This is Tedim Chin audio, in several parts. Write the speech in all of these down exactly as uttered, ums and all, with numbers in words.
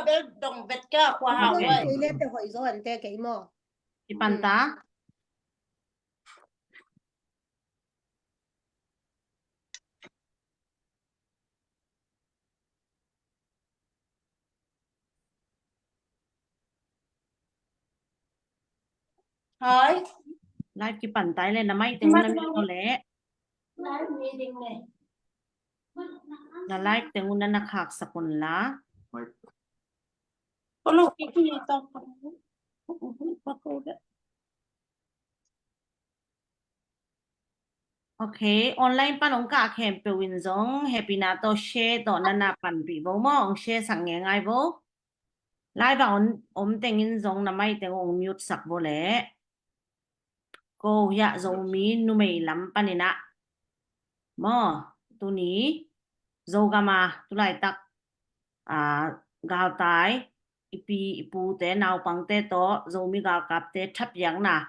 bel dong vet ka, khua hau. Ok. Kei le te hoih zo an te kei maw. Kipan ta. Hai. Live kipan tai le, na mai teng na mi ko le. Live meeting le. Na live teng un na na khak sakun la. Ko lo ki ki to. Ok, online pan ong kah khempeuh in zong hehpihna tawh share tawh na na panpih vo maw, ong share sak ngeingai vo. Live a om, om tengin zong na mai teng ong mute sak vo leh. Ko hiah Zomi numei lam panin ah maw, tuni Zogam a tulaitak, a, galtai, i pi i pute naupangte tawh Zomi galkapte thapiakna,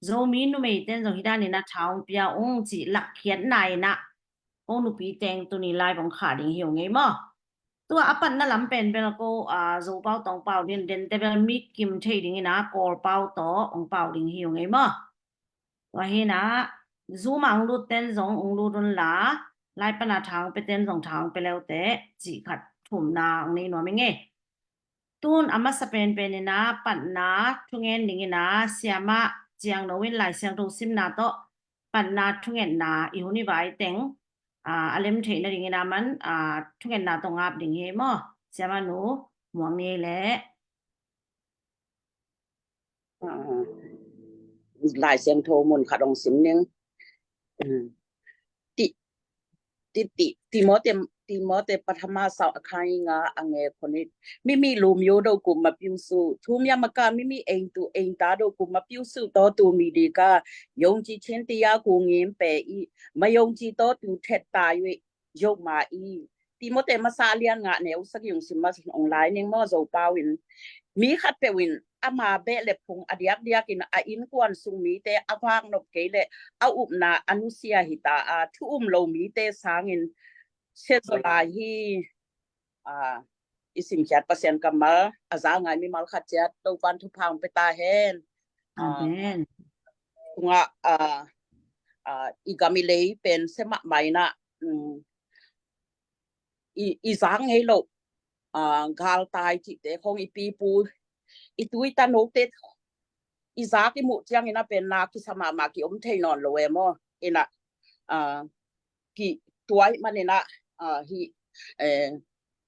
Zomi numeite in zong hih danin ah tha ong pia ung cih lakkhiatna in ah ko nupi teng tuni live ong khah ding hi ung ei maw. Tua a patna lam pen bel ko, a, Zopau tawh ong pau ding, dente bel mi kim thei dingin ah Kawlpau tawh ong pau ding hi ung ei maw. Tua hi in ah Zoom a ong lut ten zong ong lut un la, live pan a tha ong pia ten zong tha ong pia leute cih khat thumna ong nei nuam ing ei. Tun a masa penpen in ah patna thungen dingin ah Siamah Ciang No in Lai Siangtho simna tawh patna thungetna i hun i vai teng, a, a lem theih nadingin ah man, a, thungetna tawh ngap ding hi maw. Siamah nu Muang Ni leh. A, Lai Siangtho mun khat ong sim ning. Ti, ti, ti, Timote, Timote pathama sau a khai nga a nge khonit. Mimi lumyo do ku mapiusu. Thumya maka mimi eng tu eng ta do ku mapiusu to tu mi di ka. Yongji chin tiya ku ngim pe i. Ma yongji to tu thet ta yui. Yoma i. Timote masa lian nga neu sak yung sim mas ong lai ning maw Zopau in. Mi khat peuh in ama beh le phung a diakdiak in a innkuan sung mite a vak nop kei le a upna a nusia hi ta a thu um lo mite sangin sia zaw lai hi. A, i simkhiat Pasian kammal a za ngai mimal khat ciat Topan thupha ong pia ta hen. A, amen. Tungah, a, a, i gam i lei pen sia mahmah in ah, um, i, i zak ngei lo, a, galtai cihte khong i pipu, i tu i tanote i zak i muh ciangin ah pen na kisa mahmah ki om thei nawn lo e maw. In ah, a, ki tuai man in ah, a, hi, eh,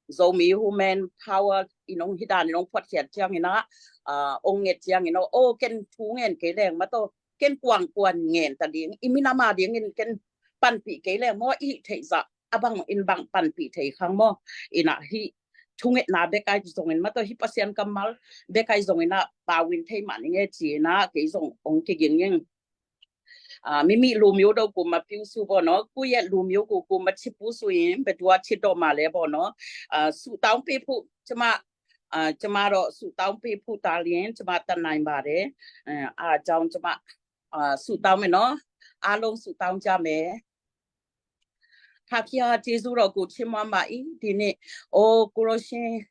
Zomi Women Power i nong hi dan i nong phuatkhiat ciangin ah, a, ong nget ciangin ah, o ken thu ngen kei leng maw to, ken kuangkuan ngen ta ding, i minam a dingin ken panpih kei leng maw, i theih zah a bang in bang panpih thei khang maw. In ah hih thungetna bek ai zongin maw to, hih Pasian kammal bek ai zongin ah pau in thei mah ning e ci in ah kei zong ong kiging ing. A, mimi lumyo do ku mapiusu bo no, kuye lumyo ku ku machipusu in, betua chito ma le bo no. A, su taung pi phu, cima, a, cima ro su taung pi phu ta lien, cima tan nai ma le. A, a, jaung cima, a, su taung me no, a long su taung ja me. Kha kia Jesu ro ku chima ma i, di ni, o, ku ro shin,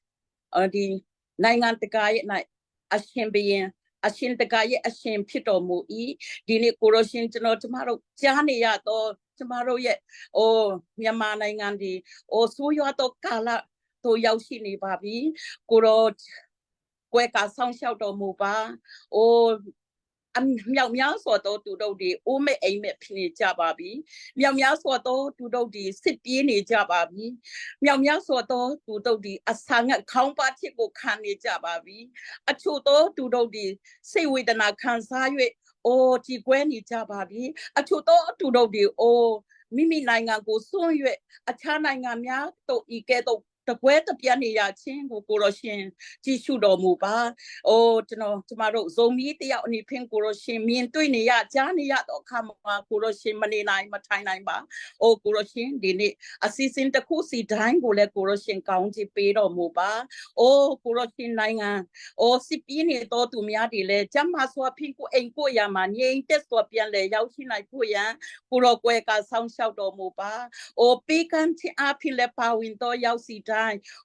a, di, naingan te ka ye nai, a shin be yin, a shin te ka ye, a shin phi to mu i, di ni ku ro shin chino chima ro, ja ni ya to, chima ro ye, o, Myanmar naingan di, o, su yo to ka la, to yau shi ni ba bi, ku ro, kwe ka sang xiao to mu ba, o, အမြောက်များစွာသောသူတို့သည် အိုးမဲ့အိမ်မဲ့ဖြစ်နေကြပါပြီ။ မြောက်များစွာသောသူတို့သည် စစ်ပြေးနေကြပါပြီ။ မြောက်များစွာသောသူတို့သည် အစာငတ်ခေါင်းပါးခြင်းကို ခံနေကြပါပြီ။ အချို့သောသူတို့သည် စိတ်ဝေဒနာခံစား၍ အို ကြေကွဲနေကြပါပြီ။ အချို့သောသူတို့သည် အို မိမိနိုင်ငံကိုစွန့်၍ အခြားနိုင်ငံများသို့ ဤကဲ့သို့ တကွဲတပြားနေရခြင်းကို ကိုတော်ရှင် ကြည့်ရှုတော်မူပါ။ အို ကျွန်တော် ကျမတို့ ဇိုမီးတစ်ယောက်အနေဖြင့် ကိုတော်ရှင် မြင်တွေ့နေရ ကြားနေရသောအခါမှာ ကိုတော်ရှင် မနေနိုင် မထိုင်နိုင်ပါ။ အို ကိုတော်ရှင် ဒီနေ့ အစီအစဉ်တစ်ခုစီတိုင်းကိုလည်း ကိုတော်ရှင် ကောင်းချီးပေးတော်မူပါ။ အို ကိုတော်ရှင် နိုင်ငံ အို စစ်ပြေးနေသောသူများတွေလည်း ကျန်းမာစွာဖြင့် ကိုယ့်အိမ်ကိုယ့်ယာမှာ ငြိမ်သက်စွာ ပြန်လည်ရောက်ရှိနိုင်ဖို့ရန် ကိုယ်တော် ကွယ်ကာစောင့်ရှောက်တော်မူပါ။ အို ပေးကမ်းခြင်းအားဖြင့်လည်း ပါဝင်သော ရောက်စီတိုင်း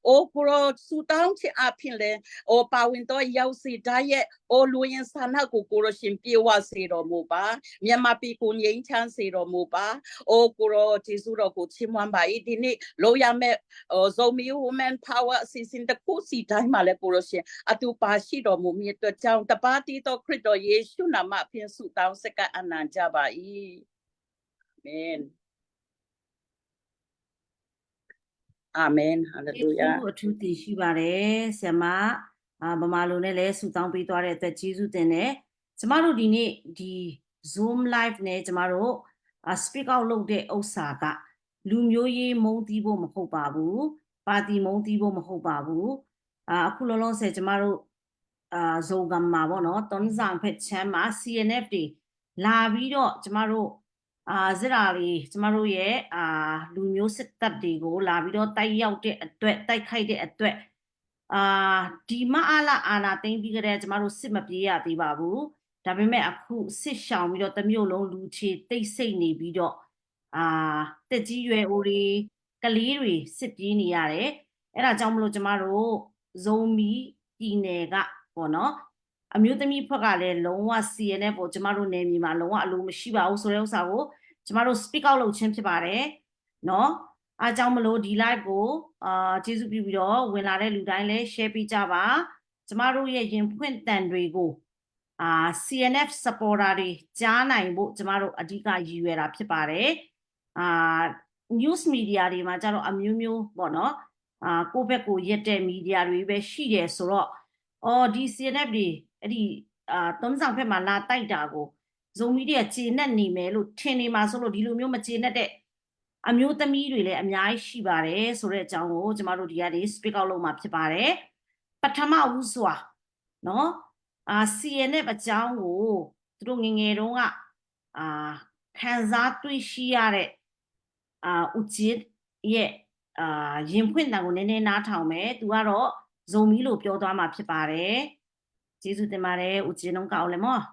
အို ကိုယ်တော် ဆုတောင်းခြင်းအားဖြင့်လည်း အို ပါဝင်သော ရောက်စေတတ်ရဲ့ အို လူရင်းဆန္ဒကို ကိုယ်တော်ရှင် ပြေဝစေတော်မူပါ။ မြန်မာပြည်ကို ငြိမ်းချမ်းစေတော်မူပါ။ အို ကိုယ်တော် ကျေးဇူးတော်ကို ချီးမွမ်းပါ၏။ ဒီနေ့ လုပ်ရမယ့် အို Zomi Women Power အစီအစဉ်တစ်ခုစီတိုင်းမှာလည်း ကိုယ်တော်ရှင် အတူပါရှိတော်မူမည်အတွက်ကြောင့် တပါးတည်းသော ခရစ်တော်ယေရှုနာမဖြင့် ဆုတောင်းဆက်ကပ်အနံ့ကြပါ၏။ အာမင်။ အာမင်။ ဟာလေလုယာ။ ကျေးဇူးအထူးတင်ရှိပါတယ် ဆရာမ။ အာ၊ ဗမာလိုနဲ့လည်း ဆုတောင်းပေးသွားတဲ့အတွက် ကျေးဇူးတင်တယ်။ ကျမတို့ဒီနေ့ ဒီ Zoom Live နဲ့ ကျမတို့ အာ၊ speak out လုပ်တဲ့ဥစ္စာက လူမျိုးရေးမုန်းသီးဖို့မဟုတ်ပါဘူး။ ပါတီမုန်းသီးဖို့မဟုတ်ပါဘူး။ အာ၊ အခုလောလောဆယ် ကျမတို့ အာ၊ Zogam မှာပေါ့နော်၊ တွင်းဇံဖက်ခြမ်းမှာ C N F တွေလာပြီးတော့ ကျမတို့ အာ၊ စစ်သားတွေ၊ ကျမတို့ရဲ့၊ အာ၊ လူမျိုးစစ်တပ်တွေကို လာပြီးတော့ တိုက်ရောက်တဲ့အတွက်၊ တိုက်ခိုက်တဲ့အတွက်၊ အာ၊ ဒီမအလ အာဏာသိမ်းပြီးကတည်းက ကျမတို့ စစ်မပြေးရသေးပါဘူး။ ဒါပေမဲ့ အခု စစ်ရှောင်ပြီးတော့ တစ်မြို့လုံး လူခြေတိတ်ဆိတ်နေပြီးတော့၊ အာ၊ သက်ကြီးရွယ်အိုတွေ၊ ကလေးတွေ စစ်ပြေးနေရတယ်။ အဲဒါကြောင့်မလို့ ကျမတို့ Zomi ပြည်နယ်ကပေါ့နော်၊ အမျိုးသမီးအဖွဲ့ကလည်း လုံးဝ C N F ကို ကျမတို့နယ်မြေမှာ လုံးဝအလိုမရှိပါဘူးဆိုတဲ့ဥစ္စာကို ကျမတို့ speak out လုပ်ခြင်းဖြစ်ပါတယ်နော်။ အားကြောင့်မလို့ ဒီ live ကို၊ အာ၊ ကျေးဇူးပြုပြီးတော့ ဝင်လာတဲ့လူတိုင်းလည်း share ပေးကြပါ။ ကျမတို့ရဲ့ ရင်ဖွင့်သံတွေကို၊ အာ၊ C N F supporter တွေ ကြားနိုင်ဖို့ ကျမတို့ အဓိကရည်ရွယ်တာဖြစ်ပါတယ်။ အာ၊ news media တွေမှာကျတော့ အမျိုးမျိုးပေါ့နော်။ အာ၊ ကိုယ့်ဘက်ကိုရက်တဲ့ media တွေပဲရှိတယ်ဆိုတော့၊ အော်၊ ဒီ C N F တွေ၊ အဲ့ဒီ၊ အာ၊ တွင်းဇံဖက်မှာ လာတိုက်တာကို Zomi တွေက ကျေနပ်နေမယ်လို့ ထင်နေမှာစိုးလို့ ဒီလိုမျိုးမကျေနပ်တဲ့ အမျိုးသမီးတွေလည်း အများကြီးရှိပါတယ်ဆိုတဲ့အကြောင်းကို ကျမတို့ဒီကနေ speak out လုပ်မှာဖြစ်ပါတယ်။ ပထမဦးစွာနော်၊ အာ၊ C N F အကြောင်းကို သူတို့ငယ်ငယ်တုန်းက၊ အာ၊ ခံစားတွေ့ရှိရတဲ့၊ အာ၊ ဦးကျင်းရဲ့၊ အာ၊ ရင်ဖွင့်သံကို နည်းနည်းနားထောင်မယ်။ သူကတော့ Zomi လို့ပြောသွားမှာဖြစ်ပါတယ်။ ကျေးဇူးတင်ပါတယ်။ ဦးကျင်း နုံးကအောင်လဲမော်။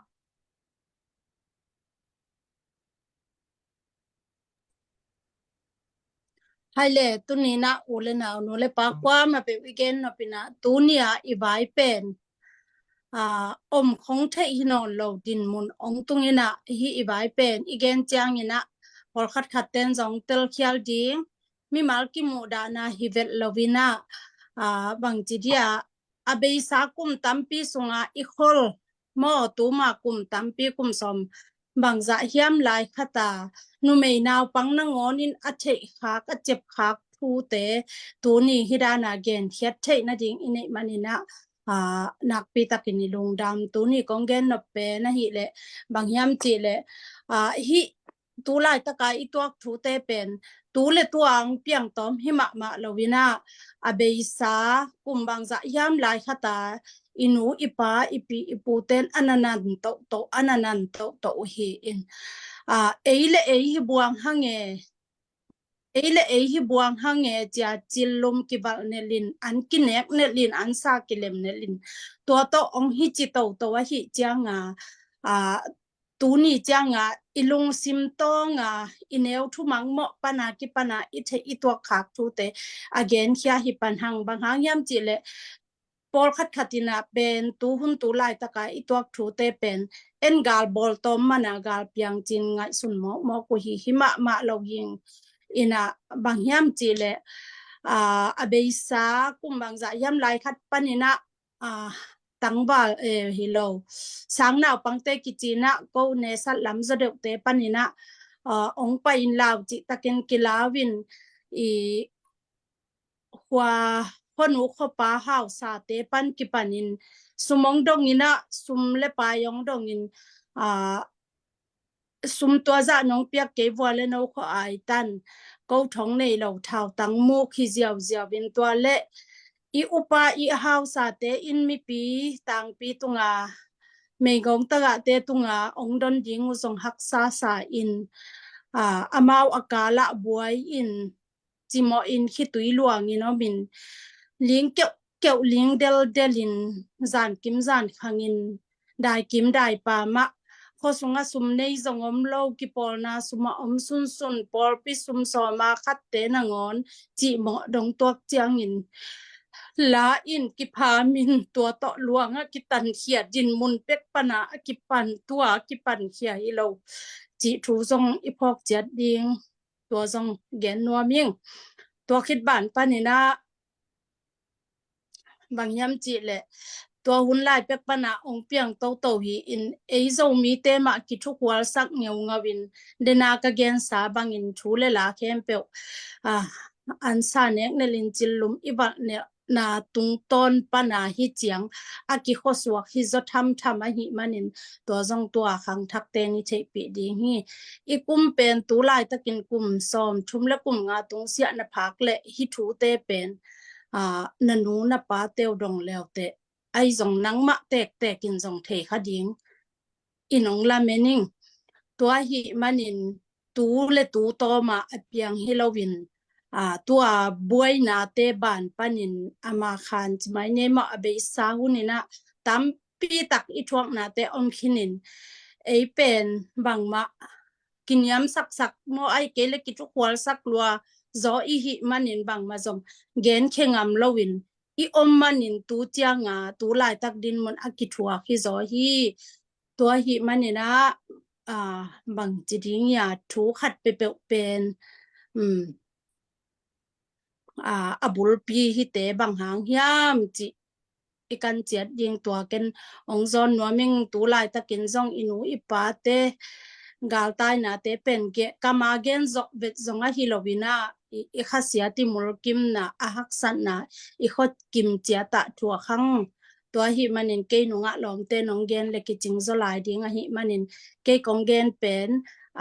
Hai le, tuni na u le nau, nu le pa, kuamah peuh i gen nop in ah, tuni a i vai pen, aa, om khong theih hi nawn lo dinmun hong tung in ah, hih i vai pen i gen ciangin ah, pawlkhat khat ten zong telkhial ding, mimal kimuhdahna hi vet lo in ah, aa, bangci dia, a beisa kum tampi sunga i khol maw, tuma kum tampi, kum sawm bangzah hiam lai khata numei naupang nangawn in a theih khak, a cep khak thute tuni hih dana genkhiat theih nading i neih manin ah, aa, nakpi takin i lungdam. Tuni kong gen nop pen ahih leh bang hiam cih leh, aa, hih tu laitaka i tuak thute pen tu le tua hong piang tawm hi mahmah lo in ah, a beisa kum bangzah hiam lai khata i nu, i pa, i pi, i pu ten a na nan tohtoh, a na nan tohtoh uh hi in, aa, ei le ei hi buang hang e, ei le ei hi buang hang e cia cillum kivalh nelin, an kinek nelin, an sa kilem nelin, tua tawh hong hi ci toto ahih cianga, aa, tuni cianga i lungsim tawnga i neu thumang mawh pana kipana i theih i tuak khak thute a genkhia hi pan hang. Bang hang hiam cih leh pawlkhat khat in ah pen tu hun tu laitaka i tuak thute pen en gal bawl tawm mana gal piang cin ngaihsun mawkmawk uh hi, hi mahmah lo hing in ah, bang hiam cih leh, aa, a beisa kum bangzah hiam lai khat panin ah, aa, tangval, eh, hi lo, sang naupangte kici in ah, ko nesat lam zaw deuhte panin ah, aa, hong pai in lau cih takin kilau in, i khua, khuanu khuapa hausate pan kipanin sum hong dong in ah, sum le pai hong dong in, aa, sum tua zah nong piak kei, vua le no khua ai tan, ko thong nei lo, thautang muk hi ziauziau in, tua le i upa i hausate in mipi tangpi tunga, meigong tagahte tunga hong don ding uh zong haksa sa in, aa, amau a kalah buai in, cimawh in, khitui luangin om in, ling keuhkeuh, ling deldelin, zan kim zan khangin, dai kim dai pamah, khuasung a sum nei zong om lo, kipawlna sum a om sunsun, pawlpi sum sawma khatte nangawn cihmawh dong tuak ciangin la in kiphamin tua tawh luang a kitankhia, din mun pek pana a kipan, tua a kipankhia hi lo cih thu zong i phawk ciat ding. Tua zong gen nuam ing. Tua khit ban paninah bang hiam cih leh tua hun lai pek pana ong piang toto hi in, ei Zomite mah kithukhualsak ngeungau in, dena ka gensa bangin thu le la khempeuh, ah, ansa nek nel in cillum i valh nel na tungtawn pana hi ciang a kikhuasuak hi zaw thamtham ahih manin tua zong tua khangthakte ni theihpih ding hi. I kum pen tu laitakin kum sawm thum le kum nga tungsiah na phak leh hi thute pen, aa, na nu na pa teu dong leuteh ai zong nangmah tektek in zong thei kha ding in ong lamen ing. Tua ahih manin tu le tu tawma a piang hi loin, aa, tua buainate ban panin ama khan cimai nei mawh a beisa huninah tampi tak i thuaknate om khinin ei pen bangmah kiniamsaksak maw ai kei le kithukhualsak lua zaw i hih manin bangmah zong genkhia ngam loin i om manin tu cianga tu laitak dinmun a kithuak hi zaw hi. Tua hih maninah, aa, bang ci ding ia thu khat peuhpeuh pen, um, aa, a bulpi hite bang hang hiam cih i kan ciat ding. Tua ken ong zawn nuam ing. Tu laitakin zong i nu i pate galtainate pen ge, kama gen zawh vet zong ahi loinah i, i khasiat i mulkimna a haksatna i khua kim ciatah thuak hang. Tua ahih manin kei nungah lawmte nong gen le kicing zaw lai ding ahih manin kei kong gen pen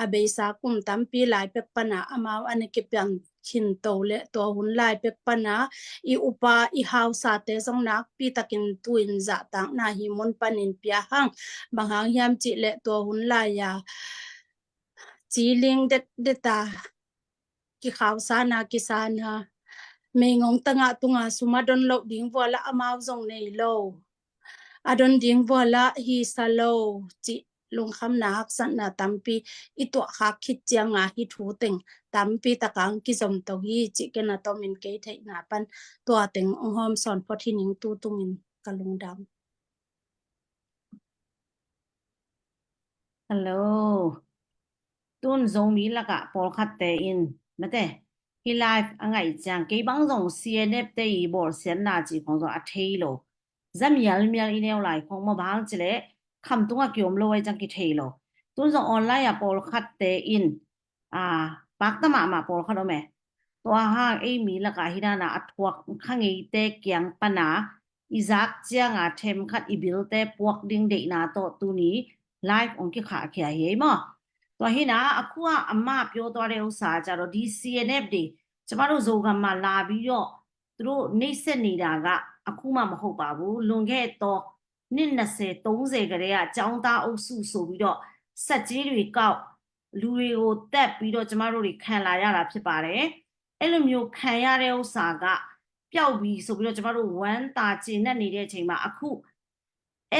a beisa kum tampi lai pek pana amau a na kipian khinto le tua hun lai pek pana i upa i hausate zong nakpi takin tuin zahtakna hi mun panin pia hang. Bang hang hiam cih leh tua hun lai-a ciling dekdeta kikhausana kisana meingong tangah tunga sum a don loh ding vualah amau zong nei lo, a don ding vualah hisa lo cih lungkhamna haksatna tampi i tuahkhak khit cianga hi thu teng tampi takang kizom to hi cih ken a tomin kei theihna pan tua teng ong hawm sawn phot hi ning. Tu tungin ka lungdam. Hello. Tun Zomi lakah pawlkhatte in mate hi live a ngaih ciang kei bang zong C N F te i bawlsiatna ci khong zong a thei lo. Zamial mial i neu lai khong maw bang ci leh khamtung a kiom lo ai ciang kithei lo. Tun zong online a pawlkhatte in, a, pakta mahmah pawlkhat om e. Tua hang ei mi lakah hi dana a thuak kha ngeite kiang pana i zak cianga themkhat i bilte puak ding deihna tawh tuni live ong kikhahkhia hi ei maw. Tua hina a khua ama pio tua deusa ca lo D C N F di cama lo Zogam ma la bi yo tu lo nei se ni da ga a khu ma ma ho ba bu lung ge to nin na se tong ze ga de a ca ong ta o su so bi do sa ci ri kau လူတွေကို သတ်ပြီးတော့ ကျမတို့တွေ ခံလာရတာ ဖြစ်ပါတယ်။ အဲ့လိုမျိုး ခံရတဲ့ဥစ္စာက ပျောက်ပြီဆိုပြီးတော့ ကျမတို့ ဝမ်းသာကျေနပ်နေတဲ့အချိန်မှာ အခု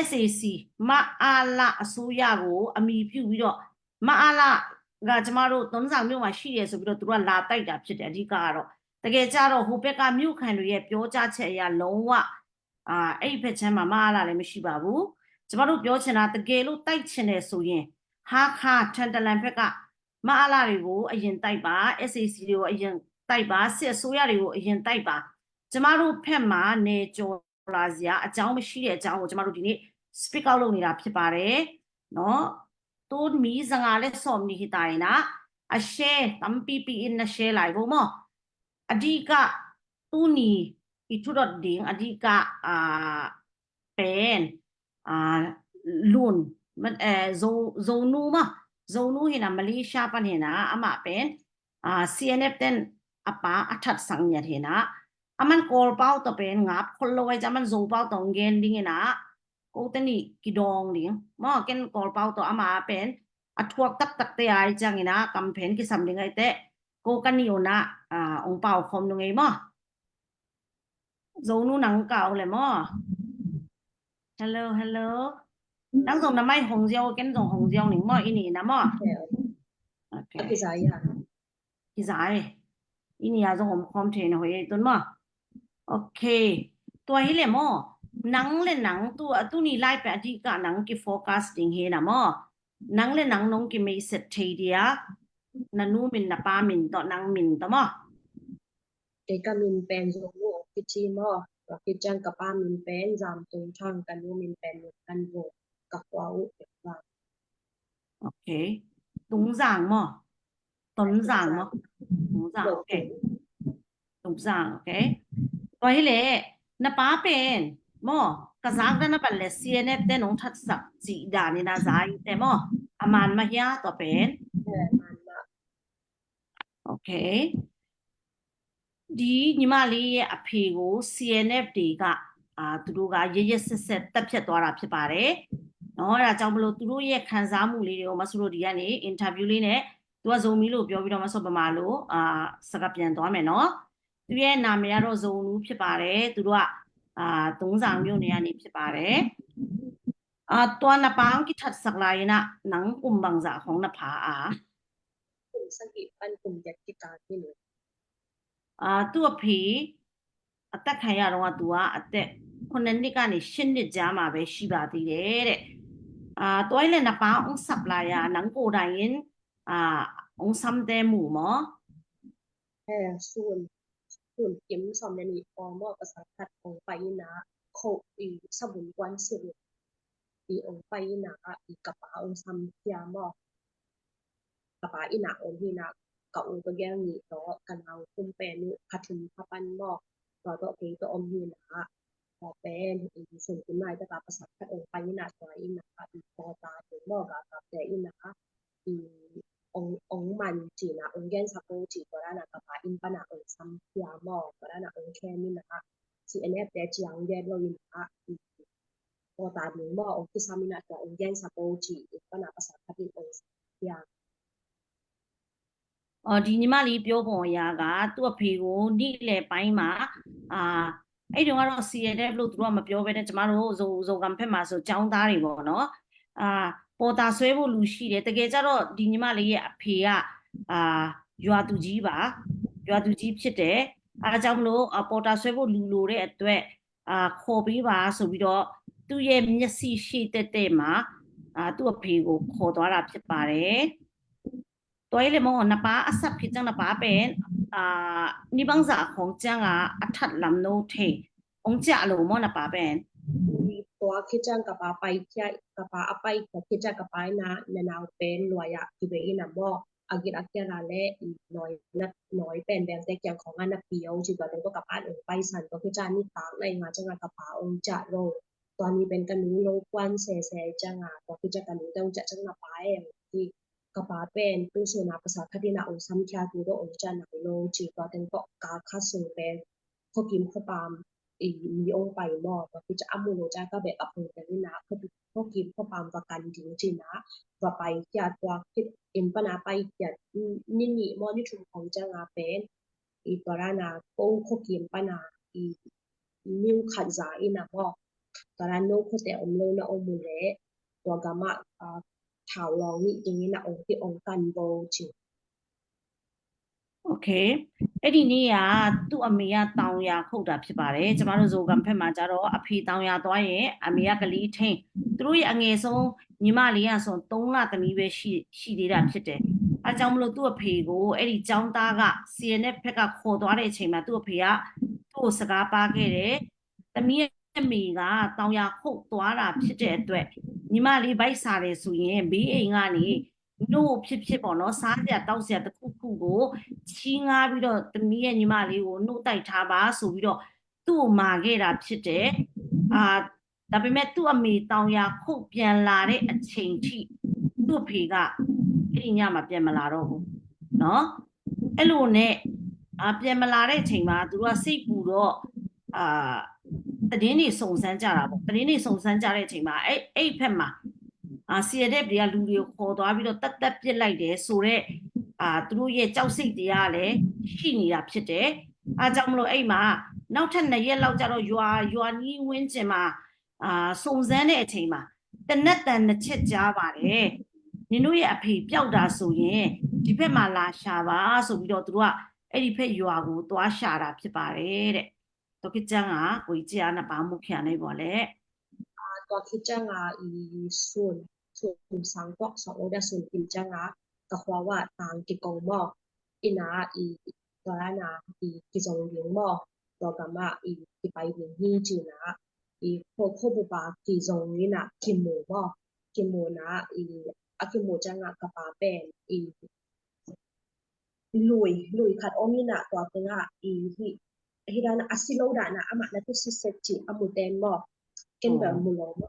S A C မအလ အစိုးရကို အမည်ပြုပြီးတော့ မအလ က ကျမတို့ တွန်းဇံမြို့မှာ ရှိတယ်ဆိုပြီးတော့ သူတို့က လာတိုက်တာ ဖြစ်တယ်။ အဓိက ကတော့ တကယ်ကျတော့ ဟိုဘက်က မြို့ခံတွေရဲ့ ပြောကြားချက်အရ လုံးဝ အာ၊ အဲ့ဒီဘက်ခြမ်းမှာ မအလလည်း မရှိပါဘူး။ ကျမတို့ ပြောချင်တာ တကယ်လို့ တိုက်ချင်တယ်ဆိုရင် ဟားခါး၊ ထန်တလန်ဘက်က မအလတွေကို အရင်တိုက်ပါ။ S A C တွေကို အရင်တိုက်ပါ။ စစ်အစိုးရတွေကို အရင်တိုက်ပါ။ ကျမတို့ဘက်မှာ နယ်ကျော်လာစရာ အကြောင်းမရှိတဲ့အကြောင်းကို ကျမတို့ ဒီနေ့ speak out လုပ်နေတာ ဖြစ်ပါတယ်။ နော်။ တိုးမီစငါလည်း စောင့်နေ ဟိတာရင်နာ အရှဲ တမ်ပီပီအင်း နရှဲလိုက်ဖို့မော်။ အဓိက သူနီ အီထူဒတ်ဒင်း အဓိက အာ ပန် အာ လွန် မ အဲ ဇို ဇိုနူမ ဇိုနူဟိနာ မလေးရှားပန်ဟိနာ အမပန် အာ C N F တန်အပာ အထတ်ဆင်ညတ်ဟိနာ အမန်ကော်ပေါက်တပန် ငါဖုလိုဝဲ အမန်ဇိုပေါက်တုံး ငဲဒင်းဟိနာ ကိုတနည်း ကီဒွန်ဒင်း မော် ကင်ကော်ပေါက်တ အမပန် အထွတ်တပ်တပ်တဲ အိုင် ကျင်းဟိနာ ကမ်ဖန် ကီစမ်ဒင်း အိုင် တဲ ကိုကနီ အိုနာ အာ အိုင် ပေါက်ခုံနုံ အိုင် မော်။ ဇိုနူ နင်က အိုလဲ မော်။ Hello, hello. Nang zong na mai hong ziau, ken zong hong ziau ning maw, i nih na maw? Okay. Kizai a zong om khawm thei na hoih ei tun maw? Okay. Tua hi le maw, nang le nang tu a tuni lai pen a dih kah nang ki-focus ding hi na maw? Nang le nang nong kimeiset thei dia na nu min, na pa min tawh nang min tawh maw? Kei ka min pen Zong Nu ong kici maw. Tua khit ciang ka pa min pen Zam Tung Thang, ka nu min pen Nun Kan Vung, ka khua uh pen Zam. Okay. Tung Zang maw? Ton Zang maw? Tung Zang, okay. Tung Zang, okay. Tua hi le, na pa pen maw, ka zak dan a pan le C N F te nong thatsak cih dan in a za i te maw? A man mah hia tua pen? Okay. ဒီညီမလေးရဲ့အဖေကို C N F တွေက အာ သူတို့က ရက်ရက်စက်စက် သတ်ဖြတ်သွားတာ ဖြစ်ပါတယ်နော်။ အဲဒါကြောင့်မလို့ သူတို့ရဲ့ခံစားမှုလေးတွေကို မဆုတို့ဒီကနေ interview လေးနဲ့ သူက ဇိုမီလို့ ပြောပြီးတော့ မဆုဗမာလို အာ စကားပြန်သွားမယ်နော်။ သူရဲ့နာမည်ကတော့ ဇိုနူ ဖြစ်ပါတယ်။ သူတို့က အာ သုံးဆောင်မြို့နယ်ကနေ ဖြစ်ပါတယ်။ အာ သွားနှစ်ပေါင်း ကထတ်စက်လာရင် နန်းကုမ်ဘင်ဇာ ของနှစ်ပါး အာ Kum sagih pan kum giat kikal hi lo. အာ သူ့အဖေ အသတ်ခံရတော့ သူက အသက် ခုနစ်နှစ်ကနေ ရှစ်နှစ်ကြားမှာပဲ ရှိပါသေးတယ်တဲ့။ အာ သွားရင်လည်း နှစ်ပေါင်း အောင်ဆပ်လာရ နန်းကိုယ်တိုင်ရင် အာ အောင်ဆမ်းတဲ့မူမော် အဲ sun, sun kim sawm le nih pawl maw, pasal khat ong pai in a, kho i sabun kuan sirut i ong pai in a, i ka pa ong samkhia maw. Ka pa inn ah om hi in a, ka u ka gel nih tawh ka nau thum pen uh, kha thum kha pan maw, tua tawh kei tawh om hi in a, tua pen i sun kim lai tak a pasal khat ong pai in a, tua inn ah i pawlta tung maw, galkapte inn ah i ong, ong man ci in a, ong gensa po ci, tua dan a ka pa inn pan a ong samkhia maw, tua dan a ong khem in a, C N F te ciang gen lo in a, i pawlta tung maw, ong kisam in a, tua ong gensa po ci, inn pan a pasal khat in ong samkhia. အော် ဒီညီမလေးပြောပုံအရက သူ့အဖေကို နေ့လယ်ပိုင်းမှာ အာ အဲ့တုန်းကတော့ C N F လို့သူတို့ကမပြောဘဲနဲ့ ကျမတို့ ဇို ဇိုကမ်ဖက်မှာဆို ကျောင်းသားတွေပေါ့နော်။ အာ ပေါ်တာဆွဲဖို့လူရှိတယ်။ တကယ်ကျတော့ ဒီညီမလေးရဲ့အဖေက အာ ရွာသူကြီးပါ။ ရွာသူကြီးဖြစ်တယ်။ အဲဒါကြောင့်မလို့ အာ ပေါ်တာဆွဲဖို့လူလိုတဲ့အတွက် အာ ခေါ်ပေးပါဆိုပြီးတော့ သူ့ရဲ့မျက်စိရှေ့တည့်တည့်မှာ အာ သူ့အဖေကို ခေါ်သွားတာဖြစ်ပါတယ်။ သွားရေးလေမော် နပါအဆပ်ခစ်ကျန် နပါပဲ အာ နိဘင်ဇာခေါင်ကျန်က အထတ်လမ်နိုထေ အောင်ကြလို့မော် နပါပဲ သွားခစ်ကျန် ကပါပိုက်ကျန် ကပါအပိုက်ကျန် ခစ်ကျန် ကပါနာ နနာပဲ လွာရ ကိပဲအင်းနမော် အဂိတ်အကျန်လာလေ နွိုင်း နွိုင်းပဲ ဘဲန်တဲကျန်ခေါင်က နပီအောင် ချစ်တော် တော့ ကပါ အောင်ပိုက်ဆံ တော့ ခစ်ကျန် နိပါ လိုက် ငါကျန် ကပါ အောင်ကြလို့ သွားနည်းပဲ ကနူ လုံး ကွမ်း ဆဲ ဆဲ ကျန် သွား ခစ်ကျန် ကနူ တော့ ကျန် ကျန် နပါ အဲ ဒီ ကပါပဲ တူ ဆို နာ ပစာ ခတ် ဒီ နာ အောင် ဆမ်း ချာ တူ တော့ အောင် ကျန် နာ လုံး ချစ်တော် တော့ က ကာ ခတ် ဆို ပဲ ခိုးကင် ခိုးပမ် အီ မီး အောင် ပိုင် မော် တော့ ခစ်ကျန် အမှု လို့ ကျန် က ပဲ အဖုန် ပဲ ဒီ နာ ခိုး ခိုးကင် ခိုးပမ် ပ ကန် ဒီ ချစ် နာ ပ ပိုင် ကျန် သွား ခစ် အင် ပ နာ ပိုင် ကျန် နည်း နည်း မော် နည်း ထုံ ခေါင် ကျန် ငါ ပဲ အီ သွား ရ နာ ကို ခိုးကင် ပ နာ အီ မျိုး ခံစား အင်း နာ မော် သွား ရ နိုး ခိုး တဲ အုံ လို့ နာ အုံ မူ လဲ သွား က မ အာ ထောင်လောင်း နည်း တင်း နာ အုံ တီ အုံ ကန် ဘော ချစ် Okay. အဲ့ဒီနေ့က သူ့အမေက တောင်ယာခုတ်တာဖြစ်ပါတယ်။ ကျမတို့ ဇိုကမ်ဖက်မှာကျတော့ အဖေတောင်ယာသွားရင် အမေက ကလေးထိန်း။ သူတို့ရဲ့အငယ်ဆုံးညီမလေးကဆို သုံးလသမီးပဲရှိရှိသေးတာဖြစ်တယ်။ အဲဒါကြောင့်မလို့ သူ့အဖေကို အဲ့ဒီကျောင်းသားက C N F ဘက်က ခေါ်သွားတဲ့အချိန်မှာ သူ့အဖေက သူ့ကိုစကားပါခဲ့တယ်။ သမီးရဲ့အမေက တောင်ယာခုတ်သွားတာဖြစ်တဲ့အတွက် ညီမလေး ဗိုက်ဆာတယ်ဆိုရင် ဘေးအိမ်ကနေ နို့ဖြစ်ဖြစ်ပေါ့နော် စားစရာတောက်စရာတစ်ခုခုကို ချီငှားပြီးတော့ သမီးရဲ့ညီမလေးကို နို့တိုက်ထားပါဆိုပြီးတော့ သူ့ကိုမှာခဲ့တာဖြစ်တယ်။ အာ ဒါပေမဲ့ သူ့အမေ တောင်ယာခုတ်ပြန်လာတဲ့အချိန်ထိ သူ့အဖေက အဲ့ဒီညမှာ ပြန်မလာတော့ဘူးနော်။ အဲ့လိုနဲ့ အာ ပြန်မလာတဲ့အချိန်မှာ သူတို့က စိတ်ပူတော့ အာ သတင်းတွေစုံစမ်းကြတာပေါ့။ သတင်းတွေစုံစမ်းကြတဲ့အချိန်မှာ အဲ့ အဲ့ဘက်မှာ အာ C N F တွေက လူတွေကို ခေါ်သွားပြီးတော့ သတ် သတ်ပစ်လိုက်တယ်ဆိုတဲ့ အာ သူတို့ရဲ့ ကြောက်စိတ်တရားလည်း ရှိနေတာဖြစ်တယ်။ အဲဒါကြောင့်မလို့ အဲ့မှာ နောက်ထပ်နှစ်ရက်လောက်ကျတော့ ရွာ ရွာနီးဝန်းကျင်မှာ အာ စုံစမ်းတဲ့အချိန်မှာ သေနတ်သံနှစ်ချက်ကြားပါတယ်။ နင်တို့ရဲ့အဖေပျောက်တာဆိုရင် ဒီဘက်မှာလာရှာပါဆိုပြီးတော့ သူတို့ကအဲ့ဒီဘက်ရွာကိုသွားရှာတာဖြစ်ပါတယ်တဲ့။ ဒေါ်ခင်ကျန်းက ကိုကြီးကြည့်အားနဲ့ ဘာမှမဖြစ်ရနိုင်ပါနဲ့။ အာ၊ ဒေါ်ခင်ကျန်းက အီ၊ ဆွန်၊ ဆွန်စံကွတ်၊ ဆွန်အိုဒါ၊ ဆွန်ခင်ကျန်းက ကခွာဝတန်ကီကုန်းမီႇ၊ အီနာ အီ၊ ဒေါ်ရနာ အီ၊ ကီဇုန်ယိင်းမီႇ၊ ဒေါ်ကမ အီ၊ ကီပိုင်ယိင်းဟီၸီနာ အီ၊ ခိၣ်၊ ခိၣ်ပူပၢ် ကီဇုန်ယိင်းနာ ကီမူမီႇ၊ ကီမူနာ အီ၊ အကီမူကျန်းက ကပာပႅၼ် အီ၊ လွီ၊ လွီခတ်အီၣ်မီၢ်နာ တွၼ်ႈတၢင်း အီ၊ ဟီ၊ ဟီဒၣ်နာ အစံၣ်လူဒၣ်နာ အမ နတ်သူစစ်စစ်ကြီး အမူတဲၼ်မီၣ်၊ ကၠ့ၣ်ဘဲမူလူမီၣ်၊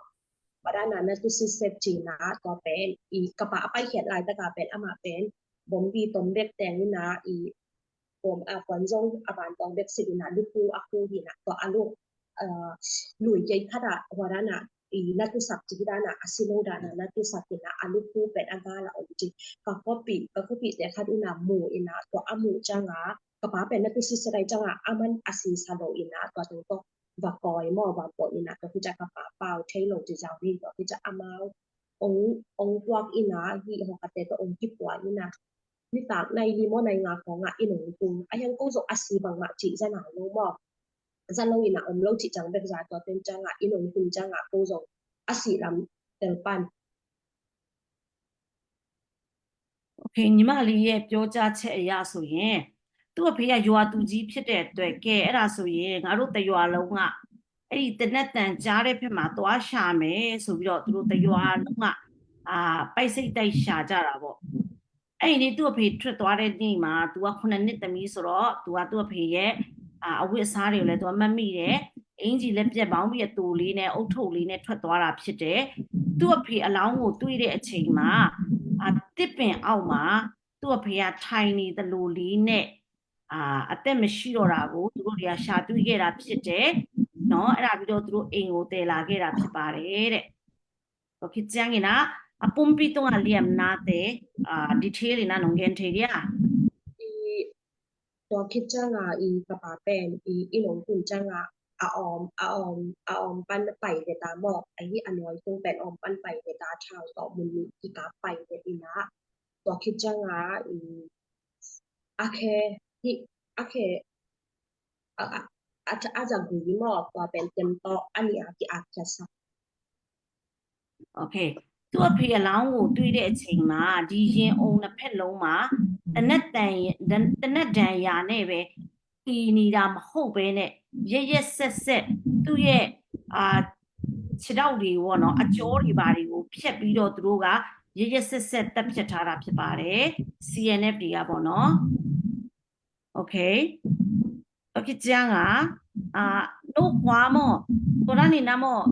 ဝၣ်ဒၣ်နာ နတ်သူစစ်စစ်ကြီးနာ တွၼ်ႈပႅၼ် အီ၊ ကပာအပၢ်ၶႅတ်ႇလၢႆတၢ်ကပႅၼ် အမပႅၼ် ဘိမ်ဘီတွမ်ဘႅၵ်ႉတဲၼ်ယိနာ အီ၊ ဘိမ်၊ အႃ၊ ပၢၼ်ယိင်း အပၢၼ်တွမ်ဘႅၵ်ႉသီၼိနာ လုၵ်ႈၶူႈ အၶူႈယိနာ တွၼ်ႈအလုၵ်ႈ အႃ၊ လွီယိင်းခတ်ဢႃႈ ဝၣ်ဒၣ်နာ အီ၊ နတ်သူစစ်ကြီးဒၣ်နာ အစံၣ်လူဒၣ်နာ နတ်သူစစ်ကြီးနာ အလုၵ်ႈၶူႈပႅၼ် အဂၤလႃႈ အိုမ်ၸီ ကၢ်ကီႇပီႇ၊ ကၢ်ကီႇပီႇတဲၶတ်ဢိၼ်ၼႃႇ မူဢိၼ်ၼႃႇ တွၼ်ႈအမူၸၢင်ႈဢႃႈ၊ ကပာပႅၼ် နတ်သူစစ်စစ်ဒၣ်ၸၢင်ႈဢႃႈ အမၼ်း အစံၣ်သႃႇလူဢိၼ်ၼႃႇ တွၼ်ႈတၢင်း ဝႃႈၵွႆမီႇ ဝႃႈပေႃးဢိၼ်ၼႃႇ တွၼ်ႈၶိုၼ်းၸၢၵ်ႈ ကပာပၢဝ်ႇ ထႆးလူင်ၸိုဝ်ႈၸဝ်ႈၼႆႉ တွၼ်ႈၶိုၼ်းၸၢၵ်ႈ ဢမၢဝ်း ဢူင်ႈ ဢူင်ႈပွၵ်ႈဢိၼ်ၼႃႇ ဟီႈႁေႃႈၵႃႈတႄႉ တွၼ်ႈဢူင်ႈၵိပ်ႉပွၵ်ႈဢိၼ်ၼႃႇ မီးတၢၵ်ႇၼႆႉ လီမီႇၼႆႉ ငႃးၶွင်ဢႃႈ ဢိၼ်ဢူင်ႈၵုင်ႈ ဢႃႈ ယင်းၵေႃႈ ၸွင်ႇဢသီႇပၢင်ႇမႃး ၸီႉၸၼႃႇလူးမီႇ ၸၼ်ႉလူဝ်ႇဢိၼ်ၼႃႇ ဢမ်ႇလူဝ်ႇၸီႉၸၢင်ႈ ပႅၵ်ႉၸႃႇ တွၼ်ႈတၢင်းၸၢင်ႈဢႃႈ ဢိၼ်ဢူင်ႈၵုင်ႈၸၢင်ႈဢႃႈ ၵေႃႈၸွင်ႇ ဢသီႇလမ် တႄႇပၼ်။ โอเค ညီမလေးရဲ့ပြောကြားချက်အရဆိုရင် သူ့အဖေကရွာသူကြီးဖြစ်တဲ့အတွက်ကဲ အဲ့ဒါဆိုရင် ငါတို့တစ်ရွာလုံးက အဲ့ဒီသေနတ်သံကြားတဲ့ဘက်မှာသွားရှာမယ်ဆိုပြီးတော့ သူတို့တစ်ရွာလုံးက အာ၊ ပိုက်စိပ်တိုက်ရှာကြတာပေါ့။ အဲ့ဒီနေ့ သူ့အဖေထွက်သွားတဲ့နေ့မှာ သူကခုနှစ်နှစ်သမီးဆိုတော့ သူကသူ့အဖေရဲ့၊ အာ၊ အဝတ်အစားတွေကိုလည်း သူကမှတ်မိတယ်။ အင်္ကျီလက်ပြတ်၊ ဘောင်းဘီအတိုလေးနဲ့ ဦးထုပ်လေးနဲ့ ထွက်သွားတာဖြစ်တယ်။ သူ့အဖေအလောင်းကိုတွေ့တဲ့အချိန်မှာ၊ အာ၊ သစ်ပင်အောက်မှာ သူ့အဖေကထိုင်နေသလိုလေးနဲ့၊ အာ၊ အသက်မရှိတော့တာကို သူတို့တွေကရှာတွေ့ခဲ့တာဖြစ်တယ်နော်။ အဲ့ဒါပြီးတော့ သူတို့အိမ်ကိုသယ်လာခဲ့တာဖြစ်ပါတယ်တဲ့။ โอเค ကျန်ကင်နာ အပူံပီတုံးအလီယမ်နာတဲ့၊ အာ၊ detail နာ နော် ကင်ထေးရ တွၼ်ႈၶိုၼ်းၸၢင်ႈဢႃႈ ဢီ၊ ကပႃပႅၼ် အီ၊ ဢိၼ်ဢူင်ႈၵုင်ႈၸၢင်ႈဢႃႈ ဢႃႈ ဢွမ်၊ ဢႃႈ ဢွမ်၊ ဢႃႈ ဢွမ်ပၼ်ႇပႆႇၵႃႈတႃႇမီႇ ဢႃႈ ဢီ၊ ဢႃႈ ၼွႆႉတုင်းပႅၼ်ႇ ဢွမ်ပၼ်ႇပႆႇၵႃႈတႃႇထၢဝ်ႇ တေႃႇမုၼ်ၼီႈ ဢီႈၵႃႈပႆႇၵႃႈဢီႈၼႃႇ တွၼ်ႈၶိုၼ်းၸၢင်ႈဢႃႈ ဢီ၊ ဢႃႈ ၶႄႈ ႁိ ဢႃႈ ၶႄႈ ဢႃႈ ဢႃႈ ဢႃႈ ဢႃႈ ၸၢင်ႈၵူၺ်းမီႇ တွၼ်ႈပႅၼ်ႇတဵမ်တေႃႈ ဢၼ်ၼႆႉ ဢႃႈ ၵီႈဢႃႈ ၵီႈဢႃႈ သႃႇ โอเค သူ့အဖေအလောင်းကိုတွေ့တဲ့အချိန်မှာ ဒီရင်အုံနှစ်ဖက်လုံးမှာ သေနတ်သံ၊ သေနတ်ဒဏ်ရာနဲ့ပဲ တည်နေတာမဟုတ်ဘဲနဲ့ ရက်ရက်စက်စက် သူ့ရဲ့၊ အာ၊ ခြေထောက်တွေပေါ့နော်၊ အကြောတွေဘာတွေကို ဖြတ်ပြီးတော့ သူတို့က ရက်ရက်စက်စက် သတ်ဖြတ်ထားတာဖြစ်ပါတယ်။ စီအန်အက်ဖ် တွေကပေါ့နော်။ โอเค โอเค ကျန်က အာ၊ နအိၣ်ခွါမီႇ တွၼ်ႈတၢင်းၼႆႉၼႃႇမီႇ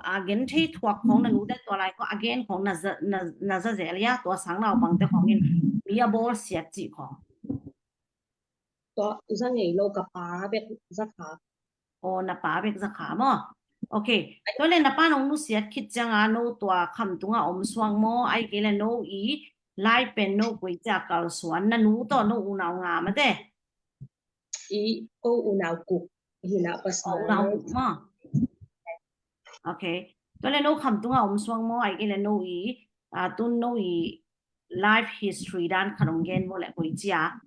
အာ၊ ကင်ထေးထွၵ်ႈၶွင် နၼ်ႉၼူႇတႄႉ တွၼ်ႈလၢႆၶွင် အဂိၼ်း ၶွင် နၼ်ႉၸႃႉ နၼ်ႉၸႃႉ ၸႃႉလႄႈ တွၼ်ႈသင်ၼႃႇ ပၢင်တႄႉၶွင် မီး မီး အဘီ သီႇယႃႇၸီႇၶွင် တွၼ်ႈ ဢူႈသင်ၼႆႉ လူဝ်ႇၵႃႈပႃးပႅတ်ႈၸၢၵ်ႈၶႃႈ။ ဢေႃႈ ၼႃႈပႃးပႅတ်ႈၸၢၵ်ႈၶႃႈမီႇ။ ဢူဝ်ႇၶေႇ။ ဢၢႆႈ တေႃႈလဵဝ် ၼႃႈပႃး ၼွင်ႉၼူႉသႅတ်ႈ ၶိတ်ႉၸၢင်ႈဢႃႈ ၼေႃႈ တူဝ်ၶမ်းတုင်းဢႃႈ ဢွမ်သူင်းမီႇ ဢၢႆႈၵေႇလႄႈ ၼေႃႈဢီႈ လၢႆးပဵၼ်ၼေႃႈ ၵူၺ်းၸႃႉ ၵႃႇလ်သူၼ် ၼၼ်ႉၼူႉတေႃႇ ၼေႃႈ ဢူႈၼၢဝ်ငႃးမႃးတႄႉ ဢီႈ ၵေႃႈ ဢူႈၼၢဝ်ၵုၵ်ႉ ႁိုဝ်ၼႃႇ ပႃႇသႃႇ ဢူႈၼၢဝ်ၵုၵ်ႉမီႇ။ ဢူဝ်ႇၶေႇ။ တေႃႈလဵဝ် ၼေႃႈ ၶမ်းတုင်းဢႃႈ ဢွမ်သူင်းမီႇ ဢၢႆႈၵေႇလႄႈ ၼေႃႈဢီႈ ဢႃႈ တုၼ်းၼေႃႈဢီႈ life history တၢင်းၶၼ်ဢွင်ႇၵ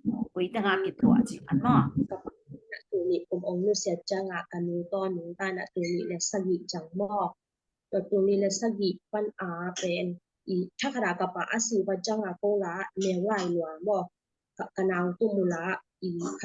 ႅၼ်ႇ ပေႃးလႄႈ ၵူၺ်းၸႃႉ ၵူၺ်းတၢင်းဢႃႈ ၵိတ်ႉတူဝ်ဢႃႈ ၸိုဝ်ႈၶၼ်မီႇ။ တူဝ်ၼီႈ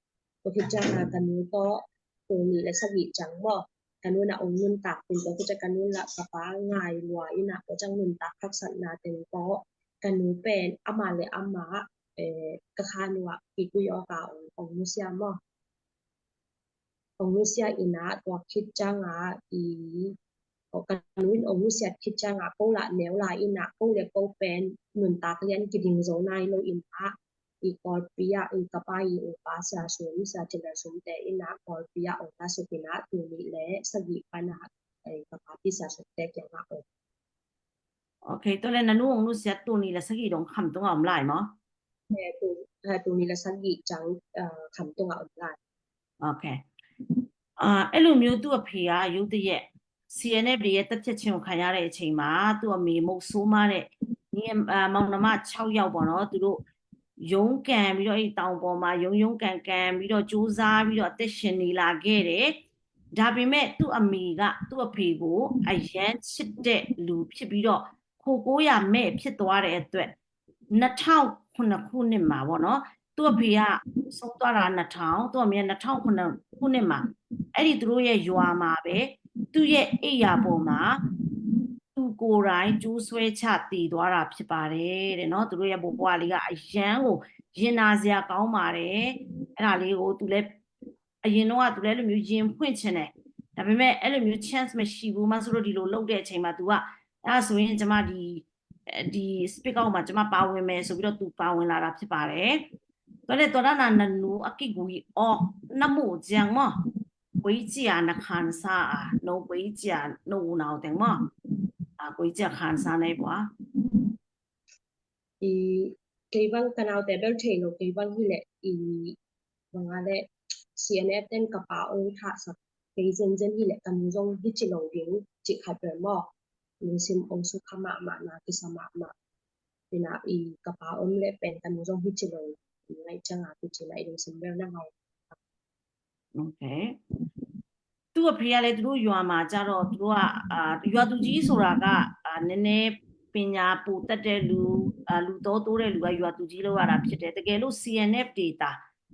ဢွမ်ဢွမ်ၼူႉသႅတ်ႈၸၢင်ႈဢႃႈ ၵႃႈၼူႉတေႃႇၼူႉတၢၼ်ႇဢႃႈ တူဝ်ၼီႈလႄႈ သၵီႇၸၢင်ႈမီႇ။ တူဝ်ၼီႈလႄႈ သၵီႇပၼ်ဢႃႈ ပဵၼ်ဢီႈ ထႃႈၶႃႈတႃႇၵႃႈပႃႈ ဢႃႈ သီႇပၢတ်ႈၸၢင်ႈဢႃႈ ၵေႃႈလႃႈ ၼႅဝ်းလၢႆႈလႃႈမီႇ။ ၵႃႈ ၵႃႈၼၢဝ်တူႈမူႇလႃႇ ဢီႈ ၶႃႈထုၼ်းႁိပ်းပၼ် ပေႃးၶိုၼ်းၸၢင်ႈဢႃႈ ၵႃႈဢူႈတႄႉ ဢၵူႈပဵၼ် ဢၵူႈပဵၼ် ပၢင်ႁိုဝ်လႄႈ ၶုမ်သွမ်ႈလႄႈ ၸိၵ်းႁွင်ႈ ပႅၵ်ႉႁိပ်းပၼ်ၼႆၼႃႇ။ ပေႃးၶိုၼ်းၸၢင်ႈဢႃႈ ၵႃႈၼူႉတေႃႇ တူဝ်ၼီႈလႄႈ သၵီႇၸၢင်ႈမေႃး ၵႃႈၼူၼ်းၼႃႇ ဢွင်ႇငိုၼ်းတၢၵ်ႇ ပဵၼ်ပေႃးၶိုၼ်းၸၢင်ႈ ၵႃႈၼူၼ်းလႃႇ ၵႃႈပႃႈငၢႆႈဝႃႈဢိၼ်ႇၼႃႇ ပေႃးၸၢင်ႈငိုၼ်းတၢၵ်ႇ ၶၵ်ႉသၼ်ႇၼႃႇ တဵင်ႈပေႃး ၵႃႈၼူႉပဵၼ် ဢမႃႇလႄႈ ဢမႃႇ ဢိူဝ်ႈ ၵႃႈၶႃႈၼူႉဢႃႈ ပီႈၵူၺ်းဢေႃႈၶႃႈ ဢွင်ႇ ဢွင်ႇၼူႉသႅတ်ႈမေႃး ဢွင်ႇၼူႉသႅတ်ႈဢိၼ်ႇၼႃႇ တူဝ်ၶိုၼ်းၸၢင်ႈဢႃႈ ဢီႈ ၵေႃႈ ၵႃႈၼူၼ်း ဢွင်ႇၼူႉသႅတ်ႈ ၶိုၼ်းၸၢင်ႈဢႃႈ ၵေႃႈလႃႈ ၼႅဝ်းလႃႈဢိၼ်ႇၼႃႇ ၵေႃႈလႄႈ ၵေႃႈပဵၼ် ငိုၼ်းတၢၵ်ႇလႅၼ်ႈ ၵိုတ်းယိင်းၸူဝ်ႈၼႆႉလူးဢိၼ်ႇၼႃႇ ဢီႈ ၵေႃႈပီႈဢႃႈ ဢီႈ ၵႃႈပႃႈ ဢီႈ ဢူႈပႃႈ သြႃႇသုင် သြႃႇၸိၼ်ႇလႃႇသုင် တႄႉဢိၼ်ႇၼႃႇ ၵေႃႈပီႈဢႃႈ ဢူႈပႃႈသုင် ဢိၼ်ႇၼႃႇ တူဝ်ၼီႈလႄႈ သၵီႇပၼ်ႇၼႃႇ ဢီႈ ၵႃႈပႃႈ ပီႈသြႃႇသုင် တႄႉၵႅင်ႇၼႃႇ ဢူဝ်ႈ ဢူဝ်ႇၶေႇ တူဝ်လႄႈ ၼၼ်ႉၼူၼ်း ဢွင်ႇၼူႉသႅတ်ႈ တူဝ်ၼီႈလႄႈ သၵီႇ တွင်ႈၶမ်း တွင်ႈဢဝ်ဢမ်ႇလႆႈမေႃး ဢိူဝ်ႈ တူဝ် ဢိူဝ်ႈ တူဝ်ၼီႈလႄႈ သၵီႇ ၸၢင်ႈ ဢိူဝ်ႈ ၶမ်း တွင်ႈဢဝ်ဢမ်ႇလႆႈ ဢူဝ်ႇၶေႇ။ အာ၊ အဲ့လိုမျိုးသူ့အဖေကရုတ်တရက် စီအဲန်အက်ဖ် တွေရဲ့တပ်ဖြတ်ခြင်းကိုခံရတဲ့အချိန်မှာ သူ့အမေမုဆိုးမတဲ့ညီ၊ အာ၊ မောင်နှမခြောက်ယောက်ပေါ့နော်၊ သူတို့ရုန်းကန်ပြီးတော့၊ အဲ့ဒီတောင်ပေါ်မှာရုန်းရုန်းကန်ကန်ပြီးတော့၊ ကြိုးစားပြီးတော့အသက်ရှင်နေလာခဲ့တယ်။ ဒါပေမဲ့သူ့အမေကသူ့အဖေကိုအရမ်းချစ်တဲ့လူဖြစ်ပြီးတော့၊ ခိုကိုးရာမဲ့ဖြစ်သွားတဲ့အတွက် နှစ်ထောင်ခုနှစ်ခုနှစ်မှာပေါ့နော်၊ သူ့အဖေကဆုံးသွားတာနှစ်ထောင်၊ သူ့အမေကနှစ်ထောင်ခုနှစ်ခုနှစ်မှာ၊ အဲ့ဒီသူတို့ရဲ့ရွာမှာပဲ၊ သူ့ရဲ့အိပ်ယာပေါ်မှာသူကိုယ်တိုင်ကြိုးဆွဲချသေသွားတာဖြစ်ပါတယ်တဲ့နော်။ သူတို့ရဲ့ဘဝလေးကအရမ်းကိုရင်နာစရာကောင်းပါတယ်။ အဲ့ဒါလေးကိုသူလည်း၊ အရင်တော့ကသူလည်းအဲ့လိုမျိုးရင်ဖွင့်ချင်တယ်။ ဒါပေမဲ့အဲ့လိုမျိုး chance မရှိဘူး။ မဆိုးတို့ဒီလိုလုပ်တဲ့အချိန်မှာသူက၊ အဲ့ဒါဆိုရင်ကျမဒီ၊ ဒီ speak out မှာကျမပါဝင်မယ်ဆိုပြီးတော့သူပါဝင်လာတာဖြစ်ပါတယ်။ ဆိုတော့ ตัวด้านนั้นหนู အကီကူအီ နမို့ ကျန်မ ကိုကြီးကြည် နခန်းစား အာ၊ နကိုကြီးကြည် နဦးနောင် တဲမ အာ၊ ကိုကြီးကြည် ခန်းစား နေပွား။ အီ၊ ကဲဘန်ကနဝ်တဲဘဲထဲလို၊ ကဲဘန်ဟီလဲ၊ အီ၊ ဘန်ကလဲ၊ စီအဲန်အက်ဖ် တဲကပါအိုင်ထါစကဲ၊ ကဲစင်စင်ဟီလဲ၊ ကနူဇုံဟီချီလိုဒိုင်၊ ချီခတ်ဘဲမ လူစင်အိုင်ဆူခါမမနာ၊ ကီဆာမမ၊ ဒီးနအီ၊ ကပါအိုင်လဲ၊ ပန်ကနူဇုံဟီချီလို၊ ငိုင်ကျန်အီ၊ ကီချီလဲ၊ လူစင်ဘဲနဟော။ Okay. သူ့အဖေကလည်းသူတို့ရွာမှာကျတော့၊ သူတို့က၊ အာ၊ ရွာသူကြီးဆိုတာက၊ အာ၊ နည်းနည်းပညာပိုတတ်တဲ့လူ၊ အာ၊ လူတော်တိုးတဲ့လူကရွာသူကြီးလုပ်ရတာဖြစ်တယ်။ တကယ်လို့ စီအဲန်အက်ဖ် တွေသာ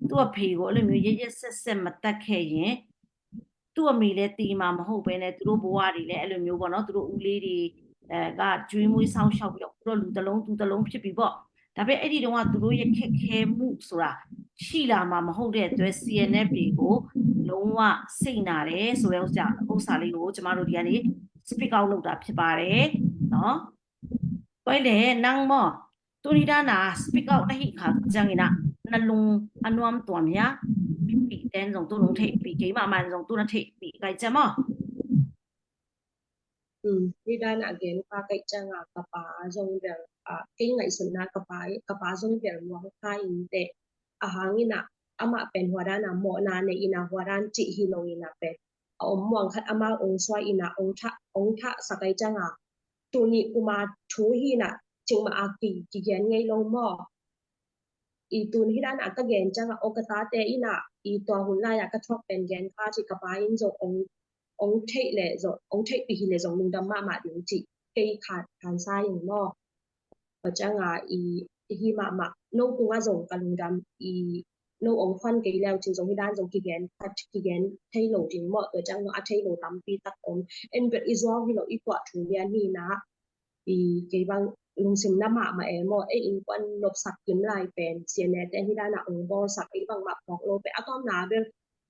သူ့အဖေကိုအဲ့လိုမျိုးရက်ရက်စက်စက်မသတ်ခဲ့ရင်၊ သူ့အမေလည်းသေမှာမဟုတ်ဘဲနဲ့၊ သူတို့ဘဝတွေလည်းအဲ့လိုမျိုးပေါ့နော်၊ သူတို့ဦးလေးတွေ၊ အဲ၊ ကကျွေးမွေးစောင့်ရှောက်ပြီးတော့၊ အခုတော့လူတစ်လုံးသူတစ်လုံးဖြစ်ပြီပေါ့။ ဒါပေမဲ့အဲ့ဒီတုန်းကသူတို့ရဲ့ခက်ခဲမှုဆိုတာရှိလာမှာမဟုတ်တဲ့အတွက်၊ စီအဲန်အက်ဖ် တွေကိုလုံးဝစိတ်နာတယ်ဆိုတဲ့ဥစ္စာ၊ ဥစ္စာလေးကိုကျမတို့ဒီကနေ speak out လုပ်တာဖြစ်ပါတယ်နော်။ ဘယ်လဲနန်းမ သူ့နီဒါနာ speak out နဟိခါကျန်ကီနာ၊ နလူအနွမ်းတွမ်ယါ၊ ပီတဲန်ဇုံသူနုံထိပ်၊ ပီကီမမန်ဇုံသူနထိပ်၊ ပီကီကျမ နီဒါနာ again ကီကျန်ကီ၊ ကပါဇုံဘဲ၊ အာ၊ ကီငိုင်ဆူနာ၊ ကပါ၊ ကပါဇုံဘဲ လွင်ခါအင်းတဲ၊ အဟင်းကီနာ၊ အမပန်ဟွာဒါနာ၊ မော့နာ၊ နအီနာ၊ ဟွာဒါနာ၊ ချီဟီလိုအီနာ၊ ပန်၊ အအိုမ်မွင်ခတ်၊ အမအိုင်ဆွာအီနာ၊ အိုင်ထါ၊ အိုင်ထါစကီကျန်ကီ၊ တူနံကူမထူဟီနာ၊ ချီမအကီ၊ ကီဂဲန်ငိုင်လိုမ အီ၊ တူနဟိဒါနာ၊ ကဂဲန်ကျန်ကီ၊ အိုကသါတဲအီနာ၊ အီ၊ တွာဟူလာယါ၊ ကထွာပန်ဂဲန်ခါ၊ ချီကပါအင်းဇုံ၊ အိုင်ထိပ်လဲဇုံ၊ အိုင်ထိပ်ပီဟီလဲဇုံ၊ လူဒမ်မမဒိုင်၊ ချီကီခါ၊ ခန်းစားအင်းမ ပကျန်ကီ၊ အီ၊ ဟီမမ၊ နကူငါဇုံကလူဒမ်၊ အီ၊ နအိုင်ထွန်ကီလဲဝ်၊ ချီဇုံဟိဒါနာ၊ ချီကီဂဲန်ခတ်၊ ချီကီဂဲန်ထိပ်လိုဒိုင်မ ပကျန်ကီ၊ အထိပ်လိုတမ်ပီတတ်အိုမ်၊ အင်းဘဲအီဇွာဟီလိုအီကွာထူလီယါနီနာ၊ အီ၊ ကီဘန်လူစင်နာမမအဲမ အဲ၊ အင်းကွာနုပ်စက်ကိမ်လၢပန်၊ စီအဲန်အက်ဖ် တဲဟိဒါနာ၊ အိုင်ဘိုစက်၊ အီဘန်မဖျော်လိုပန်၊ အကီနာဘဲ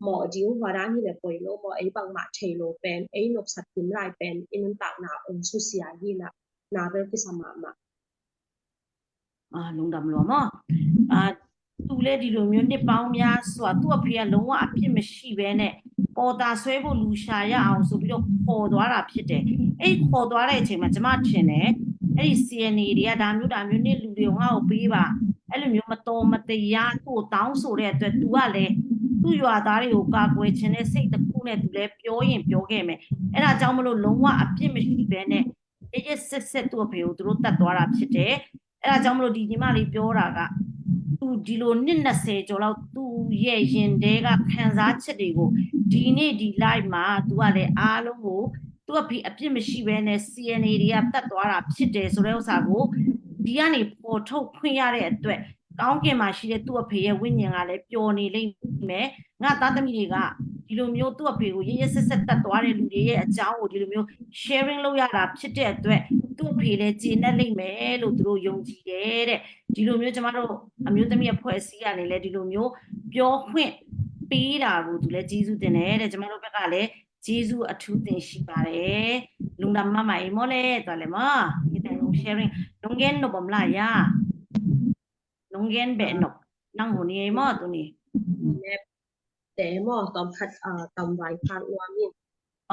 မော့ဒိုင်၊ ဟွာဒါနာဟီလဲ၊ ပီလိုမ အီဘန်မထိပ်လိုပန်၊ အီနုပ်စက်ကိမ်လၢပန်၊ အီနုပ်တၢ်နာ၊ အိုင်ဆူစယါဟီနာ၊ နာဘဲကီဆာမမ။ အာ၊ လူဒမ်လိုမ အာ၊ သူလည်းဒီလိုမျိုးနှစ်ပေါင်းများစွာသူ့အဖေကလုံးဝအပြစ်မရှိဘဲနဲ့၊ ပေါ်တာဆွဲဖို့လူရှာရအောင်ဆိုပြီးတော့ခေါ်သွားတာဖြစ်တယ်။ အဲ့ခေါ်သွားတဲ့အချိန်မှာကျမထင်တယ်၊ အဲ့ဒီ စီအဲန်အက်ဖ် တွေကဒါမျိုးဒါမျိုးနင့်လူတွေကိုငါ့ကိုပေးပါ၊ အဲ့လိုမျိုးမတော်မတရားသူ့ကိုတောင်းဆိုတဲ့အတွက်၊ သူကလည်းသူ့ရွာသားတွေကိုကာကွယ်ချင်တဲ့စိတ်တစ်ခုနဲ့သူလည်းပြောရင်ပြောခဲ့မယ်။ အဲ့ဒါကြောင့်မလို့လုံးဝအပြစ်မရှိဘဲနဲ့၊ ရက်ရက်စက်စက်သူ့အဖေကိုသူတို့သတ်သွားတာဖြစ်တယ်။ အဲ့ဒါကြောင့်မလို့ဒီညီမလေးပြောတာက၊ သူဒီလိုနှစ်နှစ်ဆယ်ကျော်လောက်သူ့ရဲ့ရင်ထဲကခံစားချက်တွေကိုဒီနေ့ဒီ live မှာသူကလည်းအားလုံးကိုသူ့အဖေအပြစ်မရှိဘဲနဲ့ စီအဲန်အက်ဖ် တွေကသတ်သွားတာဖြစ်တယ်ဆိုတဲ့ဥစ္စာကိုဒီကနေဖော်ထုတ်ခွင့်ရတဲ့အတွက်ကောင်းကင်မှာရှိတဲ့သူ့အဖေရဲ့ဝိညာဉ်ကလည်းပျော်နေလိမ့်မယ်။ ငါသားသမီးတွေကဒီလိုမျိုးသူ့အဖေကိုရက်ရက်စက်စက်သတ်သွားတဲ့လူတွေရဲ့အကြောင်းကိုဒီလိုမျိုး sharing လုပ်ရတာဖြစ်တဲ့အတွက်သူ့အဖေလည်းကျေနပ်လိမ့်မယ်လို့သူတို့ယုံကြည်တယ်တဲ့။ ဒီလိုမျိုးကျမတို့အမျိုးသမီးအဖွဲ့အစည်းကနေလည်းဒီလိုမျိုးပြောခွင့်ပေးတာကိုသူလည်းကျေးဇူးတင်တယ်တဲ့။ ကျမတို့ဘက်ကလည်းကျေးဇူးအထူးတင်ရှိပါတယ်။ လူဒမ်မမအဲမလဲသွားလဲမ sharing နုံငဲနုံဘမ်လာယါ နုံငဲဘဲနုံ နန်းဟူနီအဲမတူနီ တဲမ တမ်ခတ် တမ်ဝိုင်ခါနွမ်မီ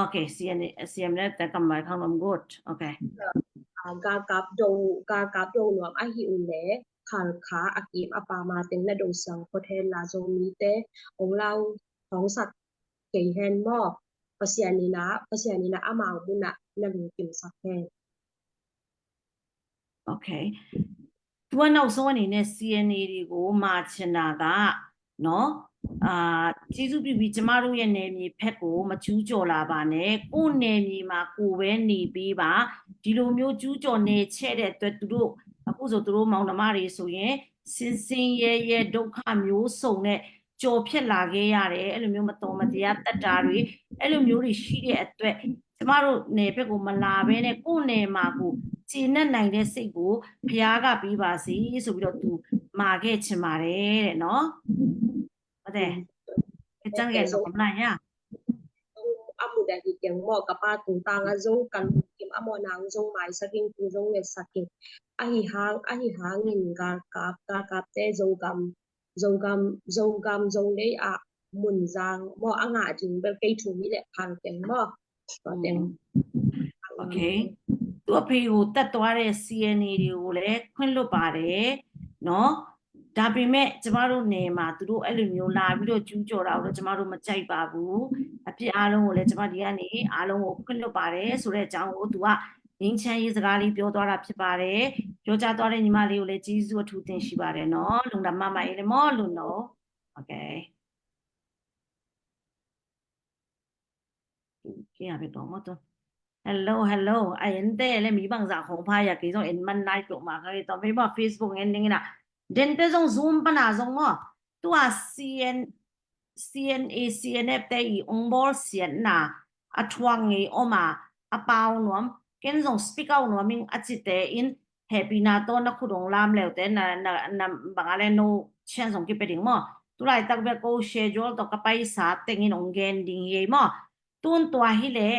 Okay, စီအဲန်အက်ဖ် စီအဲန်အက်ဖ် တဲတမ်ဝိုင်ခါနွမ် good. Okay. ဂါကပ်ဒို ဂါကပ်ဒိုနွမ်အဟီဢူလဲ ခါခါအကီမ်အပာ်မၤတ့ၢ်နဒိၣ်စၢ် ဖိထဲလၢဇိုမီတဲ အိၣ်လၢ ထောင်စက် kei hen maw. Pasian in ah, Pasian in ah amau mun ah na lungkimsak hen. Okay. သူကနောက်ဆုံးအနေနဲ့ စီအန်အေ တွေကိုမှာချင်တာကနော်အာကျေးဇူးပြုပြီးကျမတို့ရဲ့နယ်မြေဘက်ကိုမကျူးကျော်လာပါနဲ့ကိုယ့်နယ်မြေမှာကိုယ်ပဲနေပေးပါဒီလိုမျိုးကျူးကျော်နယ်ချဲ့တဲ့အတွက်သူတို့အခုဆိုသူတို့မောင်နှမတွေဆိုရင်စင်စင်ရဲရဲဒုက္ခမျိုးစုံနဲ့ကြော်ဖြတ်လာခဲ့ရတယ်အဲ့လိုမျိုးမတော်မတရားတတ်တာတွေအဲ့လိုမျိုးတွေရှိတဲ့အတွက်ကျမတို့နယ်ဘက်ကိုမလာဘဲနဲ့ကိုယ့်နယ်မှာကိုကျေနပ်နိုင်တဲ့စိတ်ကိုဘုရားကပေးပါစေဆိုပြီးတော့သူမှာခဲ့ချင်ပါတယ်တဲ့နော်ဟုတ်တယ်အကျမ်းငယ်တော့မလားညာ Amu dah hi keng maw ka pa tung tang a zo kan kim amo nang zo mai saking tu zo nge saking ahi hang ahi hang in gar kap gar kap te zo gam Zogam Zogam Zolei ah mun zang maw a ngah ding bel kei thu mi le phang teng maw. Teng. Okay. သူ့အဖေကိုတတ်သွားတဲ့ စီအန်အေ တွေကိုလည်းခွင့်လွှတ်ပါတယ်နော်ဒါပေမဲ့ကျမတို့နယ်မှာသူတို့အဲ့လိုမျိုးလာပြီးတော့ကျူးကျော်တာကိုတော့ကျမတို့မကြိုက်ပါဘူးအပြစ်အားလုံးကိုလည်းကျမဒီကနေအားလုံးကိုခွင့်လွှတ်ပါတယ်ဆိုတဲ့အကြောင်းကိုသူကငြိမ်းချမ်းရေးစကားလေးပြောသွားတာဖြစ်ပါတယ်ပြောကြားသွားတဲ့ညီမလေးကိုလည်းကျေးဇူးအထူးတင်ရှိပါတယ်နော်လုံတာမမအေးလည်းမော်လုံတော့ Okay. Hello, hello. Ai, ente le mi bang za khong pha ya ki zong en man nai tuk ma ka ki to mi ba Facebook ngen ning na. Den te zong Zoom pa na zong mo. Tu a C N, C N A, C N F te i ong bol sian na. A thuang ngi oma. A pau nuam. Ken zong speak out nuam ing a ci te in. Hehpihna tawh na khut hong lam leute na, na, na bang a le no chance hong kipia ding maw. Tulaitak bek ko schedule tawh ka paisa tengin hong gen ding hi ei maw. Tun tua hi leh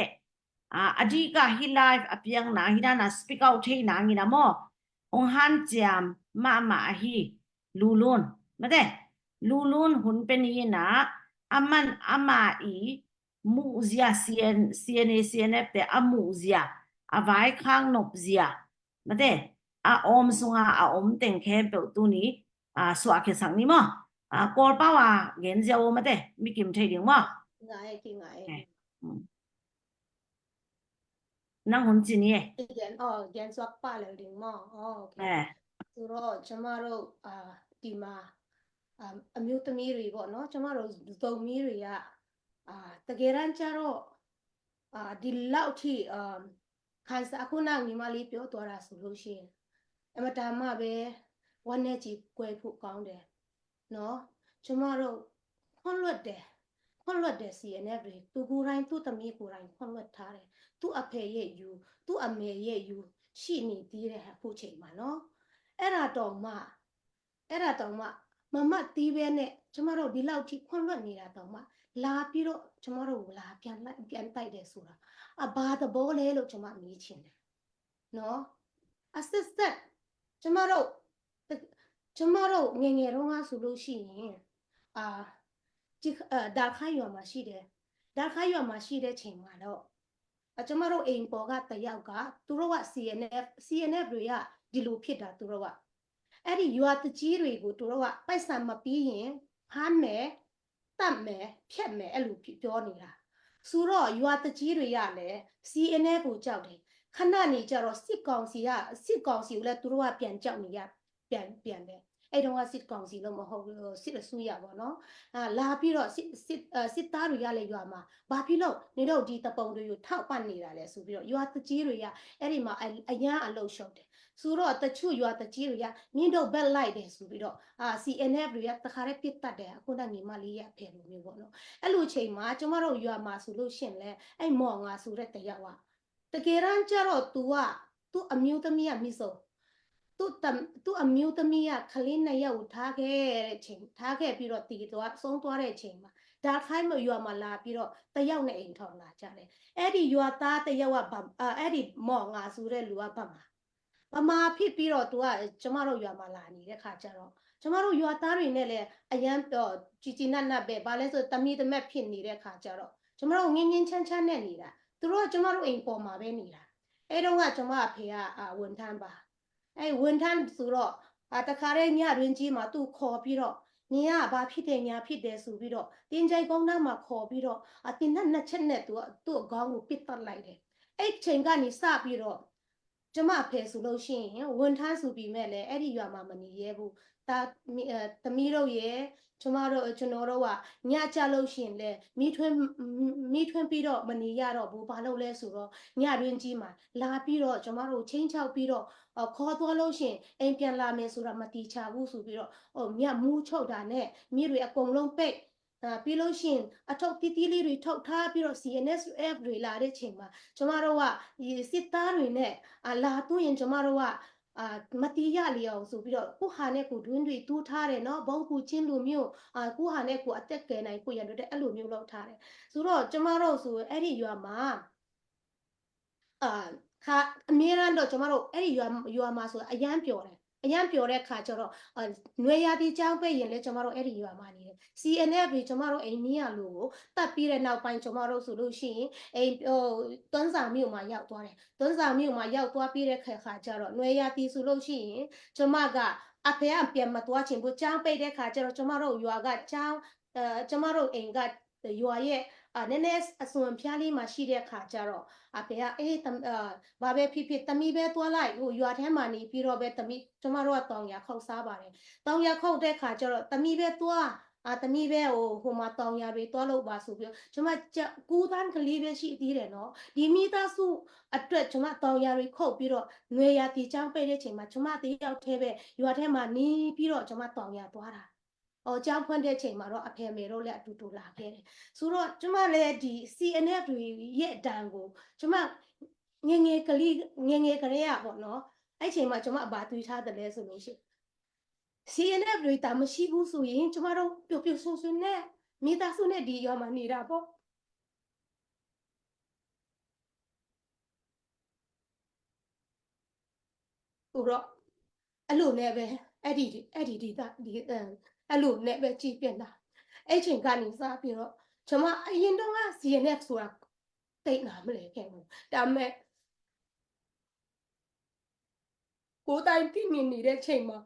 a, a dika hi live a piang nang hi dana speak out thei nang hi na maw. Hong hanciam mahmah ahi Lulun. Mate, Lulun hun pe ni ina a man ama i muhzia C N, C N A, C N F te a muhzia a vaikhak nopzia mate a om sunga a om teng khempeuh tuni a suahkhiasak ni maw a Kawlpau a genzia o mate mikim thei ding maw. Ngai ki ngai. Nang hun ci ni e. Gen, oh, gen suak pa leu ding maw. Oh, okay. ဆိုတော့ကျမတို့အာဒီမှာအာအမျိုးသမီးတွေပေါ့နော်ကျမတို့ဇုံမီးတွေကအာတကယ်တမ်းကျတော့အာဒီလောက်ထိအာခန်းစားအခုနညီမလေးပြောသွားတာဆိုလို့ရှိရင်အမတန်မှပဲဝမ်းနည်းကြေကွဲဖို့ကောင်းတယ်နော်ကျမတို့ခွင့်လွှတ်တယ်ခွင့်လွှတ်တယ် C N F တွေသူကိုယ်တိုင်သူ့သမီးကိုယ်တိုင်ခွင့်လွှတ်ထားတယ်သူ့အဖေရဲ့ယူသူ့အမေရဲ့ယူရှိနေသေးတဲ့အခုချိန်မှာနော်အဲ့ဒါတော့မှ အဲ့ဒါတောင်မှမမှတ်သေးပဲနဲ့ကျမတို့ဒီလောက်ထိခွင့်လွှတ်နေတာတောင်မှလာပြီးတော့ကျမတို့ကိုလာပြန်လိုက်ပြန်တိုက်တယ်ဆိုတာအဘာသဘောလဲလို့ကျမမေးချင်တယ်နော်အစစ်စစ်ကျမတို့ကျမတို့ငယ်ငယ်တုန်းကဆိုလို့ရှိရင်အာဒီအာဒါခါရွာမှာရှိတယ်ဒါခါရွာမှာရှိတဲ့ချိန်မှာတော့အကျမတို့အိမ်ပေါ်ကတယောက်ကသူတို့က C N F C N F တွေကဒီလိုဖြစ်တာသူတို့ကအဲ့ဒီရွာသူကြီးတွေကိုသူတို့ကပိုက်ဆံမပေးရင်ဖမ်းမယ်တတ်မယ်ဖျက်မယ်အဲ့လိုပြောနေတာဆိုတော့ရွာသူကြီးတွေကလည်း C N F ကိုကြောက်တယ်ခဏနေကြတော့စစ်ကောင်စီကစစ်ကောင်စီကိုလည်းသူတို့ကပြန်ကြောက်နေရပြန်ပြန်တယ်အဲ့တော့ကစစ်ကောင်စီလို့မဟုတ်ဘူးစစ်အစိုးရပေါ့နော်အာလာပြီးတော့စစ်စစ်စစ်သားတွေကလည်းရွာမှာဘာဖြစ်လို့နေတော့ဒီတပုံတွေကိုထောက်ပံ့နေတာလဲဆိုပြီးတော့ရွာသူကြီးတွေကအဲ့ဒီမှာအရမ်းအလုပ်ရှုပ်တယ်ဆိုတော့တချို့ရွာသူကြီးတွေကမင်းတို့ဘက်လိုက်တယ်ဆိုပြီးတော့အာ C N F တွေကတခါတည်းပစ်တတ်တယ်အခုနညီမလေးရဲ့အဖေလိုမျိုးပေါ့နော်အဲ့လိုချိန်မှာကျမတို့ရွာမှာဆိုလို့ရှိရင်လည်းအဲ့မော်ငါဆိုတဲ့တယောက်ကတကယ်တမ်းကျတော့ तू ကသူ့အမျိုးသမီးကမိဆိုသူ့တသူ့အမျိုးသမီးကကလေးနှစ်ယောက်ကိုထားခဲ့တဲ့အချိန်ထားခဲ့ပြီးတော့တည်သွားဆုံးသွားတဲ့အချိန်မှာဒါခိုင်းမရွာမှာလာပြီးတော့တယောက်နဲ့အိမ်ထောင်လာကြတယ်အဲ့ဒီရွာသားတယောက်ကဗမာအဲ့ဒီမော်ငါဆိုတဲ့လူကဗမာဗမာဖြစ်ပြီးတော့သူကကျမတို့ရွာမှာလာနေတဲ့ခါကျတော့ကျမတို့ရွာသားတွေနဲ့လည်းအရမ်းတော့ကြည်ကြည်နက်နက်ပဲဘာလဲဆိုတမီးတမက်ဖြစ်နေတဲ့ခါကျတော့ကျမတို့ငင်းငင်းချမ်းချမ်းနဲ့နေတာသူတို့ကကျမတို့အိမ်ပေါ်မှာပဲနေတာအဲ့တော့ကကျမအဖေကအာဝန်ထမ်းပါအဲ့ဝန်ထမ်းဆိုတော့အာတခါတည်းညတွင်ကြီးမှာသူ့ခေါ်ပြီးတော့ နင်ကဘာဖြစ်တယ် ညာဖြစ်တယ်ဆိုပြီးတော့ သင်္ချိုင်းကုန်းနားမှာခေါ်ပြီးတော့ အသင်္နံနှစ်ချက်နဲ့ သူက သူ့အခေါင်းကို ပစ်သတ်လိုက်တယ်။ အဲ့ချိန်ကနေစပြီးတော့ ကျမအဖေဆိုလို့ရှိရင် ဝန်ထမ်းဆိုပေမဲ့လည်း အဲ့ဒီရွာမှာမနေရဲဘူး။ သား၊ မီး၊ အဲ၊ သမီးတို့ရဲ့၊ ကျမတို့၊ ကျွန်တော်တို့က ညကျလို့ရှိရင်လည်း မီးထွင်း၊ မီးထွင်းပြီးတော့မနေရတော့ဘူး။ ဘာလို့လဲဆိုတော့ ညတွင်းကြီးမှာလာပြီးတော့ ကျမတို့ကိုခြိမ်းခြောက်ပြီးတော့၊ အဲ၊ ခေါ်သွားလို့ရှိရင် အိမ်ပြန်လာမယ်ဆိုတာ မသေချာဘူးဆိုပြီးတော့၊ အဲ၊ ညမိုးချုပ်တာနဲ့ မီးတွေအကုန်လုံးပိတ်၊ အဲ၊ ပြီးလို့ရှိရင် အထုပ်သေးသေးလေးတွေ ထုပ်ထားပြီးတော့ စီ အန် အက်ဖ် တွေလာတဲ့ချိန်မှာ ကျမတို့က စစ်သားတွေနဲ့၊ အဲ၊ လာသွင်းရင် ကျမတို့က၊ အဲ၊ မသေရလေအောင်ဆိုပြီးတော့ ကိုယ့်ဟာနဲ့ကိုယ် တွင်းတွေတူးထားတယ်နော်။ ဗုံးခိုကျင်းလိုမျိုး၊ အဲ၊ ကိုယ့်ဟာနဲ့ကိုယ် အသက်ကယ်နိုင်ဖို့ရန်အတွက် အဲ့လိုမျိုးလုပ်ထားတယ်။ ဆိုတော့ ကျမတို့ဆို အဲ့ဒီရွာမှာ၊ အဲ၊ ခါ၊ အမြဲတမ်းတော့ ကျမတို့ အဲ့ဒီရွာ၊ ရွာမှာဆို အရမ်းပျော်တယ်။ အရမ်းပျော်တဲ့ခါကျတော့၊ အဲ၊ နွေရာသီကျောင်းပိတ်ရင်လည်း ကျမတို့ အဲ့ဒီရွာမှာနေတယ်။ စီ အန် အက်ဖ် တွေ ကျမတို့ အိမ်နီးအလိုကို သတ်ပြီးတဲ့နောက်ပိုင်း ကျမတို့ဆိုလို့ရှိရင် အိမ်၊ ဟို၊ တွန်းဇံမြို့မှာရောက်သွားတယ်။ တွန်းဇံမြို့မှာရောက်သွားပြီးတဲ့ခါကျတော့ နွေရာသီဆိုလို့ရှိရင် ကျမက အဖေက ပြန်မသွားချင်ဘူး။ ကျောင်းပိတ်တဲ့ခါကျတော့ ကျမတို့ရွာက ကျောင်း၊ အဲ၊ ကျမတို့အိမ်က ရွာရဲ့၊ အဲ၊ နည်းနည်းအစွန့်ဖျားလေးမှာရှိတဲ့ခါကျတော့ အဖေက အေး၊ သမ၊ အဲ၊ ဘာပဲဖြစ်ဖြစ် သမီးပဲသွားလိုက်၊ ဟို၊ ရွာထဲမှာနေပြီးတော့ပဲ သမီး၊ ကျမတို့က တောင်ယာခုတ်စားပါတယ်။ တောင်ယာခုတ်တဲ့ခါကျတော့ သမီးပဲသွား၊ အဲ၊ သမီးပဲ၊ ဟို၊ ဟိုမှာ တောင်ယာတွေသွားလုပ်ပါဆိုပြီးတော့ ကျမ ကျ၊ ကိုးတန်းကလေးပဲရှိသေးတယ်နော်။ ဒီမိသားစုအတွက် ကျမ တောင်ယာတွေခုတ်ပြီးတော့ နွေရာသီကျောင်းပိတ်တဲ့ချိန်မှာ ကျမတစ်ယောက်တည်းပဲ ရွာထဲမှာနေပြီးတော့ ကျမ တောင်ယာသွားတာ။ အော်၊ ကျောင်းဖွင့်တဲ့ချိန်မှာတော့ အဖေအမေတို့လည်း အတူတူလာခဲ့တယ်။ ဆိုတော့ ကျမလည်း ဒီ စီ အန် အက်ဖ် တွေရဲ့ဒဏ်ကို ကျမ ငယ်ငယ်ကလေး၊ ငယ်ငယ်ကလေးကပေါ့နော်၊ အဲ့ချိန်မှာ ကျမ ဘာတွေးထားသလဲဆိုလို့ရှိရင် စီ အန် အက်ဖ် တွေသာမရှိဘူးဆိုရင် ကျမတို့ ပျော်ပျော်ရွှင်ရွှင်နဲ့ မိသားစုနဲ့ ဒီရွာမှာနေတာပေါ့။ ဆိုတော့ အဲ့လိုနဲ့ပဲ၊ အဲ့ဒီ၊ အဲ့ဒီဒေသ၊ ဒီ၊ အဲ၊ အဲ့လိုနဲ့ပဲ ကြည့်ပြန်တာ။ အဲ့ချိန်ကနေစပြီးတော့ ကျမ အရင်တုန်းက စီ အန် အက်ဖ် ဆိုတာ သိပ်နားမလည်ခဲ့ဘူး။ ဒါပေမဲ့ ကိုယ်တိုင်သိနေနေတဲ့ချိန်မှာ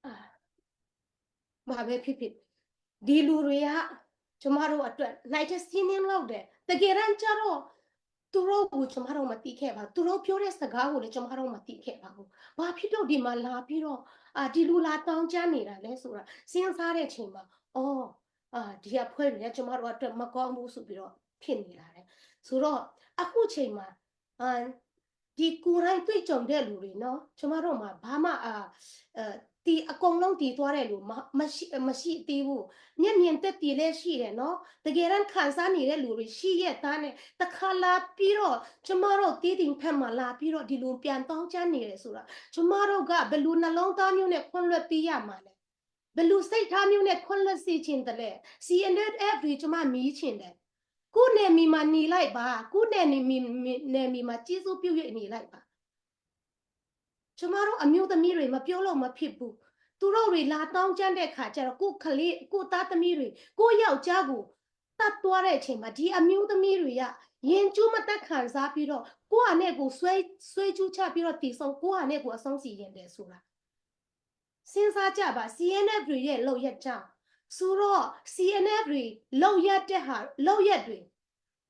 အာ၊ ဘာပဲဖြစ်ဖြစ် ဒီလူတွေက ကျမတို့အတွက် nineteen sinning လုပ်တယ်။ တကယ်တမ်းကျတော့ သူတို့ကို ကျမတို့ မသိခဲ့ပါဘူး။ သူတို့ပြောတဲ့စကားကိုလည်း ကျမတို့ မသိခဲ့ပါဘူး။ ဘာဖြစ်လို့ ဒီမှာလာပြီးတော့၊ အာ၊ ဒီလူလာတောင်းကျမ်းနေတာလဲဆိုတာ စဉ်းစားတဲ့ချိန်မှာ၊ အော်၊ အာ၊ ဒီအဖွဲ့တွေက ကျမတို့အတွက် မကောင်းဘူးဆိုပြီးတော့ ဖြစ်နေလာတယ်။ ဆိုတော့ အခုချိန်မှာ၊ အာ၊ ဒီကိုယ်တိုင်တွေ့ကြုံတဲ့လူတွေနော်၊ ကျမတို့မှာ ဘာမှ၊ အာ၊ အဲ၊ ဒီအကုန်လုံး တည်သွားတဲ့လူ မ၊ မရှိ၊ မရှိသေးဘူး။ မျက်မြင်သက်သေလည်းရှိတယ်နော်။ တကယ်တမ်း ခံစားနေတဲ့လူတွေ ရှိရဲ့သားနဲ့ တစ်ခါလာပြီးတော့ ကျမတို့ တီးတိန်ဘက်မှာ လာပြီးတော့ ဒီလူ ပြန်တောင်းကျမ်းနေတယ်ဆိုတာ ကျမတို့က ဘယ်လိုနှလုံးသားမျိုးနဲ့ ခွင့်လွှတ်ပေးရမှာလဲ။ ဘယ်လိုစိတ်ထားမျိုးနဲ့ ခွင့်လွှတ်စေချင်သလဲ။ စီ အန် အက်ဖ် တွေ ကျမ မေးချင်တယ်။ ကိုယ့်နယ်မြေမှာ နေလိုက်ပါ။ ကိုယ့်နယ်မြေ၊ နယ်မြေမှာ ကျေးဇူးပြု၍ နေလိုက်ပါ။ ကျမတို့ အမျိုးသမီးတွေ မပြောလို့မဖြစ်ဘူး။ သူတို့တွေ လာတောင်းကျမ်းတဲ့ခါကျတော့ ကိုယ့်ကလေး၊ ကိုယ့်သားသမီးတွေ၊ ကိုယ့်ယောက်ျားကို သတ်သွားတဲ့အချိန်မှာ ဒီအမျိုးသမီးတွေက ရင်ကျူးမတတ်ခံစားပြီးတော့ ကိုယ့်ဟာနဲ့ကိုယ် ဆွဲ၊ ဆွဲကျူးချပြီးတော့ သေဆုံး၊ ကိုယ့်ဟာနဲ့ကိုယ် အဆုံးစီရင်တယ်ဆိုတာ စဉ်းစားကြပါ။ စီ အန် အက်ဖ် တွေရဲ့ လုပ်ရပ်ကြောင့်။ ဆိုတော့ စီ အန် အက်ဖ် တွေ လုပ်ရပ်တဲ့ဟာ၊ လုပ်ရပ်တွေ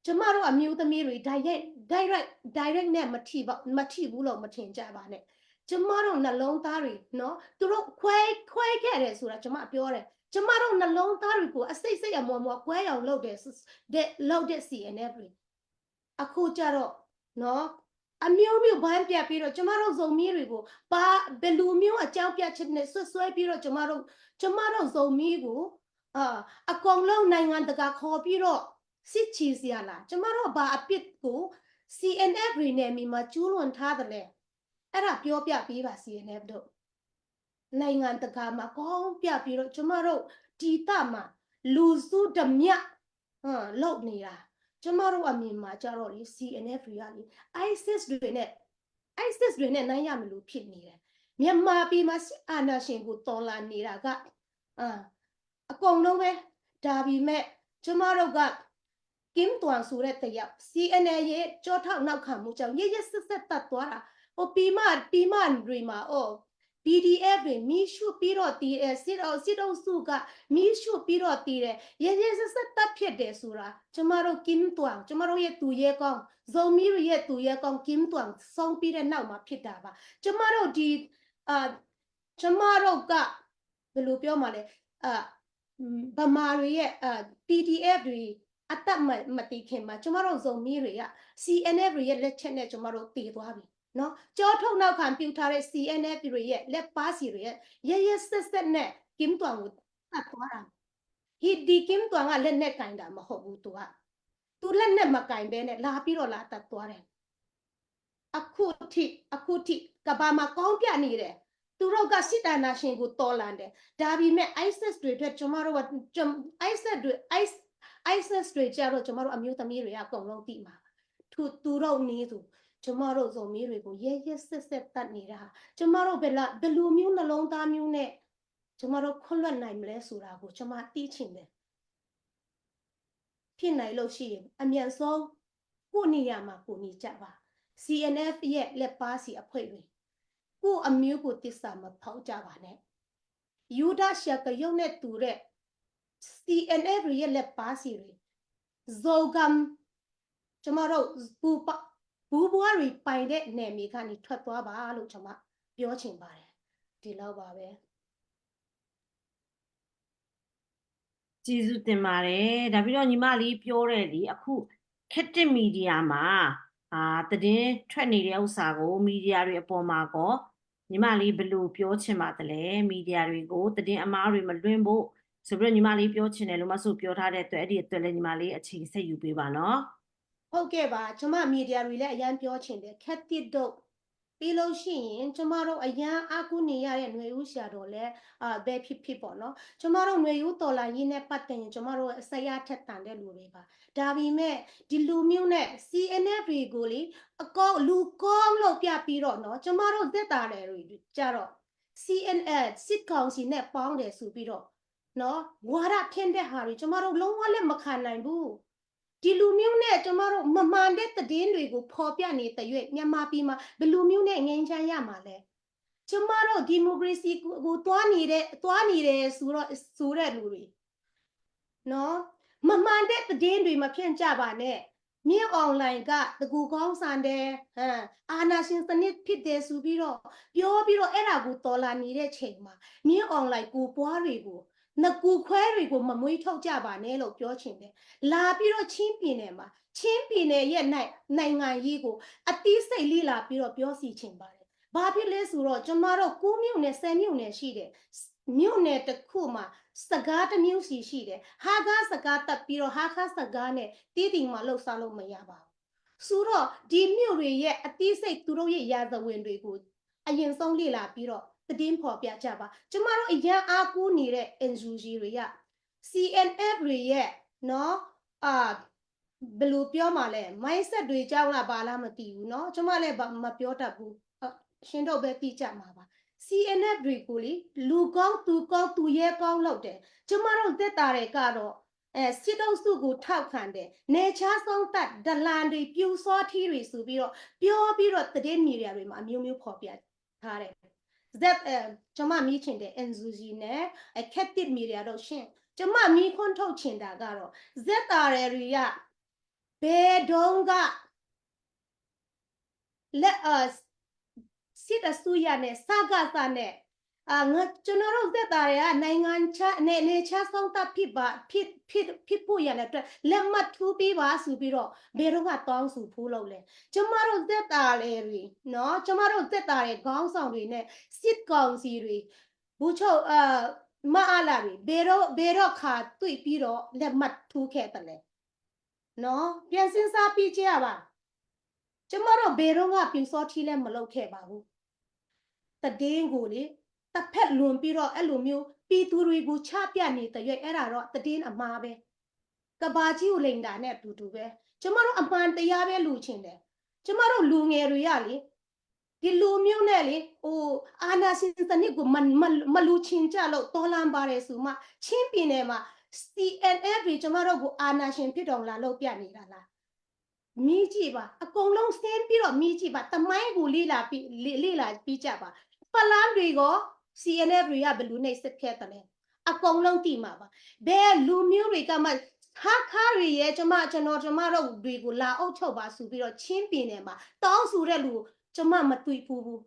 ကျမတို့ အမျိုးသမီးတွေ တိုက်ရိုက်၊ တိုက်ရိုက်၊ တိုက်ရိုက်နဲ့ မထိပါ၊ မထိဘူးလို့ မထင်ကြပါနဲ့။ ကျမတို့ နှလုံးသားတွေနော်၊ သူတို့ ခွဲ၊ ခွဲခဲ့တယ်ဆိုတာ ကျမ ပြောတယ်။ ကျမတို့ နှလုံးသားတွေကို အစိတ်စိတ်အမွှာ်မွှာ် ကွဲအောင်လုပ်တဲ့၊ တဲ့၊ လုပ်တဲ့ စီ အန် အက်ဖ် တွေ အခုကျတော့နော်၊ အမျိုးမျိုး ဘန်းပြပြီးတော့ ကျမတို့ ဇုန်မီးတွေကို ဘာ၊ ဘယ်လိုမျိုး အကြောင်းပြချက်နဲ့ စွပ်စွဲပြီးတော့ ကျမတို့၊ ကျမတို့ ဇုန်မီးကို၊ အာ၊ အကုန်လုံး နိုင်ငံတကာ ခေါ်ပြီးတော့ စစ်ချေစရာလား။ ကျမတို့ ဘာအပြစ်ကို စီ အန် အက်ဖ် တွေ နယ်မြေမှာ ကျူးလွန်ထားသလဲ။ အဲ့ဒါ ပြောပြပေးပါ၊ စီ အန် အက်ဖ် တို့။ နိုင်ငံတကာမှာ ကောင်းပြပြီးတော့ ကျမတို့ ဒေသမှာ လူစုဓားမြ၊ အာ၊ လုပ်နေတာ။ ကျမတို့ အမြင်မှာကျတော့လေ၊ စီ အန် အက်ဖ် တွေကလေ၊ အိုင်စစ်တွေနဲ့၊ အိုင်စစ်တွေနဲ့ နိုင်ရမလို ဖြစ်နေတယ်။ မြန်မာပြည်မှာ စစ်အာဏာရှင်ကို တော်လှန်နေတာက၊ အာ၊ အကုန်လုံးပဲ။ ဒါပေမဲ့ ကျမတို့က ကင်မ်တွမ် ဆိုတဲ့တယောက် စီ အန် အယ် ရဲ့ ကျောထောက်နောက်ခံမှုကြောင့် ရက်ရက်စက်စက် သတ်သွားတာ။ အို ပြည်မ ပြည်မတွေမှာ အို ပီဒီအက်ဖ် တွေ မီးရှို့ပြီးတော့သေတယ်၊ စစ်အုပ်၊ စစ်အုပ်စုက မီးရှို့ပြီးတော့သေတယ်၊ ရက်ရက်စက်စက်သတ်ဖြတ်တယ်ဆိုတာ ကျမတို့ ကင်မ်တွင်း၊ ကျမတို့ရဲ့သူရဲကောင်း၊ ဇိုမီးတွေရဲ့သူရဲကောင်း ကင်မ်တွင်း ဆုံးပြီးတဲ့နောက်မှာ ဖြစ်တာပါ။ ကျမတို့ ဒီ၊ အာ၊ ကျမတို့က ဘယ်လိုပြောမှာလဲ၊ အာ၊ ဗမာတွေရဲ့၊ အာ၊ ပီဒီအက်ဖ် တွေ အသတ်မ၊ မသေခင်မှာ ကျမတို့ ဇိုမီးတွေက စီအန်အက်ဖ် တွေရဲ့လက်ချက်နဲ့ ကျမတို့သေသွားပြီနော်။ ကျောထောက်နောက်ခံပြုထားတဲ့ စီအန်အက်ဖ် တွေရဲ့ လက်ပါစီတွေရဲ့ ရက်ရက်စက်စက်နဲ့ ကင်မ်တွင်းကို သတ်သွားတာ။ ဟိ၊ ဒီ ကင်မ်တွင်းက လက်နက်ကိုင်တာမဟုတ်ဘူး။ သူက၊ သူလက်နက်မကိုင်ဘဲနဲ့ လာပြီးတော့ လာသတ်သွားတယ်။ အခုထိ၊ အခုထိ ကမ္ဘာမှာ ကောင်းပြနေတယ်။ သူတို့က စစ်အာဏာရှင်ကို တော်လှန်တယ်။ ဒါပေမဲ့ အိုင်စစ်တွေအတွက် ကျမတို့က၊ ကျမ၊ အိုင်စစ်တွေ၊ အိုင်၊ အိုင်စစ်တွေကျတော့ ကျမတို့ အမျိုးသမီးတွေက အကုန်လုံးသိမှာ။ သူ၊ သူတို့နည်းသူ ကျမတို့ ဇိုမီးတွေကို ရက်ရက်စက်စက် သတ်နေတာဟာ ကျမတို့ ဘယ်လောက်၊ ဘယ်လိုမျိုး နှလုံးသားမျိုးနဲ့ ကျမတို့ ခွင့်လွှတ်နိုင်မလဲဆိုတာကို ကျမ သိချင်တယ်။ ဖြစ်နိုင်လို့ရှိရင် အမြန်ဆုံး ကိုယ့်နေရာမှာ ကိုယ်နေကြပါ။ စီအန်အက်ဖ် ရဲ့ လက်ပါစီအဖွဲ့တွေ၊ ကိုယ့်အမျိုးကို သစ္စာမဖောက်ကြပါနဲ့။ ယူဒရှကာရုတ်နဲ့တူတဲ့ စီအန်အက်ဖ် ရဲ့ လက်ပါစီတွေ၊ ဇိုကမ်၊ ကျမတို့ ပူပ၊ ပူပူရီပိုင်တဲ့နယ်မြေကနေ ထွက်သွားပါလို့ ကျမ ပြောချင်ပါတယ်။ ဒီလောက်ပါပဲ။ ကျေးဇူးတင်ပါတယ်။ ဒါပြီးတော့ ညီမလေးပြောတဲ့လေ၊ အခု ခေတ်သစ်မီဒီယာမှာ၊ အာ၊ သတင်းထွက်နေတဲ့ဥစ္စာကို မီဒီယာတွေအပေါ်မှာကော ညီမလေး ဘယ်လိုပြောချင်ပါသလဲ။ မီဒီယာတွေကို သတင်းအမှားတွေ မလွှင့်ဖို့ဆိုပြီးတော့ ညီမလေးပြောချင်တယ်လို့ မဆုပြောထားတဲ့အတွက် အဲ့ဒီအတွက်လည်း ညီမလေး အချိန်ဆက်ယူပေးပါနော်။ ဟုတ်ကဲ့ပါ။ ကျမ မီဒီယာတွေလည်း အရမ်းပြောချင်တယ်။ ခေတ်သစ်တို့၊ ပြီးလို့ရှိရင် ကျမတို့ အရမ်းအားကိုးနေရတဲ့ နွေဦးဆရာတော်လည်း၊ အာ၊ ပဲဖြစ်ဖြစ်ပေါ့နော်။ ကျမတို့ နွေဦးတော်လှန်ရေးနဲ့ ပတ်သက်ရင် ကျမတို့ အစိတ်အားထက်သန်တဲ့လူတွေပါ။ ဒါပေမဲ့ ဒီလူမျိုးနဲ့ စီအန်အက်ဖ် တွေကိုလေ၊ အကောင်း၊ လူကောင်းလုပ်ပြပြီးတော့နော်၊ ကျမတို့ သက်သာတယ်တွေကျတော့ စီအန်အက်ဖ်၊ စစ်ကောင်စီနဲ့ ပေါင်းတယ်ဆိုပြီးတော့နော်၊ ဝါဒဖြန့်တဲ့ဟာတွေ ကျမတို့ လုံးဝလက်မခံနိုင်ဘူး။ ဒီလူမျိုးနဲ့ ကျမတို့ မမှန်တဲ့သတင်းတွေကို ဖော်ပြနေသရွေ့ မြန်မာပြည်မှာ ဘယ်လူမျိုးနဲ့ ငြိမ်းချမ်းရမှာလဲ။ ကျမတို့ ဒီမိုကရေစီကို ကို သွားနေတဲ့၊ သွားနေတယ်ဆိုတော့၊ ဆိုတဲ့လူတွေနော်၊ မမှန်တဲ့သတင်းတွေ မဖြန့်ကြပါနဲ့။ မင်းအောင်လှိုင်က တကူကောင်းဆန်တယ်၊ အာ၊ အာဏာရှင်စနစ်ဖြစ်တယ်ဆိုပြီးတော့ ပြောပြီးတော့ အဲ့ဒါကို တော်လှန်နေတဲ့ချိန်မှာ မင်းအောင်လှိုင် ကိုယ်ပွားတွေကို နကူခွဲတွေကို မမွေးထုတ်ကြပါနဲ့လို့ ပြောချင်တယ်။ လာပြီးတော့ ချင်းပြည်နယ်မှာ၊ ချင်းပြည်နယ်ရဲ့ နိုင်၊ နိုင်ငံရေးကို အသေးစိတ်လေ့လာပြီးတော့ ပြောစီချင်ပါတယ်။ ဘာဖြစ်လဲဆိုတော့ ကျမတို့ ကိုးမြို့နယ်၊ ဆယ်မြို့နယ်ရှိတယ်။ မြို့နယ်တစ်ခုမှာ စကားတစ်မျိုးစီရှိတယ်။ ဟားခါးစကားတပ်ပြီးတော့ ဟားခါးစကားနဲ့ တေးတိမ်မှာ လှုပ်ရှားလို့မရပါဘူး။ ဆိုတော့ ဒီမြို့တွေရဲ့ အသေးစိတ်၊ သူတို့ရဲ့ ရာဇဝင်တွေကို အရင်ဆုံးလေ့လာပြီးတော့ သတင်းဖော်ပြကြပါ။ ကျမတို့ အရမ်းအားကိုးနေတဲ့ အန်ယူဂျီ တွေက စီအန်အက်ဖ် တွေရဲ့နော်၊ အာ၊ ဘယ်လိုပြောမှာလဲ၊ mindset တွေကြောင့်လား ဘာလား မသိဘူးနော်။ ကျမလည်း ဘာ၊ မပြောတတ်ဘူး။ အာ၊ ရှင်တို့ပဲ သိကြမှာပါ။ စီအန်အက်ဖ် တွေကိုလေ၊ လူကောင်း၊ သူကောင်း၊ သူရဲကောင်းလုပ်တယ်။ ကျမတို့ သက်သာတွေကတော့၊ အဲ၊ စစ်အုပ်စုကို ထောက်ခံတယ်။ နယ်ခြားစောင့်တပ်၊ ဒလန်တွေ၊ ပျူစောထီးတွေဆိုပြီးတော့ ပြောပြီးတော့ သတင်းမီဒီယာတွေမှာ အမျိုးမျိုးဖော်ပြထားတယ်။ ဇက်၊ အဲ၊ ကျမ မေးချင်တယ်။ အန်ယူဂျီ နဲ့ အဲ၊ ခေတ်သစ်မီဒီယာတို့ ရှင်း၊ ကျမ မေးခွန်းထုတ်ချင်တာကတော့ ဇက်သားတွေက ဘယ်တုန်းက လက်၊ အာ၊ စစ်အစိုးရနဲ့ စကစ နဲ့၊ အာ၊ ငါ၊ ကျွန်တော်တို့ ဇက်သားတွေက နိုင်ငံခြား၊ နယ်၊ နယ်ခြားစောင့်တပ်ဖြစ်ပါ၊ ဖြစ်၊ ဖြစ်၊ ဖြစ်ဖို့ရန်အတွက် လက်မှတ်ထိုးပေးပါဆိုပြီးတော့ ဘယ်တော့မှ တောင်းဆိုဖို့လုပ်လဲ။ ကျမတို့ ဇက်သားတွေနော်၊ ကျမတို့ ဇက်သားတွေ ခေါင်းဆောင်တွေနဲ့ စစ်ကောင်စီတွေ၊ ဗိုလ်ချုပ်၊ အာ၊ မအလတွေ ဘယ်တော့၊ ဘယ်တော့ခါတွေ့ပြီးတော့ လက်မှတ်ထိုးခဲ့သလဲ။ နော်၊ ပြန်စဉ်းစားပြီးကြည့်ရပါ။ ကျမတို့ ဘယ်တော့မှ ပျူစောထီးလည်း မလုပ်ခဲ့ပါဘူး။ သတင်းကိုလေ၊ တစ်ဖက်လွန်ပြီးတော့ အဲ့လိုမျိုး ပြည်သူတွေကို ချပြနေသရွေ့ အဲ့ဒါတော့ သတင်းအမှားပဲ။ ကဘာကြီးကို လိမ်တာနဲ့ အတူတူပဲ။ ကျမတို့ အမှန်တရားပဲ လိုချင်တယ်။ ကျမတို့ လူငယ်တွေကလေ၊ ဒီလူမျိုးနဲ့လေ၊ ဟို၊ အာဏာရှင်စနစ်ကို မ၊ မ၊ မလိုချင်ကြလို့ တော်လှန်ပါတယ်ဆိုမှ ချင်းပြည်နယ်မှာ စီအန်အက်ဖ် တွေ ကျမတို့ကို အာဏာရှင်ဖြစ်အောင် လာလုပ်ပြနေတာလား။ မေးကြည့်ပါ။ အကုန်လုံးဆင်းပြီးတော့မေးကြည့်ပါ။ သမိုင်းကိုလေ့လာပြီး၊ လေ့၊ လေ့လာပြီးကြပါ။ ဖလမ်းတွေကို စီအန်အက်ဖ် တွေက ဘယ်လိုနှိပ်စက်ခဲ့သလဲ။ အကုန်လုံးသိမှာပါ။ ဘယ်လူမျိုးတွေကမှ ဟားခါးတွေရဲ့ ကျမ၊ ကျွန်တော်၊ ကျမတို့တွေကို လာအုပ်ချုပ်ပါဆိုပြီးတော့ ချင်းပြည်နယ်မှာ တောင်းဆိုတဲ့လူကို ကျမ မတွေ့ဖူးဘူး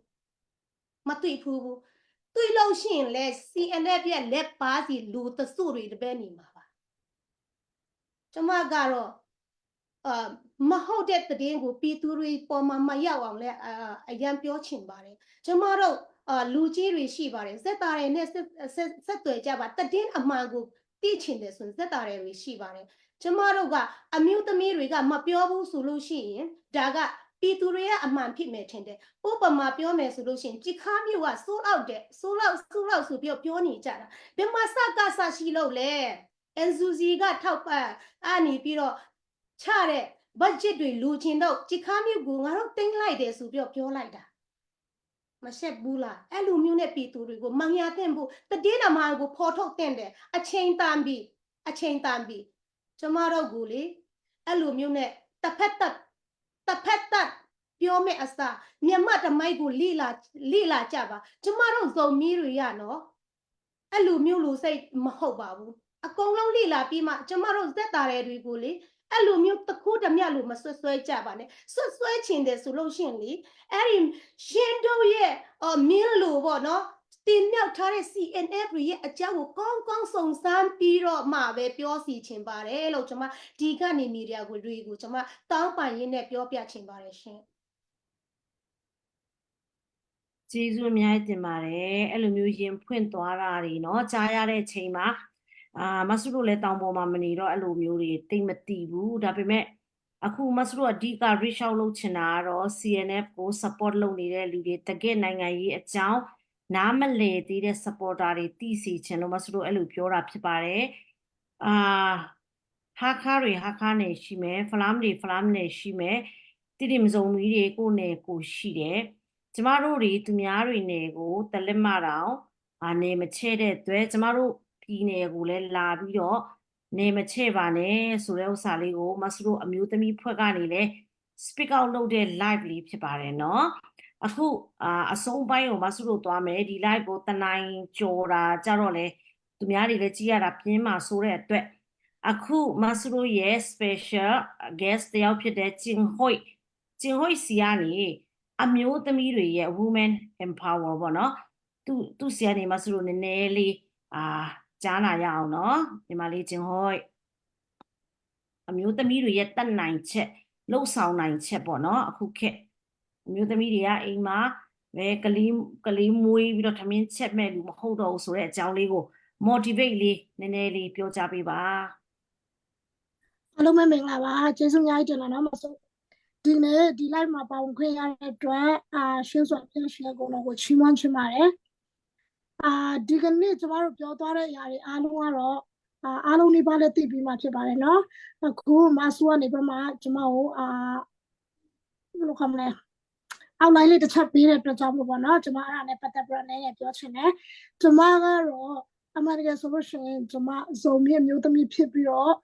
။ မတွေ့ဖူးဘူး။ တွေ့လို့ရှိရင်လည်း စီအန်အက်ဖ် ရဲ့ လက်ပါစီ လူတစုတွေပဲ နေမှာပါ။ ကျမကတော့၊ အာ၊ မဟုတ်တဲ့သတင်းကို ပြည်သူတွေပေါ်မှာ မရောက်အောင်လည်း အာ၊ အရမ်းပြောချင်ပါတယ်။ ကျမတို့၊ အာ၊ လူကြီးတွေရှိပါတယ်။ သက်သာတွေနဲ့ ဆက်၊ ဆက်၊ ဆက်သွယ်ကြပါ။ သတင်းအမှန်ကို သိချင်တယ်ဆိုရင် သက်သာတွေရှိပါတယ်။ ကျမတို့က အမျိုးသမီးတွေက မပြောဘူးဆိုလို့ရှိရင် ဒါက ပြည်သူတွေရဲ့အမှန်ဖြစ်မယ်ထင်တယ်။ ဥပမာပြောမယ်ဆိုလို့ရှိရင် ကျီခါးမြို့က sold out တယ်၊ sold out၊ sold out ဆိုပြီးတော့ ပြောနေကြတာ။ ဘယ်မှာ စကစ ရှိလို့လဲ။ အန်ယူစီက ထောက်ပံ့၊ အာ၊ နေပြီးတော့ ချတဲ့ ဘတ်ဂျက်တွေ လိုချင်လို့ ကျီခါးမြို့ကို ငါတို့သိမ်းလိုက်တယ်ဆိုပြီးတော့ ပြောလိုက်တာ။ မရှက်ဘူးလား။ အဲ့လိုမျိုးနဲ့ ပြည်သူတွေကို မငြိုင်သင့်ဘူး။ သတင်းအမှန်ကို ဖော်ထုတ်သင့်တယ်။ အချိန်တန်ပြီ။ အချိန်တန်ပြီ။ ကျမတို့ကိုလေ၊ အဲ့လိုမျိုးနဲ့ တစ်ဖက်သတ်၊ တစ်ဖက်သတ်ပြောမယ့်အစား မြန်မာ့သမိုင်းကို လေ့လာ၊ လေ့လာကြပါ။ ကျမတို့ ဇိုမီးတွေကနော်၊ အဲ့လိုမျိုးလူစိတ်မဟုတ်ပါဘူး။ အကုန်လုံးလေ့လာပြီးမှ ကျမတို့ သက်သာတွေ၊ တွေကိုလေ၊ အဲ့လိုမျိုး တခုတမျှလို မစွပ်စွဲကြပါနဲ့။ စွပ်စွဲချင်တယ်ဆိုလို့ရှိရင်လေ၊ အဲ့ဒီရှင်းတို့ရဲ့၊ အာ၊ မင်းလိုပေါ့နော်၊ တင်မြှောက်ထားတဲ့ စီအန်အက်ဖ် တွေရဲ့အကြောင်းကို ကောင်းကောင်းစုံစမ်းပြီးတော့မှပဲ ပြောစီချင်ပါတယ်လို့ ကျမ ဒီကနေ မီဒီယာကို၊ တွေကို ကျမ တောင်းပန်ရင်းနဲ့ ပြောပြချင်ပါတယ်ရှင်။ ကျေးဇူးအများကြီးတင်ပါတယ်။ အဲ့လိုမျိုး ရင်ဖွင့်သွားတာတွေနော်၊ ကြားရတဲ့အချိန်မှာ၊ အာ၊ မဆုတို့လည်း တောင်ပေါ်မှာမနေတော့ အဲ့လိုမျိုးတွေ သိပ်မသိဘူး။ ဒါပေမဲ့ အခုမဆုတို့ အဓိက reach out လုပ်ချင်တာကတော့ စီအန်အက်ဖ် ကို support လုပ်နေတဲ့လူတွေ၊ တကယ့်နိုင်ငံရေးအကြောင်း နားမလည်သေးတဲ့ supporter တွေ သိစေချင်လို့ မဆုတို့ အဲ့လိုပြောတာဖြစ်ပါတယ်။ အာ၊ ဟားခါးတွေ ဟားခါးနယ်ရှိမယ်။ ဖလမ်းတွေ ဖလမ်းနယ်ရှိမယ်။ တီးတိန်၊ ဇိုမီးတွေ ကိုယ့်နယ်ကိုယ်ရှိတယ်။ ကျမတို့တွေ သူများတွေနယ်ကို တလက်မတောင်၊ အာ၊ နယ်မချဲ့တဲ့အတွက် ကျမတို့ပြည်နယ်ကိုလည်း လာပြီးတော့ နယ်မချဲ့ပါနဲ့ဆိုတဲ့ဥစ္စာလေးကို မဆုတို့ အမျိုးသမီးအဖွဲ့ကနေလည်း speak out လုပ်တဲ့ live လေးဖြစ်ပါတယ်နော်။ အခု၊ အာ၊ အဆုံးပိုင်းကို မဆုတို့သွားမယ်။ ဒီ live ကို တစ်နာရီကျော်တာကြတော့လေ၊ သူများတွေလည်း ကြည့်ရတာ ပြင်းမှာစိုးတဲ့အတွက်၊ အခု မဆုတို့ရဲ့ special guest တစ်ယောက်ဖြစ်တဲ့ ကျင်ဟွိ၊ ကျင်ဟွိဆီကနေ အမျိုးသမီးတွေရဲ့ women empower ပေါ့နော်၊ သူ၊ သူဆီကနေ မဆုတို့ နည်းနည်းလေး၊ အာ၊ ကြားနာရအောင်နော်။ ညီမလေး ကျင်ဟွိ၊ အမျိုးသမီးတွေရဲ့ တတ်နိုင်ချက်၊ လုပ်ဆောင်နိုင်ချက်ပေါ့နော်။ အခုခေတ် အမျိုးသမီးတွေက အိမ်မှာပဲ ကလေး၊ ကလေးမွေးပြီးတော့ ထမင်းချက်မဲ့လူ မဟုတ်တော့ဘူးဆိုတဲ့ အကြောင်းလေးကို motivate လေး နည်းနည်းလေး ပြောကြားပေးပါ။ အားလုံးပဲ မင်္ဂလာပါ။ ကျေးဇူးအများကြီးတင်ပါတယ်နော်။ မဆု၊ ဒီနေ့ ဒီ live မှာ ပါဝင်ခွင့်ရတဲ့အတွက်၊ အာ၊ ရှင်းစွာ ပြောဆိုရကုန်တော့ကို ချီးမွမ်းချင်ပါတယ်။ အာ၊ ဒီကနေ့ ကျမတို့ ပြောသွားတဲ့အရာတွေ အားလုံးကတော့၊ အာ၊ အားလုံးနီးပါးလည်း သိပြီးမှ ဖြစ်ပါတယ်နော်။ အခု မဆုကနေပြီးမှ ကျမကို၊ အာ၊ ဘယ်လိုခေါ်မလဲ၊ outline လေး တစ်ချက်ပေးတဲ့အတွက်ကြောင့်မို့ပေါ့နော်။ ကျမ အဲ့ဒါနဲ့ပတ်သက်ပြီးတော့ နည်းနည်းပြောချင်တယ်။ ကျမကတော့၊ အမှန်တကယ်ဆိုလို့ရှိရင် ကျမ ဇိုမီးအမျိုးသမီးဖြစ်ပြီးတော့၊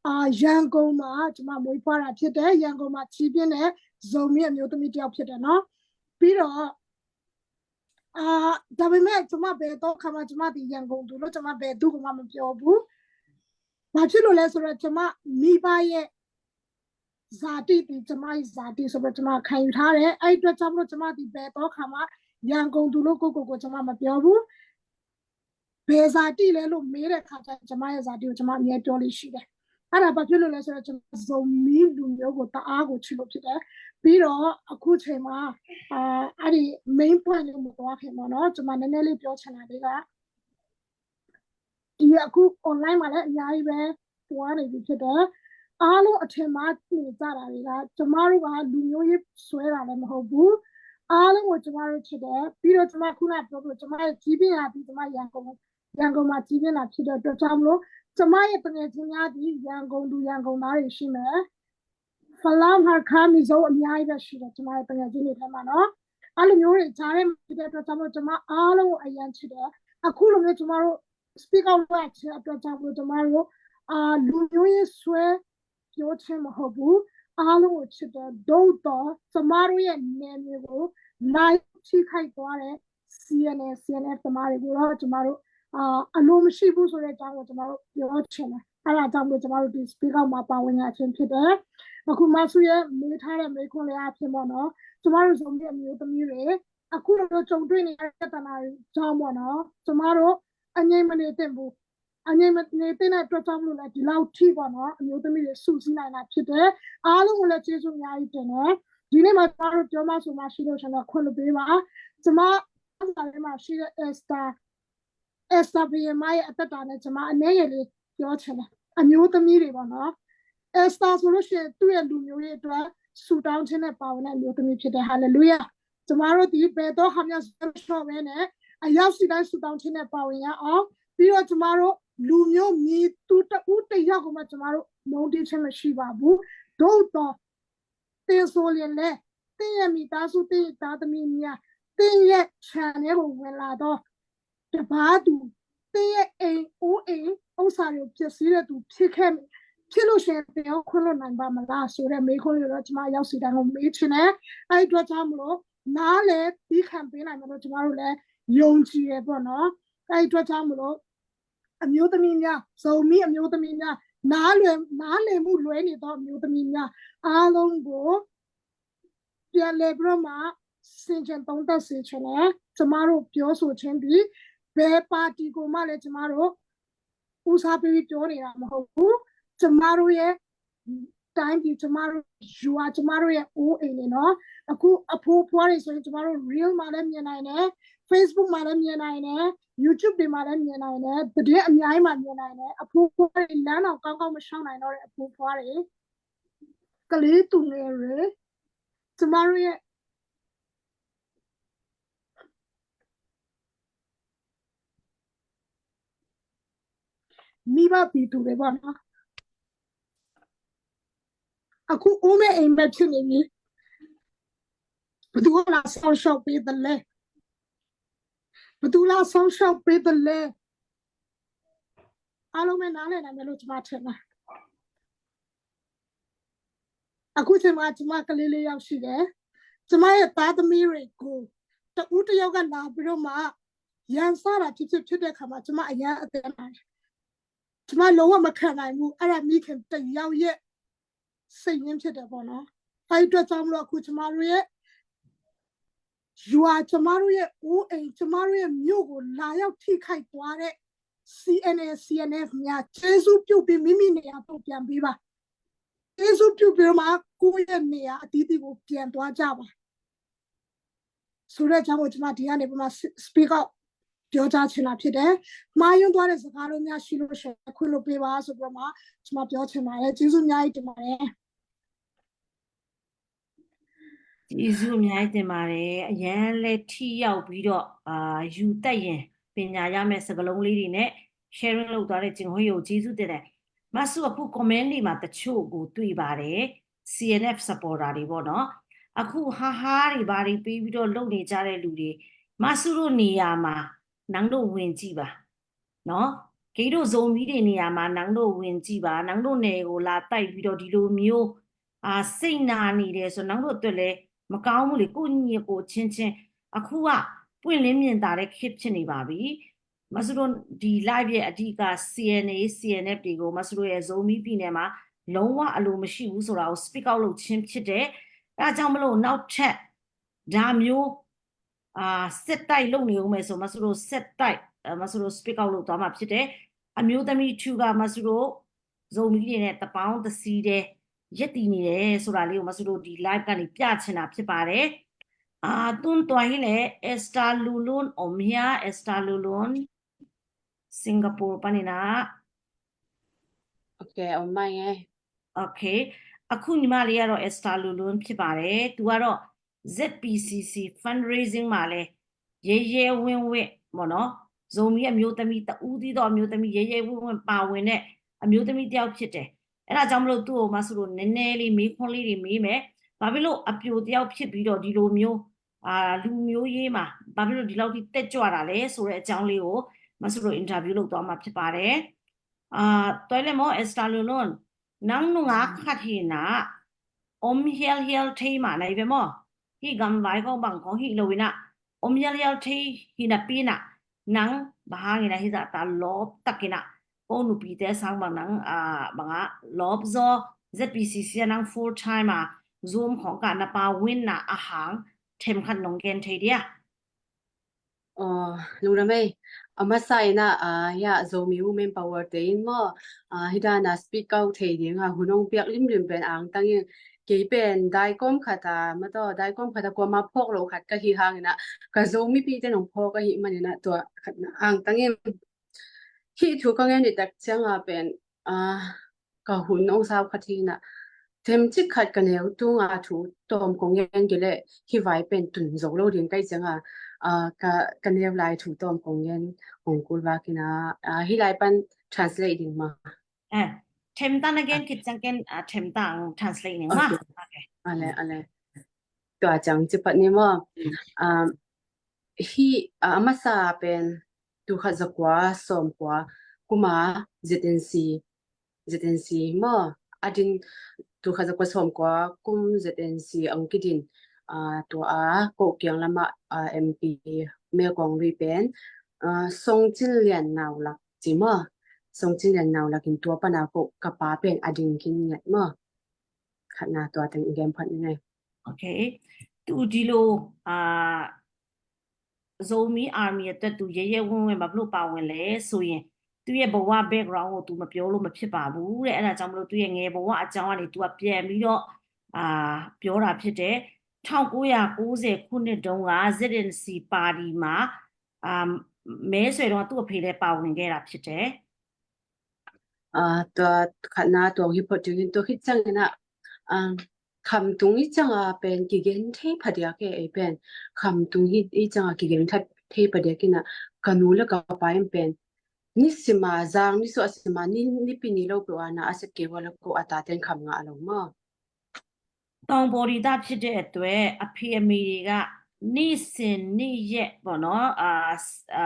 အာ၊ ရန်ကုန်မှာ ကျမ မွေးဖွားတာဖြစ်တယ်။ ရန်ကုန်မှာ ကြီးပြင်းတဲ့ ဇိုမီးအမျိုးသမီးတစ်ယောက်ဖြစ်တယ်နော်။ ပြီးတော့၊ အာ၊ ဒါပေမဲ့ ကျမ ဘယ်တော့ခါမှ ကျမသည် ရန်ကုန်သူလို့ ကျမ ဘယ်သူ့ကိုမှ မပြောဘူး။ ဘာဖြစ်လို့လဲဆိုတော့ ကျမမိဘရဲ့ ဇာတိသည် ကျမရဲ့ဇာတိဆိုပြီး ကျမခံယူထားတယ်။ အဲ့ဒီအတွက်ကြောင့်မလို့ ကျမသည် ဘယ်တော့ခါမှ ရန်ကုန်သူလို့ ကိုယ့်ကိုယ်ကို ကျမ မပြောဘူး။ ဘယ်ဇာတိလဲလို့ မေးတဲ့အခါကျတော့ ကျမရဲ့ဇာတိကို ကျမ အမြဲပြောလေ့ရှိတယ်။ အဲ့ဒါ ဘာဖြစ်လို့လဲဆိုတော့ ကျမ ဇိုမီးလူမျိုးကို တအားကို ချစ်လို့ဖြစ်တယ်။ ပြီးတော့ အခုချိန်မှာ၊ အာ၊ အဲ့ဒီ main point လေးကို မသွားခင်ပေါ့နော်၊ ကျမ နည်းနည်းလေး ပြောချင်တာလေးက ဒီအခု online မှာလည်း အများကြီးပဲ ပွားနေပြီဖြစ်တယ်။ အားလုံး အထင်မှားနေကြတာတွေက ကျမတို့က လူမျိုးရေးစွဲတာလည်း မဟုတ်ဘူး။ အားလုံးကို ကျမတို့ချစ်တယ်။ ပြီးတော့ ကျမ ခုနပြောသလို ကျမရဲ့ကြီးပြင်းရာသီ၊ ကျမ ရန်ကုန်၊ ရန်ကုန်မှာ ကြီးပြင်းတာဖြစ်တဲ့အတွက်ကြောင့်မလို့ ကျမရဲ့သူငယ်ချင်းများသည် ရန်ကုန်သူ ရန်ကုန်သားတွေ ရှိမယ်။ ဖလမ်း၊ ဟားခါး၊ မီဇို အများကြီးပဲရှိတယ်၊ ကျမရဲ့သူငယ်ချင်းတွေထဲမှာနော်။ အဲ့လိုမျိုးတွေ ကြားထဲမှာ ဖြစ်တဲ့အတွက်ကြောင့်မလို့ ကျမ အားလုံးကို အရမ်းချစ်တယ်။ အခုလိုမျိုး ကျမတို့ speak out လုပ်ရခြင်းအတွက်ကြောင့်မလို့ ကျမတို့၊ အာ၊ လူမျိုးရေးစွဲပြောခြင်းမဟုတ်ဘူး။ အားလုံးကိုချစ်တယ်။ သို့သော်ကျမတို့ရဲ့နယ်မြေကိုလာရောက်ထိခိုက်သွားတဲ့ CNA CNF သမားတွေကိုတော့ကျမတို့အာအလိုမရှိဘူးဆိုတဲ့အကြောင်းကိုကျမတို့ပြောချင်တယ်။ အဲဒါကြောင့်မို့ကျမတို့ဒီ speak out မှာပါဝင်ရခြင်းဖြစ်တယ်။ အခုမဆုရဲ့မေးထားတဲ့မေးခွန်းလေးအဖြစ်ပေါ့နော်။ ကျမတို့ဇုံမီအမျိုးသမီးတွေအခုလိုမျိုးကြုံတွေ့နေတဲ့ပြဿနာတွေကြောင့်ပေါ့နော်။ ကျမတို့အငြိမ်မနေသင့်ဘူး။ အငြိမ်မနေသင့်တဲ့အတွက်ကြောင့်မလို့လည်းဒီလောက်ထိပေါ့နော်အမျိုးသမီးတွေစုစည်းနိုင်တာဖြစ်တယ်။ အားလုံးကိုလည်းကျေးဇူးအများကြီးတင်တယ်။ ဒီနေ့မှာကျမတို့ပြောမှဆိုမှရှိလို့ရှင်တော့ခွင့်လွှတ်ပေးပါ။ ကျမအားလုံးမှာရှိတဲ့ Esther Esther ဘုရင်မရဲ့အသက်တာနဲ့ကျမအနည်းငယ်လေးပြောချင်တယ်။ အမျိုးသမီးတွေပေါ့နော်။ Esther ဆိုလို့ရှိရင်သူ့ရဲ့လူမျိုးရေးအတွက်ဆူတောင်းခြင်းနဲ့ပါဝင်တဲ့အမျိုးသမီးဖြစ်တယ်။ Hallelujah. ကျမတို့ဒီဘယ်တော့ဟာမျှဆွဲမလျှော့ပဲနဲ့အရောက်စီတိုင်းဆူတောင်းခြင်းနဲ့ပါဝင်ရအောင်။ ပြီးတော့ကျမတို့လူမျိုးမည်သူတဦးတယောက်ကိုမှကျမတို့မုန်းတီးခြင်းမရှိပါဘူး။ သို့သော်သင်ဆိုရင်လည်းသင်ရဲ့မိသားစုသင်ရဲ့သားသမီးများသင်ရဲ့ခြံထဲကိုဝင်လာတော့တပါးသူသင်ရဲ့အိမ်အိုးအိမ်ဥစ္စာတွေကိုပျက်စီးတဲ့သူဖြစ်ခဲ့ဖြစ်လို့ရှိရင်သင်ရောခွင့်လွှတ်နိုင်ပါမလားဆိုတဲ့မေးခွန်းလေးတော့ကျမရောက်စီတိုင်းကိုမေးချင်တယ်။ အဲ့ဒီအတွက်ကြောင့်မလို့နားလည်သည်းခံပေးနိုင်မယ်လို့ကျမတို့လည်းယုံကြည်ရပေါ့နော်။ အဲ့ဒီအတွက်ကြောင့်မလို့အမျိုးသမီးများဇုံမီအမျိုးသမီးများနားလည်နားလည်မှုလွဲနေသောအမျိုးသမီးများအားလုံးကိုပြန်လည်ပြီးတော့မှဆင်ခြင်သုံးသပ်စေချင်တယ်။ ကျမတို့ပြောဆိုခြင်းသည်ဘယ်ပါတီကိုမှလည်းကျမတို့ဦးစားပေးပြီးပြောနေတာမဟုတ်ဘူး။ ကျမတို့ရဲ့တိုင်းပြည်ကျမတို့ရွာကျမတို့ရဲ့အိုးအိမ်တွေနော်အခုအဖိုးအဖွားတွေဆိုရင်ကျမတို့ reel မှာလည်းမြင်နိုင်တယ်။ Facebook မှာလည်းမြင်နိုင်တယ်။ YouTube တွေမှာလည်းမြင်နိုင်တယ်။ သတင်းအများကြီးမှာမြင်နိုင်တယ်။ အဖိုးအဖွားတွေလမ်းတော်ကောင်းကောင်းမလျှောက်နိုင်တော့တဲ့အဖိုးအဖွားတွေကလေးသူငယ်တွေကျမတို့ရဲ့မိဘပြည်သူတွေပေါ့နော်အခုအိုးမဲ့အိမ်မဲ့ဖြစ်နေပြီဘသူကလာဆောင်ရှောက်ပေးသလဲဘသူလာဆောင်ရှောက်ပေးသလဲအားလုံးပဲနားလည်နိုင်တယ်လို့ကျွန်မထင်တယ်အခုချိန်မှာကျွန်မကလေးလေးယောက်ရှိတယ်ကျွန်မရဲ့သားသမီးတွေကိုတဦးတယောက်ကလာပြီးတော့မှရန်စတာဖြစ်ဖြစ်ဖြစ်တဲ့အခါမှာကျွန်မအရမ်းအသည်းနာတယ်ကျွန်မလုံးဝမခံနိုင်ဘူးအဲ့ဒါမိခင်တယောက်ရဲ့စိတ်ရင်းဖြစ်တယ်ပေါ့နော်အဲ့အတွက်ကြောင့်မလို့အခုကျွန်မတို့ရဲ့ရွာကျွန်မတို့ရဲ့အိုးအိမ်ကျွန်မတို့ရဲ့မြို့ကိုလာရောက်ထိခိုက်သွားတဲ့ CNA CNF များကျေးဇူးပြုပြီးမိမိနေရာသို့ပြန်ပေးပါကျေးဇူးပြုပြီးတော့မှကိုယ့်ရဲ့နေရာအသီးသီးကိုပြန်သွားကြပါဆိုတဲ့အကြောင်းကိုကျွန်မဒီကနေပြီးမှ speak out ပြောကြားချင်တာဖြစ်တယ်။မှားယွင်းသွားတဲ့စကားတွေများရှိလို့ရှိရင်ခွင့်လွှတ်ပေးပါဆိုပြီးတော့မှကျွန်မပြောချင်ပါတယ်။ကျေးဇူးအများကြီးတင်ပါတယ်။ကျေးဇူးအများကြီးတင်ပါတယ်။အရမ်းလဲထိရောက်ပြီးတော့အာယူသက်ရင်ပညာရမယ့်စကားလုံးလေးတွေနဲ့ sharing လုပ်သွားတဲ့ကျင်ဟိုယိုကျေးဇူးတင်တယ်။မဆုအခု comment တွေမှာတချို့ကိုတွေ့ပါတယ်။ CNF supporter တွေပေါ့နော်အခုဟာဟာတွေဘာတွေပေးပြီးတော့လုပ်နေကြတဲ့လူတွေမဆုတို့နေရာမှာနန်းတို့ဝင်ကြည့်ပါနော်ခင်တို့ဇုံမီးတွေနေရာမှာနန်းတို့ဝင်ကြည့်ပါနန်းတို့နယ်ကိုလာတိုက်ပြီးတော့ဒီလိုမျိုးအာစိတ်နာနေတယ်ဆိုနန်းတို့အတွက်လည်းမကောင်းဘူးလေကိုယ့်ညီကိုချင်းချင်းအခုကပွင့်လင်းမြင်သာတဲ့ခေတ်ဖြစ်နေပါပြီမဆုတို့ဒီ live ရဲ့အဓိက CNA CNF တွေကိုမဆုတို့ရဲ့ဇုံမီးပြည်နယ်မှာလုံးဝအလိုမရှိဘူးဆိုတာကို speak out လုပ်ခြင်းဖြစ်တယ်။အဲဒါကြောင့်မလို့နောက်ထပ်ဒါမျိုးအာစစ်တိုက်လုပ်နေဦးမယ်ဆိုမဆုတို့စစ်တိုက်မဆုတို့ speak out လုပ်သွားမှာဖြစ်တယ်။အမျိုးသမီးထူကမဆုတို့ဇုံမီးတွေနဲ့တပေါင်းတစည်းတည်းရပ်တည်နေတယ်ဆိုတာလေးကိုမဆုတို့ဒီ live ကနေပြချင်တာဖြစ်ပါတယ်။အာတွန်းသွားရင်လည်း Esther Lulun အမရ Esther Lulun Singapore ပနေနာ Okay အမရ Okay အခုညီမလေးကတော့ Esther Lulun ဖြစ်ပါတယ်။သူကတော့ ZPCC fundraising မှာလဲရဲရဲဝင့်ဝင့်ပေါ့နော်ဇုံမီးအမျိုးသမီးတဦးသီးသောအမျိုးသမီးရဲရဲဝင့်ဝင့်ပါဝင်တဲ့အမျိုးသမီးတယောက်ဖြစ်တယ်။အဲဒါကြောင့်မလို့သူ့ကိုမဆုလို့နည်းနည်းလေးမေးခွန်းလေးတွေမေးမယ်။ဘာဖြစ်လို့အပြိုတယောက်ဖြစ်ပြီးတော့ဒီလိုမျိုးအာလူမျိုးရေးမှာဘာဖြစ်လို့ဒီလောက်ထိတက်ကြွတာလဲဆိုတဲ့အကြောင်းလေးကိုမဆုလို့ interview လုပ်သွားမှာဖြစ်ပါတယ်။အာတွဲလဲမော် Esther Lulun နန်းနုငါခတ်ဟေနာ om hialhial thei mah na hi ve maw. Hih gamvai khawng bang khawng hih lo in ah, om hialhial thei hi napi in ah, nang bang hangin ah hih zahta lawp takin ah, ko nupite sang bang nang, ah, bangah lawp zaw, Z P C C ah nang full time ah Zoom khawng kah na pau in ah a hang themkhat nong gen thei dia? Aw, lungdam ei. A masa in ah, ah, hia Zomi Women Power te in maw, ah, hih dan a speak out thei ding a hun hong piak limlim pen angtang in, kei pen daikawm khat a, mataw, daikawm khat a kuama phawk lo khat ka hi hangin ah, ka Zomipite nong phawk ahih manin ah tua khat na angtang in. Hih thu ka ngen i tak ciang a pen, ah, ka hun hong sau khat hi in ah, themcik khat ka neu tung a thu tawm kong ngen kei leh hih vai pen tun zo lo ding ka hih ciang a, ah, ka, ka neu lai thu tawm kong ngen hong kul vak in ah, ah, hih lai pan translate ding maw. Eh, themta na gen khit ciang ken, ah, themta ang translate ning maw. Okay. Ale, ale. Tua ciang ci pat ni maw. Um, hih, ah, a masa pen tul khat zakua sawmkua kum a Z N C, Z N C maw, a din, tul khat zakua sawmkua kum Z N C ang kidin, ah, tua a ko kiang lamah, ah, M P Mekong lui pen, ah, Song Cin Lian Nau Lak ci maw. Song Cin Lian Nau Lak in tua pan a ko ka pa pen a ding khin ngiat maw. Khat na tua teng i gen phat ni. Okay. Tu di lo, ah, Zomi Army အတွက် သူရဲရဲဝံ့ဝံ့ ဘာဖြစ်လို့ပါဝင်လဲဆိုရင် သူ့ရဲ့ဘဝ background ကို သူမပြောလို့မဖြစ်ပါဘူးတဲ့။ အဲ့ဒါကြောင့်မလို့ သူ့ရဲ့ငယ်ဘဝအကြောင်းကနေ သူကပြန်ပြီးတော့ အာ ပြောတာဖြစ်တယ်။ ထောင့်ကိုးရာကိုးဆယ်ခုနှစ်တုန်းက Z N C ပါတီမှာ အာ မဲဆွယ်တုန်းက သူ့အဖေလည်းပါဝင်ခဲ့တာဖြစ်တယ်။ အာ tua khat na tua hi phot ding in tua khit ciangin ah, ah, khamtung i ciang a pen kigen thei phadiak e, ei pen khamtung hi i ciang a kigen thei phadiak in ah, ka nu le ka pa in pen nisim a zang, nisu a sim a, ni, nipi ni lo peuh a na a sep kei ua le ko a taten kham ngah lo maw. တောင်ပေါ်ဒေသဖြစ်တဲ့အတွက် အဖေအမေတွေက နေ့စဉ်နေ့ရက်ပေါ့နော် အာ အာ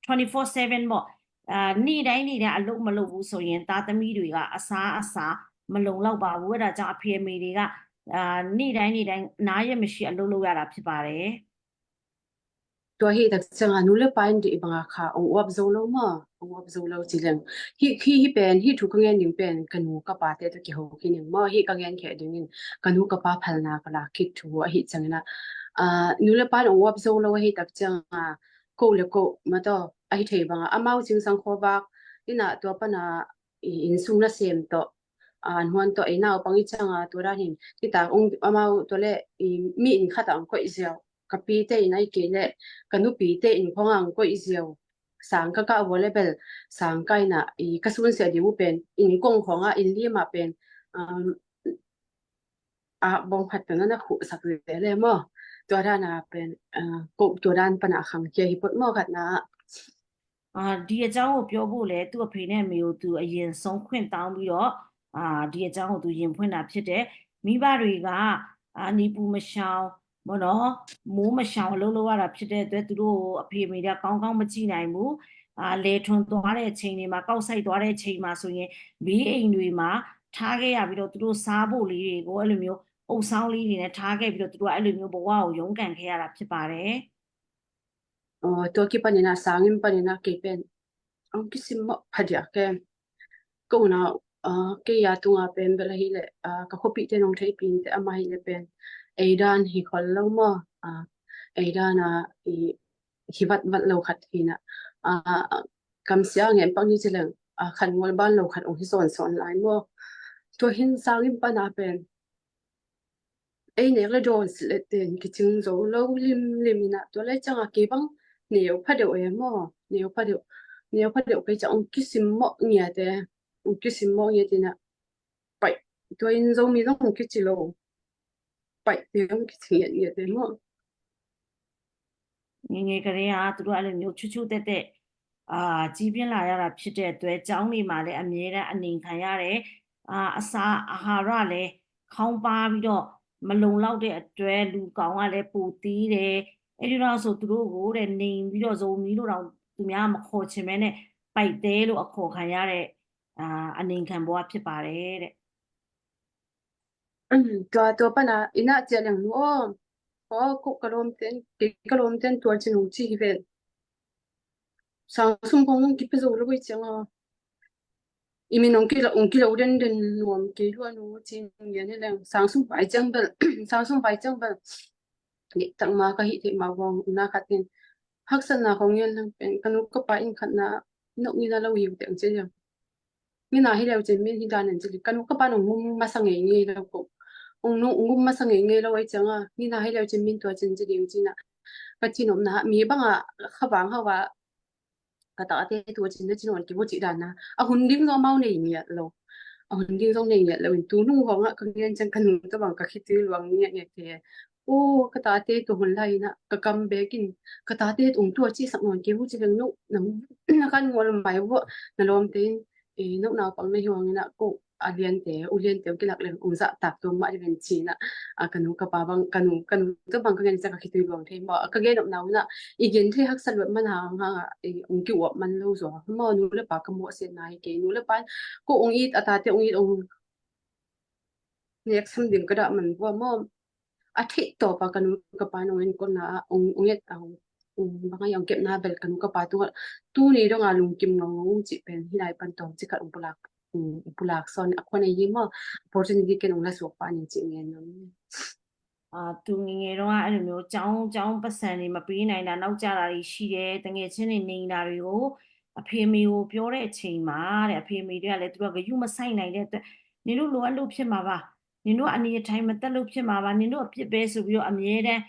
twenty-four seven ပေါ့ အာ နေ့တိုင်းနေ့တိုင်းအလုပ်မလုပ်ဘူးဆိုရင် သားသမီးတွေက အစားအစာမလုံလောက်ပါဘူး။ အဲ့ဒါကြောင့် အဖေအမေတွေက အာ နေ့တိုင်းနေ့တိုင်း နားရက်မရှိ အလုပ်လုပ်ရတာဖြစ်ပါတယ်။ Tua hi tak ciang a nu le pa in di bang a kha ong uap zo lo maw, ong uap zo lo ci leng. Hi, hi, hi pen, hi thu ka ngen ding pen ka nu ka pa te tawh kiho khin ning maw, hi ka ngen khia ding in ka nu ka pa phalna ka lak khit thu ahi ciangin ah, ah, nu le pa in ong uap zo lo ahi tak ciang a, ko le ko mataw ahi thei bang a, amau cingsang khuavak in ah tua pan a i innsung nasem tawh, ah, an huan tawh ei naupang i ciang a tua dan hin hi tak ong amau tua le i mi inn khat ah ong koih ziau, ka pite in ah i kei le ka nupite in khawng ah ong koih ziau. Sang ka kah ua le bel sang ka in ah i ka sunsia ding uh pen inn kong khawng ah inn lim ah pen, um, a bawng khat pen na khuhsak ve le maw. Tua dan a pen, ah, ko tua dan pan a khangkhia hi phot maw khat na. အာ ဒီအကြောင်းကိုပြောဖို့လဲ သူ့အဖေနဲ့အမေကို သူအရင်ဆုံးခွင့်တောင်းပြီးတော့ အာ ဒီအကြောင်းကို သူရင်ဖွင့်တာဖြစ်တယ်။ မိဘတွေက အာ နေပူမရှောင် ပေါ့နော် မိုးမရှောင်အလုပ်လုပ်ရတာဖြစ်တဲ့အတွက် သူတို့ကိုအဖေအမေတွေကကောင်းကောင်းမကြည့်နိုင်ဘူး။ အာ လယ်ထွန်သွားတဲ့အချိန်တွေမှာ ကောက်စိုက်သွားတဲ့အချိန်မှာဆိုရင် ဘေးအိမ်တွေမှာထားခဲ့ရပြီးတော့ သူတို့စားဖို့လေးတွေကို အဲ့လိုမျိုးအုပ်ဆောင်းလေးတွေနဲ့ထားခဲ့ပြီးတော့ သူတို့ကအဲ့လိုမျိုးဘဝကိုရုန်းကန်ခဲ့ရတာဖြစ်ပါတယ်။ Aw, tua kipanin ah sangin panin ah kei pen ong kisimmawh phadiak e. Ka unau, ah, kei a tunga pen bel ahileh, ah, ka khuapihte nong theihpih inteh, amah hileh pen ei dan hi khol lo maw, ah, ei dan a i hi vatvat lo khat hi in ah, ah, kamsia ngen pak ni ci leng, ah, khan ngol ban lo khat ong hi sawnsawn lai maw. Tua hin sangin pan a pen ei nek le dawn silh le ten kicing zo lo limlim in ah, tua le ciang a kei bang neu phadeuh e maw, neu phadeuh, neu phadeuh kei ciang ong kisimmawh ngiat e, ong kisimmawh ngiat in ah, paih, tua in Zomi zong ong kici lo, paih te ong kici ngiatngiat e maw. ငယ်ငယ်ကတည်းက သူတို့အဲ့လိုမျိုးချူချူတဲတဲ အာ ကြီးပြင်းလာရတာဖြစ်တဲ့အတွက် ကျောင်းတွေမှာလည်းအမြဲတမ်းအနှိမ်ခံရတယ်။ အာ အစာအာဟာရလည်းခေါင်းပါးပြီးတော့ မလုံလောက်တဲ့အတွက် လူကောင်ကလည်းပိုသေးတယ်။ အဲ့ဒီတော့ဆို သူတို့ကိုတဲ့ နှိမ်ပြီးတော့ Zomi လို့တောင်သူများမခေါ်ချင်ဘဲနဲ့ ပိုက်သေးလို့အခေါ်ခံရတဲ့ အာ အနှိမ်ခံဘဝဖြစ်ပါတယ်တဲ့။ Tua, tua pana ina ciah leng nu aw, aw, ko ka lawmten, kei ka lawmten tua cin hong ci hi ven. Sang sum khong nong kipia zo lo i ciang a, i min ong kilo, ong kilo den den nuam kei lua nu cin ngian hi leng. Sang sum vai ciang bel, sang sum vai ciang bel, nih tak ma ka hih theih ma vong na khat in haksatna khong ngian lang pen ka nu ka pa in khatna nok ngina lo hiu teng ci leng. Ngina hi leu cin min hi dan in ci li, ka nu ka pa nong ngum masa ngei ngei lo ko. Ong nu ngum masa ngei ngei lo ai ciang a, ngina hi leu cin min tua cin ci ding cin a, ka ci nopna mi bang a kha vang hau a ka tate tua cin na cin wan ki bu ci dan na, a hun ding zong mau nei ngiat lo. A hun ding zong nei ngiat lo in tu nung hong a ka ngian ciang ka nu ta bang ka khitui luang ngiat ngiat te. O, ka tate tua hun lai na ka kam bek in ka tate ong tua ci sak nuan kei bu ci leng nu na kan ngol mai bu na lawmte in, e, no naupang na hi hong ina ko a liante u liante ong kilak leng ong zah tak tua mah ding ven ci na. A, ka nu ka pa bang, ka nu, ka nu ta bang ka ngen ciang ka khitui luang thei maw, a, ka gen op nau na i gen thei haksa luat man hang hang a, e, ong ki uap man lo zaw maw, nu le pa ka mawh siat na hi kei, nu le pa ko ong it a tate ong it ong nek sam ding ka dah man bua maw. A theih tawp a ka nu ka pa nong en kona a ong, ong et a ong, ong bang a ong kepna bel ka nu ka pa tungah tuni dong a lungkim ngong ngong cih pen hi lai pan tawm cih khat ong pulak, ong pulak sawn a khuan a hi maw. Opportunity ken ong la suak pa ni cih ngen nong. အာ၊သူငယ်ငယ်တုန်းကအဲ့လိုမျိုးကျောင်းကျောင်းပတ်စံတွေမပေးနိုင်တာနောက်ကျတာတွေရှိတယ်။ သူငယ်ချင်းတွေနေနေတာတွေကိုအဖေအမေကိုပြောတဲ့အချိန်မှာတဲ့အဖေအမေတွေကလည်းသူတို့ကဂရုမစိုက်နိုင်တဲ့အတွက်နင်တို့လိုအပ်လို့ဖြစ်မှာပါ။ နင်တို့ကအနေအထိုင်မသက်လို့ဖြစ်မှာပါ။ နင်တို့အပြစ်ပဲဆိုပြီးတော့အမြဲတမ်း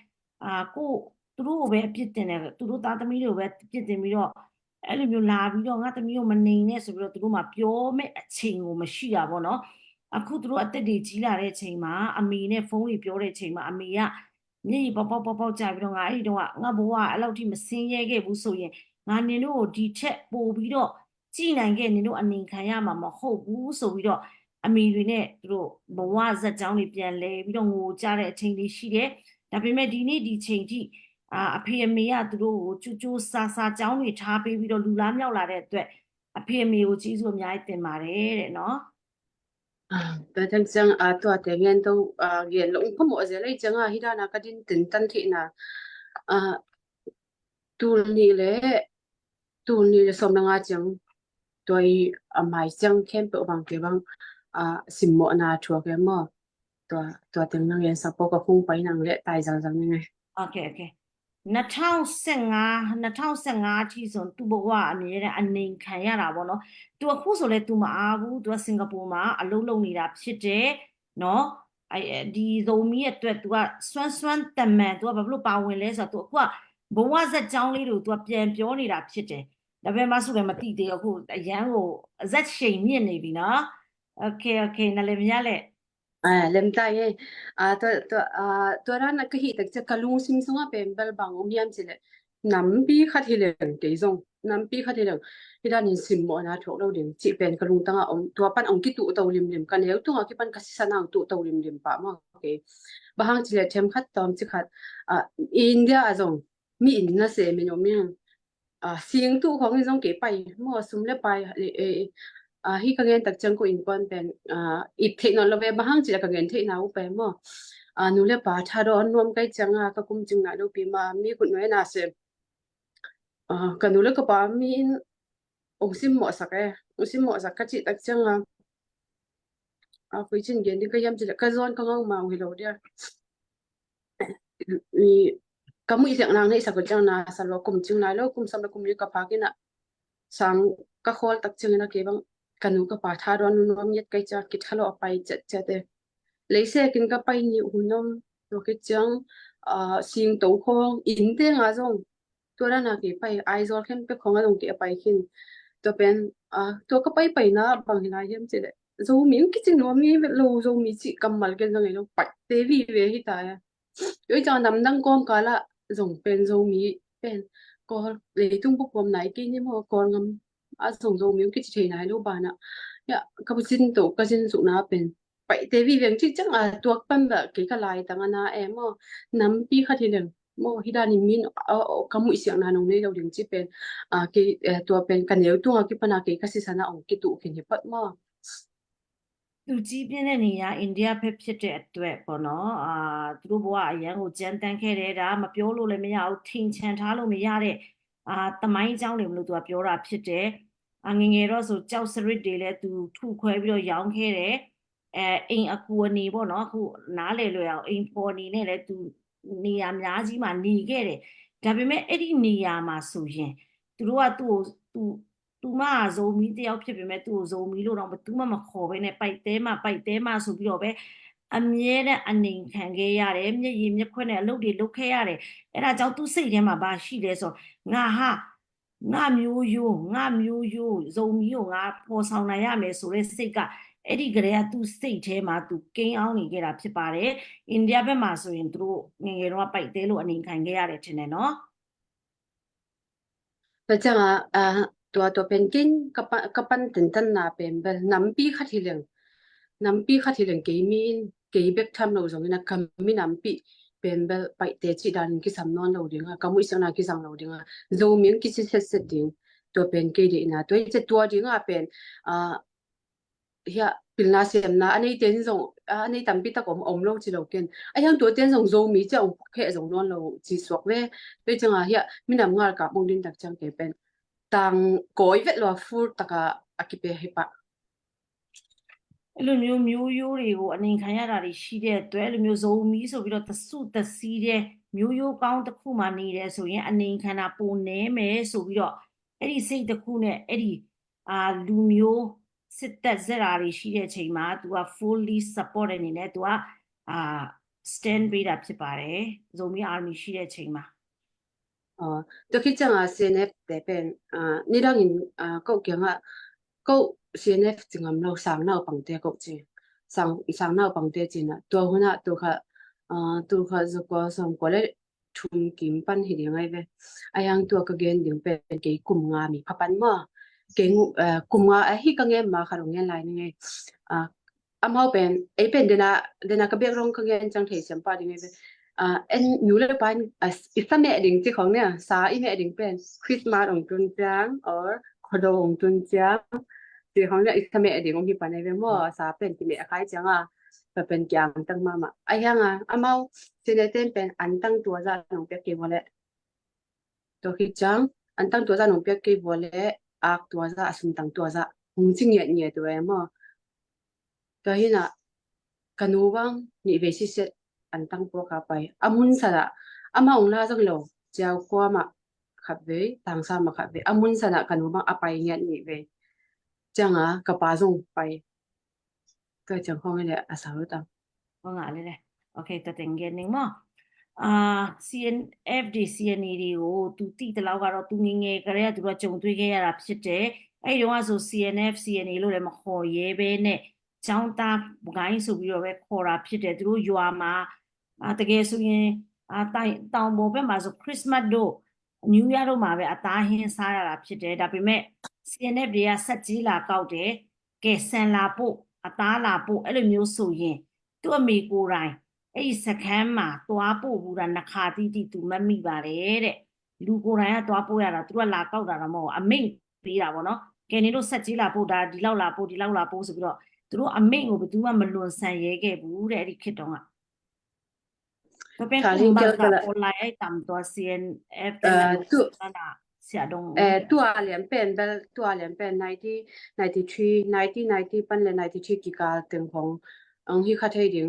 အာကိုသူတို့ကိုပဲအပြစ်တင်တယ်။ သူတို့သားသမီးတွေကိုပဲအပြစ်တင်ပြီးတော့အဲ့လိုမျိုးလာပြီးတော့ငါသမီးကိုမနှိမ်နဲ့ဆိုပြီးတော့သူတို့မှပြောမဲ့အချိန်ကိုမရှိတာပေါ့နော်။ အခုသူတို့အသက်တွေကြီးလာတဲ့အချိန်မှာအမေနဲ့ဖုန်းတွေပြောတဲ့အချိန်မှာအမေကမျက်ရည်ပေါက်ပေါက်ပေါက်ပေါက်ကျပြီးတော့ငါအဲ့ဒီတော့ကငါဘဝအဲ့လောက်ထိမဆင်းရဲခဲ့ဘူးဆိုရင်ငါနင်တို့ကိုဒီထက်ပိုပြီးတော့ကြည့်နိုင်ခဲ့နင်တို့အနှိမ်ခံရမှာမဟုတ်ဘူးဆိုပြီးတော့အမေတွေနဲ့သူတို့ဘဝဇာတ်ကြောင်းတွေပြန်လဲပြီးတော့ငိုကြတဲ့အချိန်တွေရှိတယ်။ ဒါပေမဲ့ဒီနေ့ဒီချိန်ထိအာအဖေအမေကသူတို့ကိုကြိုးကြိုးစားစားကြောင်းတွေထားပေးပြီးတော့လူလားမြောက်လာတဲ့အတွက်အဖေအမေကိုကျေးဇူးအများကြီးတင်ပါတယ်တဲ့နော်။ အာ၊ tua teng ciang a tua te ngen to a gen lo ung phamawh zel ei ciang a hi dan a ka din tin tan theihna a tul nih le tul nih le sawm le nga ciang tua i a mai ciang khempeuh bang te bang a simmawhna thuak e maw. Tua tua teng nang en sak paw ka hung pai nang le tai zalzal ni ngai. Okay, okay. နှစ်ထောင့်ဆယ့်ငါး နှစ်ထောင့်ဆယ့်ငါးအထိဆိုသူ့ဘဝအမြဲတမ်းအနှိမ်ခံရတာပေါ့နော်။ သူအခုဆိုလဲသူမအားဘူး။ သူကစင်ကာပူမှာအလုပ်လုပ်နေတာဖြစ်တယ်နော်။ အဲဒီဇိုမီးအတွက်သူကစွမ်းစွမ်းတမန်သူကဘာလို့ပါဝင်လဲဆိုတော့သူအခုကဘဝဇာတ်ကြောင်းလေးတွေကိုသူကပြန်ပြောနေတာဖြစ်တယ်။ ဒါပေမဲ့မဆုလည်းမသိသေးဘူးအခုအရန်ကိုအဇက်ချိန်မြင့်နေပြီနော်။ Okay, okay. နားလည်မရလဲ။ အဲ၊ လင်တၢ်ဂ့ၢ်၊ အဲ၊ တွၼ်ႈတွၼ်ႈ အဲ၊ တွၼ်ႈတႃႇၼႃႇ ၵႃႈႁိုဝ်တၵ်းၸႅၵ်ႇ ၵႃႈလူင်သိမ်းသိမ်း ဢႃႇ ပဵၼ်ပႃးလၢႆပၢင် ဢမ်ႇႁဵတ်းၸိူင်ႉၼႆ ၼမ်ႉပီႈၶႃႈ ႁိုဝ်လႄႈ ၵႃႈၸွင်ႇ ၼမ်ႉပီႈၶႃႈ ႁိုဝ်လႄႈ ႁဵတ်းတႃႇၼႃႇ သိမ်းမေႃႇၼႃႇ ထွၵ်ႇလဝ်ႈလဵင်ႉ ၸိူဝ်းပဵၼ်ၵႃႈလူင်တၢင်း ဢႃႇ ဢမ်ႇ တွၼ်ႈပၼ် ဢမ်ႇၵိုတ်းတူဝ်ဢဝ်လိမ်လိမ် ၵႃႈၼႆႉ တွၼ်ႈဢဝ်ၵိုတ်းပၼ် ၵႃႈသိုဝ်ႈသၼႃႇ ဢမ်ႇၵိုတ်းတူဝ်ဢဝ်လိမ်လိမ် ပႃးမႃး ဢူဝ်ႇၶေႇ ပႃးႁၢင်ႈၸိူဝ်းလႄႈ ထႅမ်ၶတ်းတွမ်ၸိူဝ်းၶတ်း ဢႃႇ ဢိၼ်းတီးယႃး ဢႃႇ ၸွင်ႇ မီးဢိၼ်းၼႃႇသေ မၼ်းယွမ်းမဵင်း ဢႃႇ သဵင်ႈတူႉၶွင်ၼႆႉ ၸွင်ႇၵႄႈပႆ မေႃႇသုမ်းလႄႈပႆ ဢေႇ ဢေႇ ဢႃႇ ႁိုဝ်ၵႃႈငႅၼ်းတၵ်းၸၢင်ႈၵူၺ်း ဢိၼ်ႇၵွၼ်ႇပဵၼ် ဢႃႇ ဢိတ်းၽႅၵ်ႇၼွၼ်းလႄႈ ပႃးႁၢင်ႈၸိူဝ်းလႄႈ ၵႃႈငႅၼ်းထႅင်ႈၼႃႇ ဢူႈပႄႇမေႃႇ ဢႃႇ ၼူလႄႈပႃႈ ထႃႈတွၼ်ႈၼွမ်းၵႆႉၸၢင်ႈ ဢႃႇ ၵႃႈၵုမ်ႇၸိုင်ႈၼႃႇ လူဝ်ႇပီႈမႃး မီးၵုတ်ႇၼွႆႉၼႃႇသေ ဢႃႇ ၵႃႈၼူလႄႈၵႃႈပႃႈ မီးဢိၼ်း ဢွင်ႇသိမ်းမေႃႇသၢၵ်ႈဢေႃႈ ဢွင်ႇသိမ်းမေႃႇသၢၵ်ႈ ၵႃႈၸိူဝ်းတၵ်းၸၢင်ႈ ဢႃႇ ဢႃႇ ၵူၺ်းၸိုင် ၵႃႈၼႆႉ ၵႃႈယၢမ်ႈၸိူဝ်းလႄႈ ၵႃႈၸွၼ်ႈၵႃႈငဝ်ႈမႃး ဢဝ်ႁႂ်ႈလူဝ်ႇလႆႈ ၼႆႉ ၵႃႈမူၺ်ႉသဵင်ၼၢင်းၼႆႉ သၢၵ်ႈၵႃႈၸၢင်ႈၼႃႇ သၢၵ်ႈဝႃႈ ၵုမ်ႇၸိုင်ႈၼႃႇ လႄႈ ၵုမ်ႇသမ်ႉလႄႈ ၵုမ်ႇလီၵႃႈၽႃႈၵိၼ်းၼႃႇ သင်ၵႃႈၶေႃးတၵ်းၸၢင်ႈၼႃႇ ၵႄႈဝၢင်း ၵႃႈၼူၵႃႈပႃႈ ထႃႈတွၼ်ႈၼူၼူမ်း ယဵတ်ႉၵႆႉၸႃႉ ၵိတ်ႉထႃႈလေႃႇ ပႆၸႅတ်ႈၸႅတ်ႈတႄႉ လႆႈသႄႉၵိၼ်ၵႃႈပႆၼီႈႁူၼူမ်း တူဝ်ၵိတ်ႉၸၢင်ႈ ဢႃႇ သဵင်ႈတူဝ်ၶွင် ဢိၼ်းတႄႉငႃးၸွင်ႇ တူဝ်ၼၼ်ႉၼႃႇ ၵႄႈပႆ ဢၢႆႈၸွႆႈၶႅၼ်းပႅတ်ႈ ၶွင်ဢၼ်ၼုင်ႈၵႄႈပႆၶိုၼ်း တူဝ်ပဵၼ် ဢႃႇ တူဝ်ၵႃႈပႆပႆၼႃႇ ပၢင်ႁႅင်းလၢႆႁႅင်းၸိူဝ်းလႄႈ ၸူဝ်ႈမီးၵိတ်ႉၸိုင်ၼေႃႈ မီးဝႆႉလူး ၸူဝ်ႈမီးၸိုဝ်ႈၵမ်ႇမႃးၵႄႈၼင်ႇၼႆလူး ပႆတႄႉဝီႈဝႄႈႁိုဝ်တႃႇယဝ်ႉ ယွႆႈၸွင်ႇၼမ်ၼင်ႇၵွမ်ႈၵႃႈလႃႈ ၸွင်ႇပဵၼ်ၸူဝ်ႈမီးပဵၼ် ၵေႃႈလႆႈတုင်းပုၵ်ႈၵွမ်ႈၼႆၵေႃႈ ၼႆႉမေႃႈ ၵေႃႈငမ်း ဢႃႇ ၸွင်ႇၸူဝ်ႈမီးၵိတ်ႉၸိုင်ၼႆလူး ပႃႈၼႃႇ ယဝ်ႉ ၵႃႈပူႇၸိၼ်ႇတူဝ်ႇ ၵႃႈၸိၼ်ႇသုၵ်ႈၼႃႇပဵၼ် ပႆတႄႉဝီႈဝႅင်ႇၸိုဝ်ႈၸၢင်ႈ ဢႃႇ တူၵ်းပၼ်ႇပႃႇ ၵႄႈၵႃႈလၢႆတၢင်းဢၼ်ၼႃႇ ဢေႃႈ မေႃႈ ၼမ်ႉပီႈၶႃႈ တီႈၼိုင်ႈ မေႃႈ ႁိုဝ်တႃႇၼိုင်ႈမိၼ်း ဢေႃႈ ဢေႃႈ ၵႃႈမူၺ်ႉသဵင်ၼႃႇ ၼွင်ႉၼႆႉ လဝ်ႈလိင်ႇၸိုဝ်ႈပဵၼ် ဢႃႇ ၵႄႈ ဢိူဝ်ႇ တူဝ်ပဵၼ် ၵႃႈၼႅဝ်ႇတူင်ႇ ဢႃႇ ၵႄႈပၼ်ႇၼႃႇ ၵႄႈၵႃႈသီႇသၼႃႇ ဢွင်ႇၵႄႈတူဝ်ၶိုၼ်ႈႁဵတ်းပႅတ်ႈ မေႃႈ သူကြီးပြင်းတဲ့နေရာ အိန္ဒိယဘက်ဖြစ်တဲ့အတွက်ပေါ့နော်။ အာ၊ သူတို့ဘဝအရမ်းကိုကြမ်းတမ်းခဲ့တယ်။ ဒါကမပြောလို့လည်းမရဘူး။ ထင်ချင်ထားလို့မရတဲ့၊ အာ၊ သမိုင်းကြောင်းတွေမလို့သူကပြောတာဖြစ်တယ်။ အာ၊ ငယ်ငယ်တော့ဆိုကျောက်စရစ်တွေလည်းသူထုခွဲပြီးတော့ရောင်းခဲ့တယ်။ အဲ၊ အိမ်အကူအညီပေါ့နော်။ အခုနားလည်လွယ်အောင် အိမ်ဖော်အနေနဲ့လည်းသူနေရာအများကြီးမှာနေခဲ့တယ်။ ဒါပေမဲ့အဲ့ဒီနေရာမှာဆိုရင် သူတို့ကသူ့ကို၊ သူ၊ သူမကဇိုမီးတစ်ယောက်ဖြစ်ပေမဲ့ သူ့ကိုဇိုမီးလို့တော့ဘယ်သူမှမခေါ်ဘဲနဲ့ပိုက်တဲမ၊ ပိုက်တဲမဆိုပြီးတော့ပဲအမြဲတမ်းအနှိမ်ခံခဲ့ရတယ်။ မျက်ရည်မျက်ခွက်နဲ့အလုပ်တွေလုပ်ခဲ့ရတယ်။ အဲ့ဒါကြောင့်သူ့စိတ်ထဲမှာဘာရှိလဲဆိုတော့ ငါဟာ၊ ငါမျိုးရိုး၊ ငါမျိုးရိုး၊ ဇိုမီးကိုငါဖော်ဆောင်နိုင်ရမယ်ဆိုတဲ့စိတ်က အဲ့ဒီကတည်းကသူ့စိတ်ထဲမှာသူကင်းအောင်နေခဲ့တာဖြစ်ပါတယ်။ အိန္ဒိယဘက်မှာဆိုရင်သူတို့ငယ်ငယ်တုန်းကပိုက်တဲလို့အနှိမ်ခံခဲ့ရတယ်ထင်တယ်နော်။ แล้วจังอ่ะ อ่า ตัว ตัวเป็นกิน กะปัน กะปัน เต้น เต้น นาเป็นเบล น้ำปี ขัด ทีหลัง น้ำปี ขัด ทีหลัง เกยมีน เกยเบกทำ เรา ส่ง นะ กะมี น้ำปี เป็นเบล ไป เตะ จิดัน กิสัม นอน เรา เดียง อ่ะ กะมุย สัง นา กิสัง เรา เดียง อ่ะ โซ เมียง กิ สิ เสร็จ เสร็จ เดียง ตัวเป็นเกยเดียนะ ตัวจะ ตัว เดียง อ่ะ เป็น อ่า เฮีย pilna siamna อันนี้เต้น ส่ง อ่า อันนี้ ตามปี ตะกอม อม โลก จิ เรา เกน อ่ะ ยัง ตัว เต้น ส่ง โซ มี จะ เอา แค่ ส่ง นอน เรา จิ สวก เว้ย ตัวจัง อ่ะ เฮีย มี น้ำ งา กับ มง ดิน ตัก จัง เกยเป็น ต่าง ก้อย เวท เรา ฟู ตะกะ อ่ะ กิ เป ให้ ปะ အဲ့လိုမျိုးမျိုးရိုးတွေကိုအနှိမ်ခံရတာတွေရှိတဲ့အတွက် အဲ့လိုမျိုးဇိုမီးဆိုပြီးတော့တစုတစည်းတည်းမျိုးရိုးကောင်းတစ်ခုမှနေတယ်ဆိုရင် အနှိမ်ခံတာပိုနည်းမယ်ဆိုပြီးတော့ အဲ့ဒီစိတ်တစ်ခုနဲ့အဲ့ဒီ၊ အာ၊ လူမျိုးစစ်တပ်ဇက်တာတွေရှိတဲ့အချိန်မှာ သူက fully support တဲ့အနေနဲ့ သူက၊ အာ၊ stand ပေးတာဖြစ်ပါတယ်။ Zomi Army ရှိတဲ့အချိန်မှာ။ อ๋อ ตัวคิดจัง อ่ะ ซีเอ็นเอฟ แต่เป็น อ่า นี่ดังอิน อ่า ก็เกี่ยง อ่ะ ก็ ซีเอ็นเอฟ จึง อำ เรา สร้าง เน่า ปัง แต่ ก็ จี สร้าง สร้าง เน่า ปัง แต่ จี นะ ตัว หัวหน้า ตัว ค่ะ อ่า ตัว ค่ะ จะ ก็ สอง ก็ เลย ทุ่ม กิม ปัน ให้ เดียง ไง เว้ย อ่ะ ยัง ตัว ก็ เกณฑ์ เดียง เป็น เกย กุม งา มี พะ ปัน มา เกย เอ่อ กุม งา อ่ะ ให้ ก็ เงณฑ์ มา ค่ะ โรงเรียน ไลน์ นี่ ไง อ่า อ่ะ เมา เป็น ไอ้ เป็น เดยวนะ เดยวนะ ก็ เบียก ร้อง ก็ เงณฑ์ จัง เท เสียม ปา เดียง ไง เว้ย อ่า เอ็น อยู่ เลย ปัน อ่ะ อี สะ แม่ เดียง ที่ ของ เนี่ย สา อี แม่ เดียง เป็น คริสต์มาส ของ จุน จาง or คอนโด ของ จุน จาง ที่ ของ เนี่ย อี สะ แม่ เดียง ของ ที่ ปัน ไอ้ เว้ย มา สา เป็น ที่ แม่ ขาย จัง อ่ะ ก็ เป็น อย่าง ตั้ง มา มา อ่ะ ยัง อ่ะ อ่ะ เมา ซีเอ็นเอฟ เป็น อัน ตั้ง ตัว จะ น้อง เปียก เกย วอลเล็ต ตัว คิดจัง อัน ตั้ง ตัว จะ น้อง เปียก เกย วอลเล็ต อัก ตัว จะ อ่ะ สุน ตั้ง ตัว จะ หง จิง เงียด เงียด ตัว เอง มา ตัว หิน อ่ะ กะ หนู วัง นี่ เว สิ เสร็จ อัน ตั้ง พวก กา ไป อ่ะ มุน สะ ละ อ่ะ มา อง ลา จัง โล เจ้า กัว มา ขับ เว ต่าง สา มา ขับ เว อ่ะ มุน สะ ละ กะ หนู วัง อ่ะ ไป เงียด นี่ เว จัง อ่ะ กะ ปา ส่ง ไป ก็ จัง ห้อง นี่ แหละ อ่ะ สาว ตัง ဟုတ်ငါလေးလေ။ Okay တတင်ငယ်နေမော်။ အာ၊ ซีเอ็นเอฟ တွေ ซีเอ็นเอ တွေကိုသူသိသလောက်ကတော့သူငယ်ငယ်ကတည်းကသူတို့ကကြုံတွေ့ခဲ့ရတာဖြစ်တယ်။ အဲ့ဒီတော့ကဆို ซีเอ็นเอฟ ซีเอ็นเอ လို့လည်းမခေါ်ရဲဘဲနဲ့ကျောင်းသားပကိုင်းဆိုပြီးတော့ပဲခေါ်တာဖြစ်တယ်။ သူတို့ရွာမှာ၊ အာ၊ တကယ်ဆိုရင်၊ အာ၊ တောင်တောင်ပေါ်ဘက်မှာဆို Christmas တို့ New Year တို့မှာပဲအသားဟင်းစားရတာဖြစ်တယ်။ ဒါပေမဲ့ ซีเอ็นเอฟ တွေကဆက်ကြေးလာကောက်တယ်။ ကယ်ဆယ်လာပို့၊ အသားလာပို့၊ အဲ့လိုမျိုးဆိုရင်သူ့အမေကိုယ်တိုင်အဲ့ဒီစခန်းမှာသွားပို့ဘူးတာနှစ်ခါတိတိသူမမိပါတယ်တဲ့။ လူကိုယ်တိုင်ကသွားပို့ရတာ၊ သူကလာကောက်တာတော့မဟုတ်ဘူး။ အမိန့်ပေးတာပေါ့နော်။ ကဲ၊ နင်တို့ဆက်ကြေးလာပို့၊ ဒါဒီလောက်လာပို့၊ ဒီလောက်လာပို့ဆိုပြီးတော့သူတို့အမိန့်ကိုဘယ်သူမှမလွန်ဆန်ရဲခဲ့ဘူးတဲ့။ အဲ့ဒီခေတ်တုန်းက Online ต่ำตัว ซีเอ็นเอฟ เอ่อ เอ่อ ตัวเรียนเป็นเบล ตัวเรียนเป็น ninety ninety three ninety ninety ปันเลย ninety three กี่กาลเต็งของ อังฮิคาเทดิง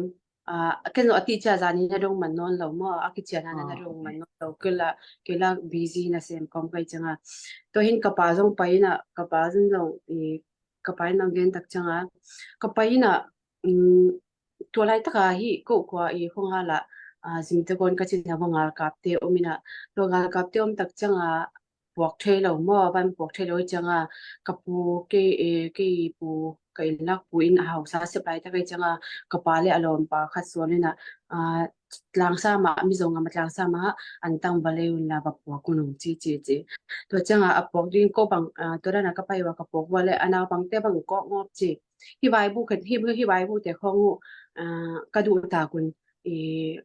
อ่า เกนอติจาจานี่นะดงมันนอนเราเมื่ออากิจานานะดงมันนอนเราก็ละก็ละ busy นะเซมกองไปจังอ่ะ ตัวเห็นกระป๋าส่งไปนะ กระป๋าส่งอีกระป๋านังเกนตักจังอ่ะ กระป๋านะ อืม ตัวลายตะกาฮิโกกว่าอีห้องฮาละ อ่า ซิมตะกอนกะจินนะว่างาลกาบเตอมินะ ตัวงาลกาบเตอมตักจังอ่ะ ปวกเทลาหม้อบ้านปวกเทลาจังอ่ะ กะปูเกเอเกอีปูกะอินลักปูอินอาหาวสาเสพลายตะกาจังอ่ะ กะปาเลอารมณ์ปาขัดส่วนนี่นะ อ่า ลางซามา มิจงอ่ะมาลางซามา อันตั้งบาเลวินลาบะปวกกุนงจีจีจี ตัวจังอ่ะ อ่ะ ปวกดินโกบัง อ่า ตัวด้านนะกะไปว่ากะปวกว่าเลย อันเอาบังเตบังเกาะงอบจี hi vai bu khat hi hi vai bu te khong u, ah, ka duh ta kun, eh,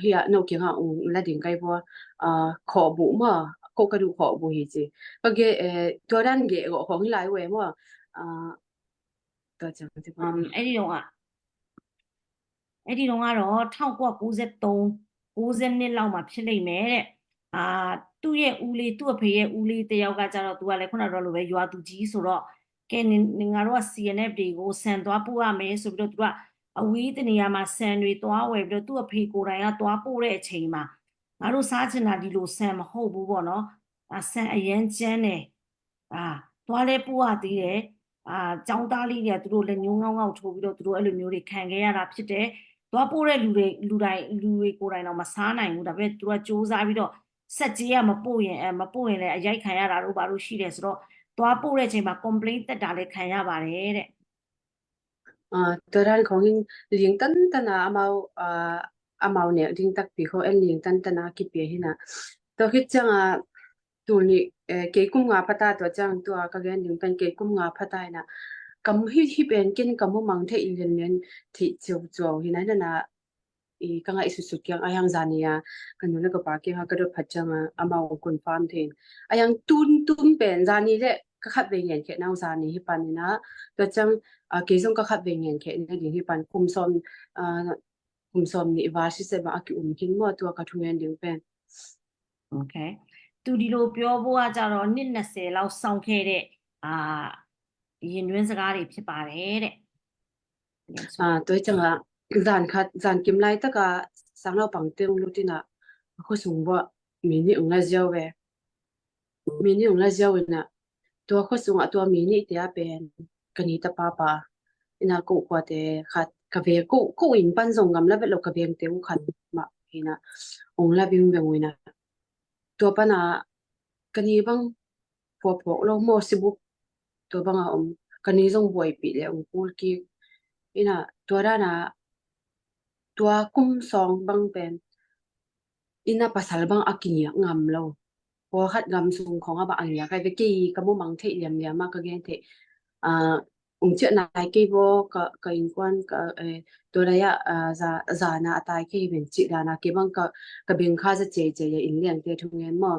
hi a no kiang a ung la ding kai bua, ah, khawh bu ma, ko ka duh khawh bu hi ci. Ka ge, eh, tua dan ge go khong hi lai we ma, ah, တော့ကျွန်တော်ဒီမှာ အမ်အဲ့ဒီတော့ကအဲ့ဒီတော့ကတော့ထောင့်ကိုးရာကိုးဆယ့်သုံးကိုးဆယ့်နှစ်လောက်မှာဖြစ်လိမ့်မယ်တဲ့အာသူ့ရဲ့ဦးလေးသူ့အဖေရဲ့ဦးလေးတယောက်ကကြတော့သူကလည်းခုနကတော့လိုပဲရွာသူကြီးဆိုတော့ကဲနင်နင်ငါတို့က C N F တွေကိုဆန်သွားပို့ရမယ်ဆိုပြီးတော့သူကအဝေးတနေရာမှာဆန်တွေသွားဝယ်ပြီးတော့သူ့အဖေကိုယ်တိုင်ကသွားပို့တဲ့အချိန်မှာငါတို့စားချင်တာဒီလိုဆန်မဟုတ်ဘူးပေါ့နော်အာဆန်အရမ်းကျန်းတယ်အာသွားလဲပို့ရသေးတယ်အာကျောင်းသားလေးတွေကသူတို့လက်ညှိုးငေါငေါထိုးပြီးတော့သူတို့အဲ့လိုမျိုးတွေခံခဲ့ရတာဖြစ်တယ်သွားပို့တဲ့လူတွေလူတိုင်းလူတွေကိုယ်တိုင်တော့မစားနိုင်ဘူးဒါပေမဲ့သူတို့ကစူးစမ်းပြီးတော့ဆက်ကြေးကမပို့ရင်အဲမပို့ရင်လည်းအရိုက်ခံရတာတို့ဘာလို့ရှိတယ်ဆိုတော့သွားပို့တဲ့အချိန်မှာ complain တက်တာလည်းခံရပါတယ်တဲ့ အာตัวด้านของยิงเลี้ยงตั้นตันนะอามาอ่าอามาเนี่ยลิงตักปีเขาเอ็นเลี้ยงตั้นตันนะกี่ปีหินะตัวคิดจังอ่ะตัวนี้เอ่อเกยกุมงาพัตตาตัวจังตัวกะเกนลิงเป็นเกยกุมงาพัตตานะกำฮิตฮิตเป็นกินกำมังเทอินเลียนที่เจียวเจียวหินะนั่นนะ i ka ngaihsutsut kiang a hiang zani a ka nu le ka pa kiang a ka dot phat ciang a amau confirm thei in a hiang tun tun pen zani le ka khat vei ngen kheh nau zani hi pan in a tua ciang a kei zong ka khat vei ngen kheh na ding hi pan kum sawm a kum sawm nih val sisem a ki um khin maw tua ka thu ngen ding pen. Okay. သူဒီလိုပြောဖို့ကကြတော့နှစ်နှစ်ဆယ်လောက်စောင့်ခဲ့တဲ့အာရင်တွင်းစကားတွေဖြစ်ပါတယ်တဲ့။ Ah, tua hi ciangah zan khat zan kim lai takah sanglo pang teng lutinah a khuasung buah mi nih ung la ziau ve. Mi nih ung la ziau inah tua khuasungah tua mi nih tia pen ka ni tapa pa inah ko kuate khat ka ve ko ko in pan zong ngam la vet lo ka vengte uh khan mah inah ung la vingveng uh inah tua panah ka ni bang phuaphuak lo maw sibup tua banga om ka ni zong buaipih le ung kul kik ina tua dana tua kum sawng bang pen ina pasal bang a kiniak ngam lo pawlkhat gam sung khawng a bang a ngiak ai ve kei ka mumang theih liamliam a ka gen theih ung ciah nai kei baw ka innkuan ka tua lai ah zana a tai kei hi ven cih dana kei bang ka bengkha za cei cei a inn liangte thungen maw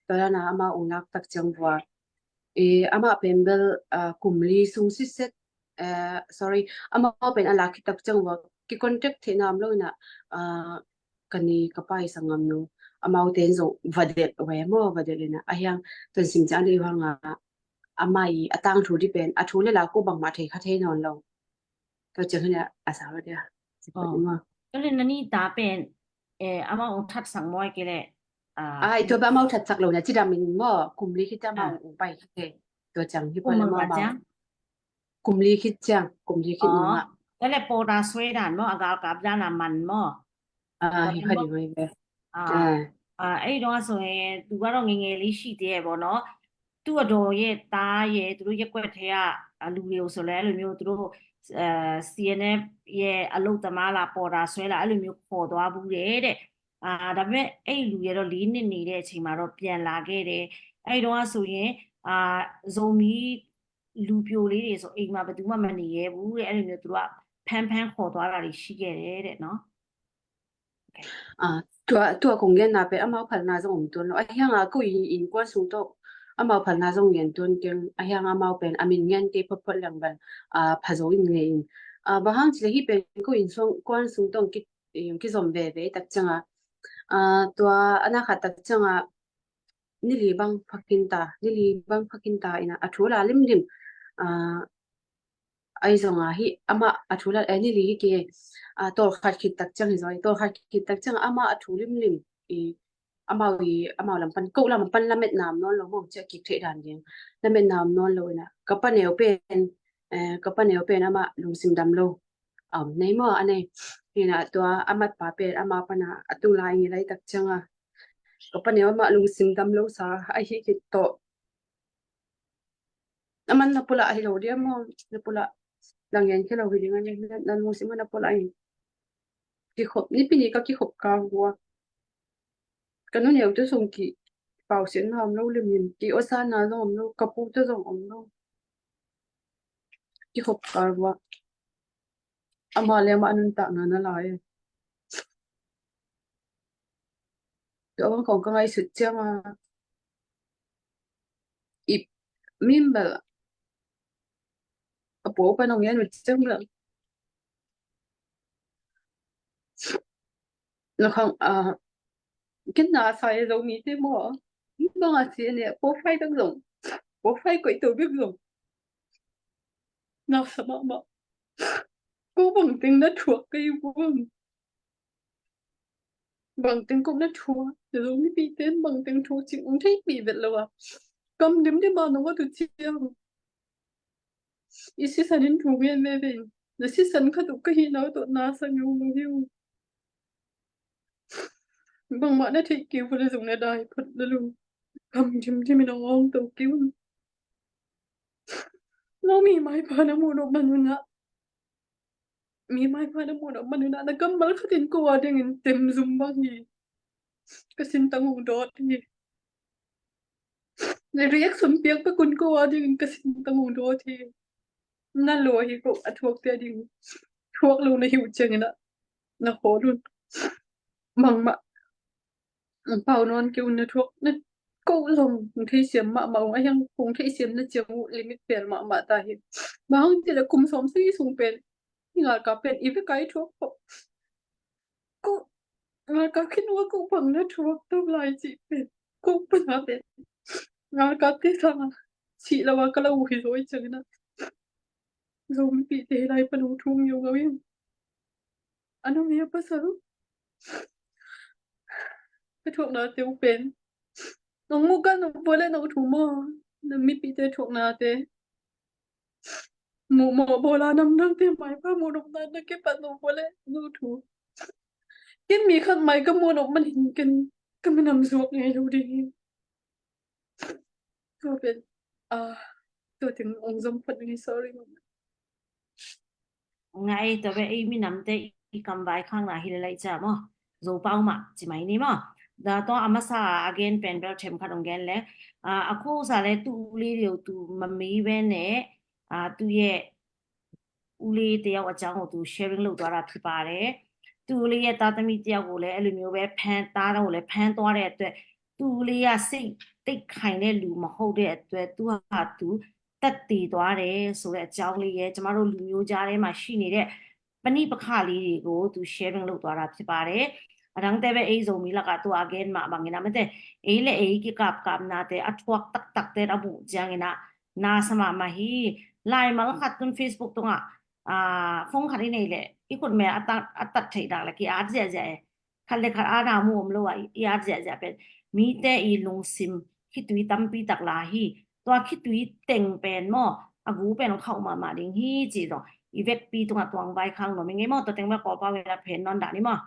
tua dana ama ung lak tak ciang vua amah pen bel kum li sung siset sorry amah pen a lak khit tak ciang vua ki contact theih nam lo ina ka ni ka pai sangam nu amau ten zong vadelh ve maw vadelh ina a hiang tonsim ciang dei hanga amah i a tangthu dih pen a thu le la ko bangmah thei kha thei nawn lo. Tua ciang hina a sa lo dia. Tua le na ni ta pen amau ong thatsak maw ai kei le. Ai tua ba amau thatsak lo na cidam in maw kum li khit ciang amau ong pai kha thei. Tua ciang hi pen amau kum li khit ciang kum li khit nung ah. ဒါလည်းပေါ်တာဆွဲတာနော်အဂါကပ်ဒါနာမန်မော် အာဟိုင်ဟိုင်ဟိုင်ပဲ အာအဲ့တော့ဆိုရင်သူကတော့ငငယ်လေးရှိသေးရဲ့ပေါ့နော်သူ့အတော်ရဲ့သားရဲ့သူတို့ရက်ွက်ထဲကလူတွေကိုဆိုလည်းအဲ့လိုမျိုးသူတို့အဲ C N F ရဲ့အလုပ်သမားလားပေါ်တာဆွဲလားအဲ့လိုမျိုးခေါ်သွားဘူးတဲ့တဲ့အာဒါပေမဲ့အဲ့လူရဲ့တော့လေးနှစ်နေတဲ့အချိန်မှာတော့ပြန်လာခဲ့တယ်အဲ့တော့ဆိုရင်အာဇိုမီလူပြိုလေးတွေဆိုအိမ်မှာဘယ်သူမှမနေရဲဘူးတဲ့အဲ့လိုမျိုးသူတို့ကဖမ်းဖမ်းခေါ်သွားတာတွေရှိခဲ့တယ်တဲ့နော် Tua tua kong genna pen amau phalna zong om tuan lo a hianga ko innkuan sung tawh amau phalna zong ngen tuan keng a hianga amau pen a min ngen kei photphot leng bal phazo in ngei in bang hang cile hi pen ko innkuan sung tawh kizom veve tak cianga tua ana khat tak cianga nili bang phakin ta nili bang phakin ta ina a thu la limlim ai zonga hi amah a thu la ai nili hi ke tawlkhat khit tak ciang hi zong tawlkhat khit tak ciang amah a thu limlim i amau i amau lam pan ko lam pan lamet nam nawn lo mong cia kik theih dan ding lamet nam nawn lo ina ka paneu pen ka paneu pen amah lungsim dam lo a om nei maw a nei hina tua a matpa pen ama pana a tung lai ngi lai tak cianga ka paneu amah lungsim dam lo sa a hi khit tawh a man na pula a hi lo dia maw na pula lang yan khia lo hi ding a nei na lungsim na pula in kikhop ni pini ka kikhop ka hua ka nu neu te sung ki pau sin na om lo lim in ki osa na zong om lo ka pu te zong om lo kikhop ka hua ama le ama nuntakna na lai tua bang kong ka ngaihsut cianga i mimbel a po pan ong yan ut cem lang. Na khang a kin na sa e Zomite maw. Bang a si ne po fai bek zong. Po fai koi to bek zong. Na sa mahmah. Ko bang teng na thuak kei vuam. Bang teng ko na thuak. Na Zomipite bang teng thuak cih ong thei pi vet lo a. Kam dim dim a nong a tu ciang. I sisan in thu ngen veve. Na sisan khat uh ka hi nau tawh na sa ngeu ngeu hi uh. Bangmah na theih kei uh le zong na dai phot na lu. Kam dim dim in ong ong to kei uh. No mi mai pa na mu no manuna. Mi mai pa na mu no manuna na kammal khat in ko a ding in tem zum bang hi. Ka sin tang ong dot hi. Na reaction piak pa kun ko a ding in ka sin tang ong dot hi. Na lo hi ko a thuak te a ding. Thuak lo na hi uh ciang in a na khawl un. Bangmah. Pau nawn kei un na thuak na ko zong kong theisiam mahmah ung a hiang kong theisiam na ciang uh limit pel mahmah ta hi. Bang hang ti le kum sawm sagi sung pen. Ngal ka pen i ve kai thuak ko. Ko ngal ka khin ua ko bang na thuak to lai ci pen. Ko pana pen. Ngal ka te sa. Ci lo a ka lo hi zoi ciang in a. Zomipite lai pan ong thum yo ngau in. Ano mi a pasal. Ka thuak na te u pen. Nong mu ka nong bua le nong thu maw. Na mipite thuak na te. Mu maw bawla nam dang te mai pa mu nong na na ke pat nong bua le nong thu. Ken mi khat mai ka mu nong man hin ken ka minam zuak ngei lo ding hi. Tua pen a tua teng ong zom phot ngei sorry mama. Ngai tua be ei minamte i kam vai khang na hi le lai cha maw. Zo pau mah ci mai ni maw. Da tua a masa a gen pen bel them khat ong gen le. A a khu sa le tu li liu tu mami ve ne a tu ye ဦးလေးတယောက်အကြောင်းကိုသူ sharing လုပ်သွားတာဖြစ်ပါတယ်။ သူ့ဦးလေးရဲ့သားသမီးတယောက်ကိုလည်းအဲ့လိုမျိုးပဲဖမ်းသားကိုလည်းဖမ်းသွားတဲ့အတွက်သူ့ဦးလေးကစိတ်သိပ်ခိုင်တဲ့လူမဟုတ်တဲ့အတွက်သူဟာသူသတ်သေသွားတယ်ဆိုတဲ့အကြောင်းလေးရဲ့ကျမတို့လူမျိုးကြားထဲမှာရှိနေတဲ့ပဋိပက္ခလေးတွေကိုသူ sharing လုပ်သွားတာဖြစ်ပါတယ်။ အတန်းတဲပဲအိမ်စုံမီလကသူအကဲမဘင်ငင်အမတဲအိမ်လေအိမ်ကကပ်ကပ်နာတဲ့အထွတ်တတ်တတ်တဲ့အဘူးကျန်ငင် na sama mahi lai mal khat tun Facebook tunga a phone khat i nei le i khut me a tat thei dak le ki at zia zia e khat le khat a na mu om lo a i at zia zia pen mite i lungsim khitui tampi tak la hi tua khitui teng pen maw a gu pen khauh mahmah ding hi ci zong i vekpi tunga tuang vai khang nuam i ngei maw tua teng bel Kawlpau in a phen nawn dah ni maw.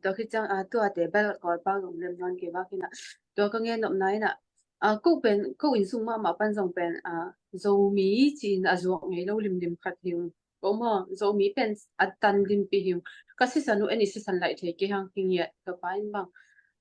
Tua khit ciang a tuate bel Kawlpau zong lem nawn kei vak hi na tua ka ngen nopna in a ko pen ko innsung mahmah pan zong pen a Zomi ci-in a zuak ngei lo limlim khat hi ung. Ko maw Zomi pen a tan limpi hi ung. Ka sisan uh en i sisan laih thei kei hang hi ngiat ka pa in bang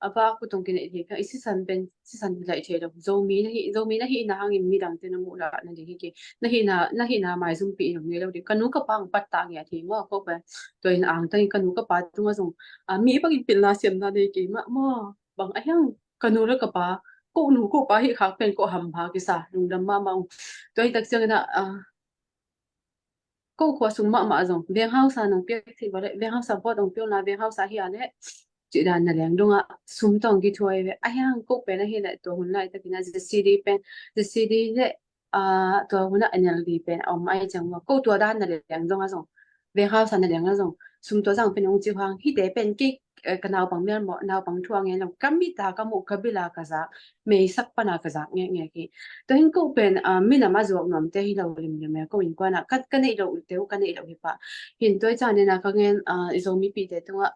a vak uh tong kineih thei kei hang i sisan pen sisan hi laih thei lo. Zomi na hi Zomi na hihna hangin midangte na muh lah na ding hi kei na hihna na hihna maizumpi in om ngei lo ding ka nu ka pa ang pat ta ngiat hi maw ko pen. Tua in angtang in ka nu ka pa tungah zong a mi bangin pilna siamna nei kei mah maw bang a hiang ka nu le ka pa ko nu ko pa hi khak pen ko ham pha kisa lungdam mahmah ung. Tua hi tak ciangin a ko khua sung mahmah zong veng hausa nong piak thei vale veng hausa bawt ong piak na veng hausa hi a le cih dan na leng dongah sum tawng kithuai ve a hiang ko pen a hi le tua hun lai takin a ZCD pen ZCD le tua hunah NLD pen a om ai ciang maw ko tua dan na leng zong a zong veng hausa na leng a zong sum tua zang pen ong ci hang hite pen kei ka naupang mial maw naupang thu a ngen lo ka mit a ka muh ka bil a ka zak meisak pan a ka zak ngekngek hi. Tua hin ko pen minam a zuak nuamte hi lo limlim e ko innkuan ah ka neih loh te uh ka neih loh hi pah hin tua i cah nen a ka ngen i Zomi pite tungah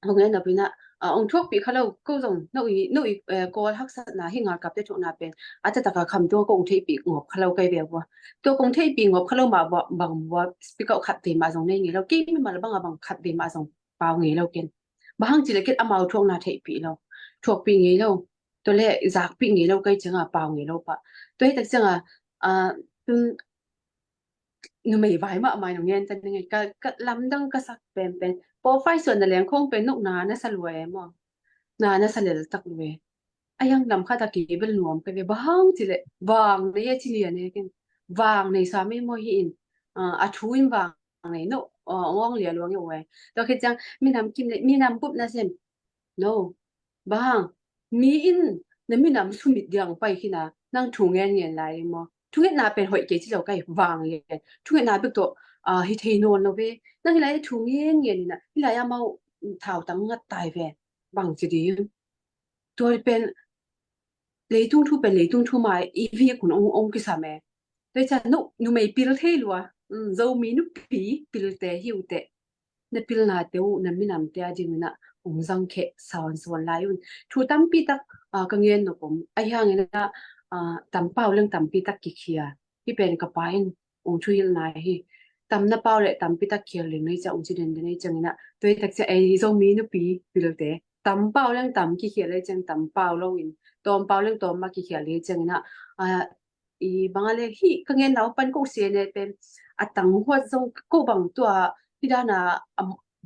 hong en nop in ah ong thuakpih kha lo ko zong no i no i Kawl haksatna hi ngalkapte thuakna pen a taktak a kham tua kong theihpih ngop kha lo kai ve vua tua kong theihpih ngop kha lo mah bang vua speak out khat ve mah zong nei ngei lo kei mimal bang a bang khat ve mah zong pau ngei lo ken bang hang ci le ken amau thuakna theihpih lo thuakpih ngei lo tua le zakpih ngei lo kai ciang a pau ngei lo pah tua hi tak ciang a tun numei vai mahmah in ong ngen ta ning ka lamdang ka sak penpen pawlfai suan na leng khong pen nokna na sa lua e maw na na sa lel tak lua e a hiang lam khat a kei bel nuam ka ve bang ci le bang na e ci lian e ken vang nei sa mi maw hi in, a thu in vang nei no, ong ong lia luang e. Tua khit ciang minam kim le minam bup na sem no. Bang mi in na minam sumit diang pai khina nang thu ngen ngen lai maw? Thungetna pen hoih kei ci lo kai vang lian. Thungetna bek tawh hi thei nawn lo ve. Nang hi lai thu ngen ngen ina hi lai amau thau tang ngat tai ve. Bang ci ding. Tua pen leitung thu pen leitung thu mai i vi kun ong ong kisam e. Tua ciang no numei pil thei lua. Zomi nupi pilte hi uh teh. Na pilnate uh na minamte a dingin ah ong zangkheh sawnsawn lai un. Thu tampi tak ka ngen nop om ahi hangin ah tampau leng tampi tak kikhia. Hi pen ka pa in ong thuhilh nai hi. Tam na pau le tampi tak khial ding nei ciang ong ci den den nei ciangin ah tua hi tak ciang ei Zomi nupi pilte tampau leng tam kikhial le ciang tampau lo in tawmpau leng tawm ma kikhial le ciangin ah i banga le hi ka ngen nau pan ko se ne pen a tang huat zong ko bang tua hi dana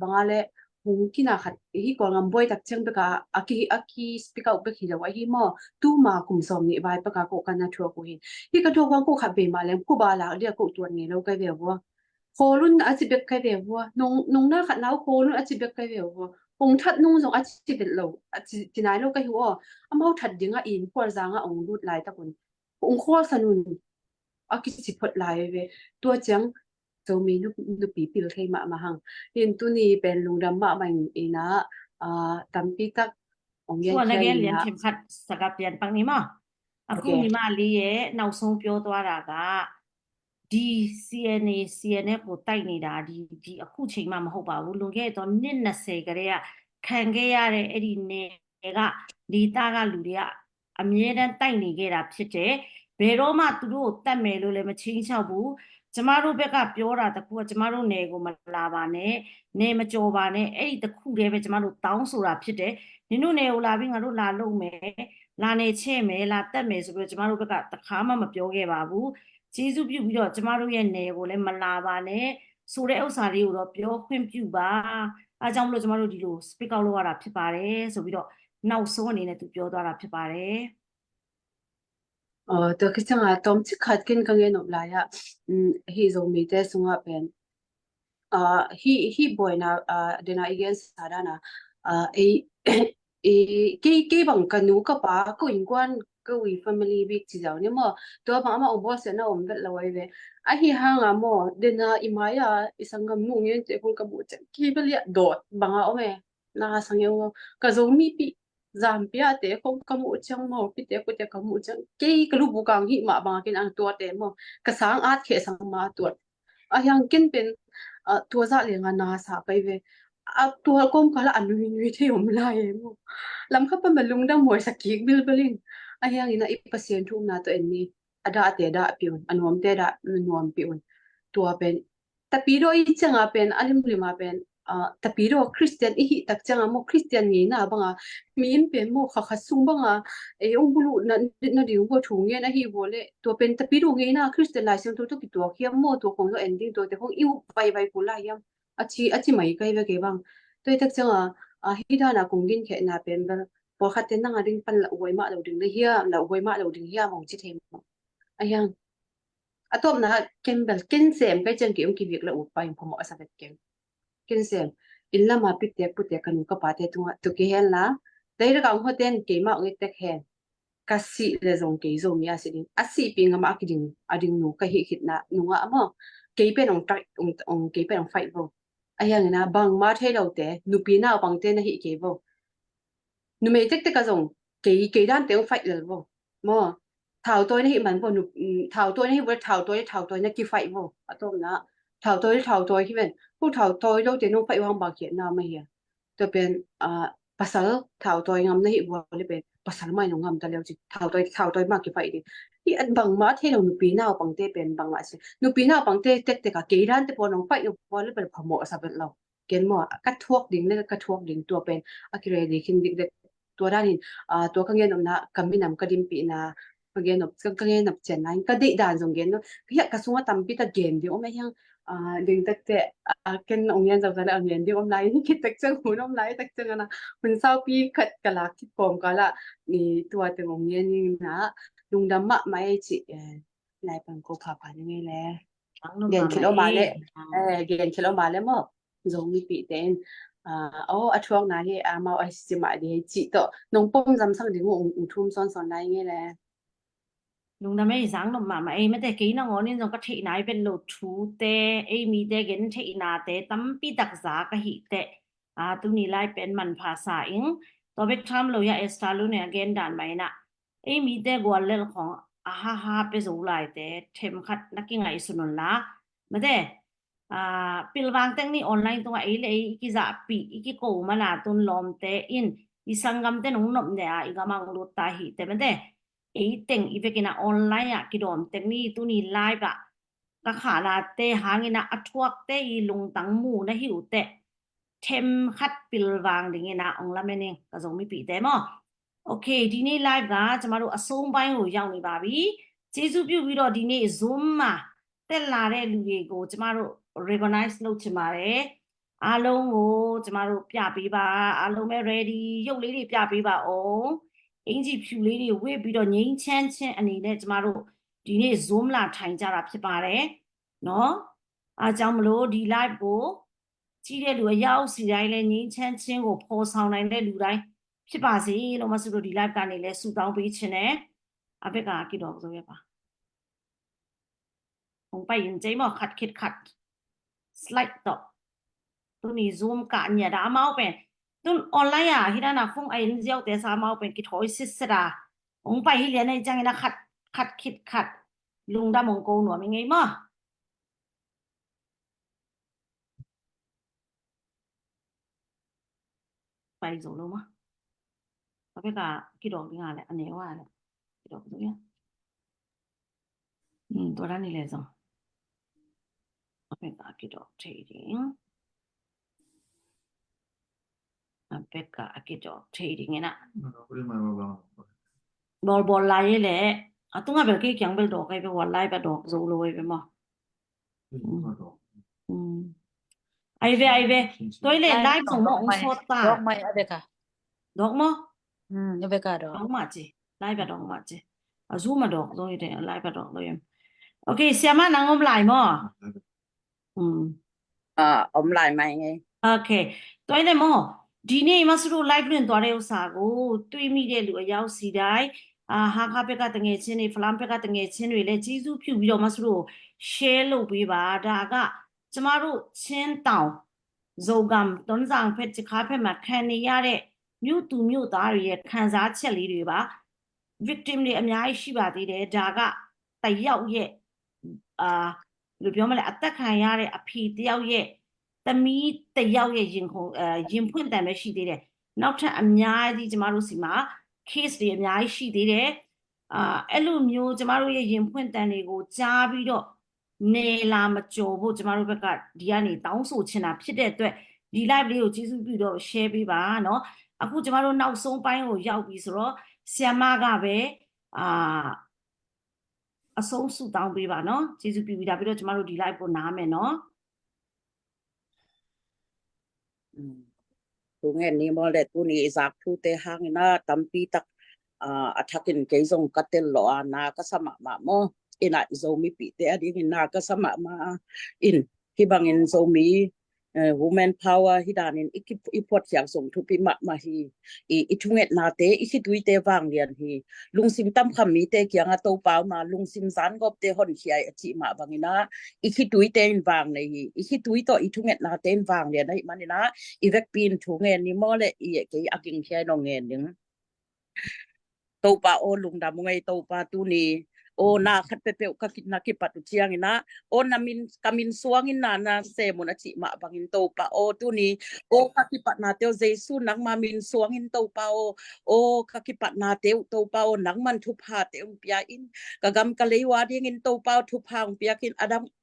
banga le hong kina khat hi kual ngam buai tak ciang beka a ki a ki speak out bek hi lo ahi maw? Tuma kum sawm nih vai beka ko kan a thuak uh hi. Hi ka thuak huang ko khat bei mah lem ko ba lak dia ko tuat ngei lo kai ve vua. Khawl un a ci bek kai ve vua. Nong na khat nau khawl un a ci bek kai ve vua. Hong that nung zong a ci vet lo a ci nai lo kai hu aw. Amau that ding a in khual zang a ong lut lai tak un. Ong khual san un a kici phot lai ve. Tua ciang Zomi nupi pil thei mahmah hang. Hin tuni pen lungdam mahmah ina tampi tak ong gen. Tua na gen lian themkhat saka pian pak ni maw? A khu ni ma li e nau song pyo tua ra ka ဒီ စီအဲန်အေ စီအဲန်အက်ဖ် ကိုတိုက်နေတာဒီအခုချိန်မှမဟုတ်ပါဘူး။ လွန်ခဲ့သောနှစ်နှစ်ဆယ်ကတည်းကခံခဲ့ရတဲ့အဲ့ဒီနယ်ကဒေသကလူတွေကအမြဲတမ်းတိုက်နေခဲ့တာဖြစ်တယ်။ ဘယ်တော့မှသူတို့ကိုသတ်မယ်လို့လည်းမခြိမ်းခြောက်ဘူး။ ကျမတို့ဘက်ကပြောတာတစ်ခုကကျမတို့နယ်ကိုမလာပါနဲ့၊ နယ်မကျော်ပါနဲ့၊ အဲ့ဒီတစ်ခုတည်းပဲကျမတို့တောင်းဆိုတာဖြစ်တယ်။ နင်တို့နယ်ကိုလာပြီးငါတို့လာလုပ်မယ်၊ လာနယ်ချဲ့မယ်၊ လာသတ်မယ်ဆိုပြီးတော့ကျမတို့ဘက်ကတစ်ခါမှမပြောခဲ့ပါဘူး။ ကျေးဇူးပြုပြီးတော့ကျမတို့ရဲ့နယ်ကိုလည်းမလာပါနဲ့ဆိုတဲ့ဥစ္စာတွေကိုတော့ပြောခွင့်ပြုပါ။ အဲဒါကြောင့်မလို့ကျမတို့ဒီလို speak out လုပ်ရတာဖြစ်ပါတယ်ဆိုပြီးတော့နောက်ဆုံးအနေနဲ့သူပြောသွားတာဖြစ်ပါတယ်။ Tua khit cianga tawmcik khat ken ka ngen nop lai-ah hi Zomite sungah pen hi hi buaina dena i gensa dana ei kei kei bang ka nu ka pa ko innkuan ko i family bik ci zau ni maw? Tua bang amah ong bawlsiatna om vet lo ai ve. Ahi hanga maw dena i mai-a i sanggam nu ngente khong ka muh ciang kei bel i a dawt banga om e. Na sang e ung ka Zomi pi Zampiate khong ka muh ciang maw pite kute ka muh ciang kei ka lubukang hih mah banga kin ang tuate maw ka sang at kheh sang ma tuat. A hiang ken pen tua zah lenga na sa pai ve. A tua kawmkala a nui nui thei om lai e maw? Lam kha pan ma lungdam huai sa kik bilbel in. A hiangin a i Pasian thu umna tawh en ni. A dahte dahpih un, a nuamte dah nuampih un. Tua pen tapidaw i cianga pen a limlima pen tapidaw Khristian i hih tak cianga maw Khristian ngeina banga mi in pen maw khakha sung banga ei ong buluh na ding ua thu ngen ahi vua le tua pen tapidaw ngeina Khristian Lai Siangtho tawh kituak hiam maw? Tua khong tawh en ding tuate khong i up vaivai kul lai hiam? A ci a ci mai kai ve kei bang. Tua i tak cianga a hi dana kong ginkhehna pen bel pawlkhatte nanga ding pan lauhuai mah lo ding le hiam, lauhuai mah lo ding hiam hong ci thei maw? A hiang a tawpna ken bel ken sem kai ciang kei ong kivik la upa in phamawh a sa vet keng. Ken sem inn lama pitek putek ka nu ka pate tungah tuk kei hen la. Dairaka ong hoten keimah ong etek hen. Ka sih le zong kei Zomi a si ding a sihpi ngama a kiding a ding nu ka hih khitna nungah maw kei pen ong tak ong kei pen ong fight vo. A hiangina bangma thei lote nupi naupangte na hih kei vo. Numei tektek a zong kei kei dante ong fight lel vo. Maw thautawi na hih man vo. Thautawi na hih vo le thautawi le thautawi na kifight vo. A tawpna thautawi le thautawi hi ven. Ko thautawi lote nong fight vang bang khiatna mah hia? Tua pen pasal thautawi ngam na hih vua le pen pasal mah in ong ngam ta leu ci. Thautawi thautawi mah kifight ding. Hi at bangma thei lo nupi naupangte pen bangma si. Nupi naupangte tektek a kei dante pawl nong fight nong pawl le pen phamawh a sa vet lo. Ken maw ka thuak ding le ka thuak ding tua pen a kiready khin dik dek. Tua danin tua ka ngen nopna ka minam ka dimpihna ka gen nop ka gen nop cianna in ka deih dan zong gen nop ka hiah ka sunga tampi tak gen ding om a hiang. Ding takte ken ong ngen zauza le ong ngen ding om lai hi khit tak ciang hun om lai tak ciang ana hun saupi khat ka lak kit kawm kala tua teng ong ngen ning na lungdam mahmah ei ci. lai pan ko pha pha ni ngei le. Gen khil oma le, eh, gen khil oma le maw. Zong mi pi ten, ah, oh, a thuak na hi, a mau a si ma di hi ci to. Nong pom zam sang di ngu, ung thum son son lai ngei le. Lungdam ei, zang nop mahmah ei, mate kei nangawn in zong ka theih nai vet lo thu te, ei mi te gen theih na te tampi tak za ka hih te. Ah, tuni lai pen manpha sa ing. Tua bek tham lo ya Esther Lu ne a gen dan mai na. Ei mi te gual lel khong a ha ha pe zo lai te, them khat na ki ngai sunun la. Mate, ah, pilvang teng ni online tunga ei le ei i ki zahpih, i ki ko mana tun lawm te in, i sanggam te nong nop ne a, i gamang lut ta hi te mate. Ei teng i vekina online ah kidawm teng ni tuni live ah ka khahna te hangina a thuak te i lungtang mu na hi uh te. Them khat pilvang dingina ong lamen ing ka Zomi pi te maw. Ok, dini live ga camaru a song bai hu yang ni babi. Jesu piu bi do dini Zoom ma. Tel la re lu ye go camaru recognize lo cimare. အားလုံးကိုကျမတို့ပြပေးပါ။ အားလုံးပဲ ready ရုပ်လေးတွေပြပေးပါဦး။ အင်္ကျီဖြူလေးတွေဝတ်ပြီးတော့ငြိမ်းချမ်းခြင်းအနေနဲ့ကျမတို့ဒီနေ့ Zoom လာထိုင်ကြတာဖြစ်ပါတယ်နော်။ အားကြောင့်မလို့ဒီ live ကိုကြည့်တဲ့လူအရောက်စီတိုင်းလည်းငြိမ်းချမ်းခြင်းကိုဖော်ဆောင်နိုင်တဲ့လူတိုင်းဖြစ်ပါစေလို့မဆုတို့ဒီ live ကနေလည်းဆုတောင်းပေးခြင်းနဲ့အဘက်ကကီတော်ဆိုရပါ Hong pai in cei maw khat khit khat. Slide tawh. Tuni Zoom kah nia da amau pen. Tun online ah hi dana phone a in ziau te sa amau pen kithawi sitset a. Hong pai hi lian a i ciangin a khat khat khit khat. Lungdam hong ko nuam i ngei maw. Pai zo lo maw. A beka kidawk ding a le a neu a le kidawk zo ia. Tua dan ni le zong a beka kidawk thei ding. A beka kidawk thei ding ina. Bawlbawl lai le a tunga bel kei kiang bel dawk ai be wal lai ba dawk zo lo ai be maw. Ai ve ai ve. Toi le lai zong maw ong sawt ta. Dawk mai a beka. Dawk maw. A beka dawk. Dawk mah ci. Lai ba dawk mah ci. A zu ma dawk zo i te lai ba dawk lo yem. Ok, siama nang om lai maw. Om lai mai ngei. Ok. Toi le maw. Dini masuru live lun tua reu sa gu tui mi de lu a yau si dai. A haka peka tenge chin i falam peka tenge chin wi le jizu piu wi do masuru share lo wi ba da ga. Camaru chin tau. Zogam, Tonzang phet, Cikha phet ma khan ni ya de. Miu tu miu ta ri ye khan za che li ri ba. Victim တွေအများကြီးရှိပါသေးတယ်။ ဒါကတယောက်ရဲ့အာလူပြောမလဲအသက်ခံရတဲ့အဖေတယောက်ရဲ့သမီးတယောက်ရဲ့ရင်ခုန်အဲရင်ဖွင့်တန်ပဲရှိသေးတယ်။ နောက်ထပ်အများကြီးကျမတို့ဆီမှာ case တွေအများကြီးရှိသေးတယ်။ အာအဲ့လိုမျိုးကျမတို့ရဲ့ရင်ဖွင့်တန်တွေကိုကြားပြီးတော့နယ်လာမကျော်ဖို့ကျမတို့ဘက်ကဒီကနေတောင်းဆိုချင်တာဖြစ်တဲ့အတွက်ဒီ live လေးကိုကျေးဇူးပြုတော့ share ပေးပါနော်။ အခုကျမတို့နောက်ဆုံးပိုင်းကိုရောက်ပြီဆိုတော့ဆရာမကပဲအာ အဆုံးဆုတောင်းပေးပါနော်။ ကျေးဇူးပြုပြီးဒါပြီးတော့ကျမတို့ဒီ live ကိုနားမယ်နော်။ Thu ngen ni maw le tuni i zak thute hangina tampi tak a thakin kei zong ka tel lo a na ka sa mahmah maw. Ina i Zomi pite a dingin na ka sa mahmah in hi bangin Zomi women power hi danin i phuat khiak zong thupi mahmah hi. I thungetnate i khituite vanglian hi. Lungsim tamkham mite kianga Topa uma lungsim zangopte honkhiai a cih mah bangina i khituite in vanglei hi. I khitui tawh i thungetnate in vanglian ahi manina i vekpi in thu ngen ni maw le i kei a gingkhiai nong ngen ding. Topa aw lungdam ung ei Topa tuni aw na khat pepeuh ka kit na kipat uh ciangina aw na min ka min suangin na na semun a cih mah bangin Topa aw tuni aw ka kipatnate uh Jesu nangma min suangin Topa aw aw ka kipatnate uh Topa aw nangman thupha te ung pia in ka gam ka lei uh a dingin Topa aw thupha ung piakin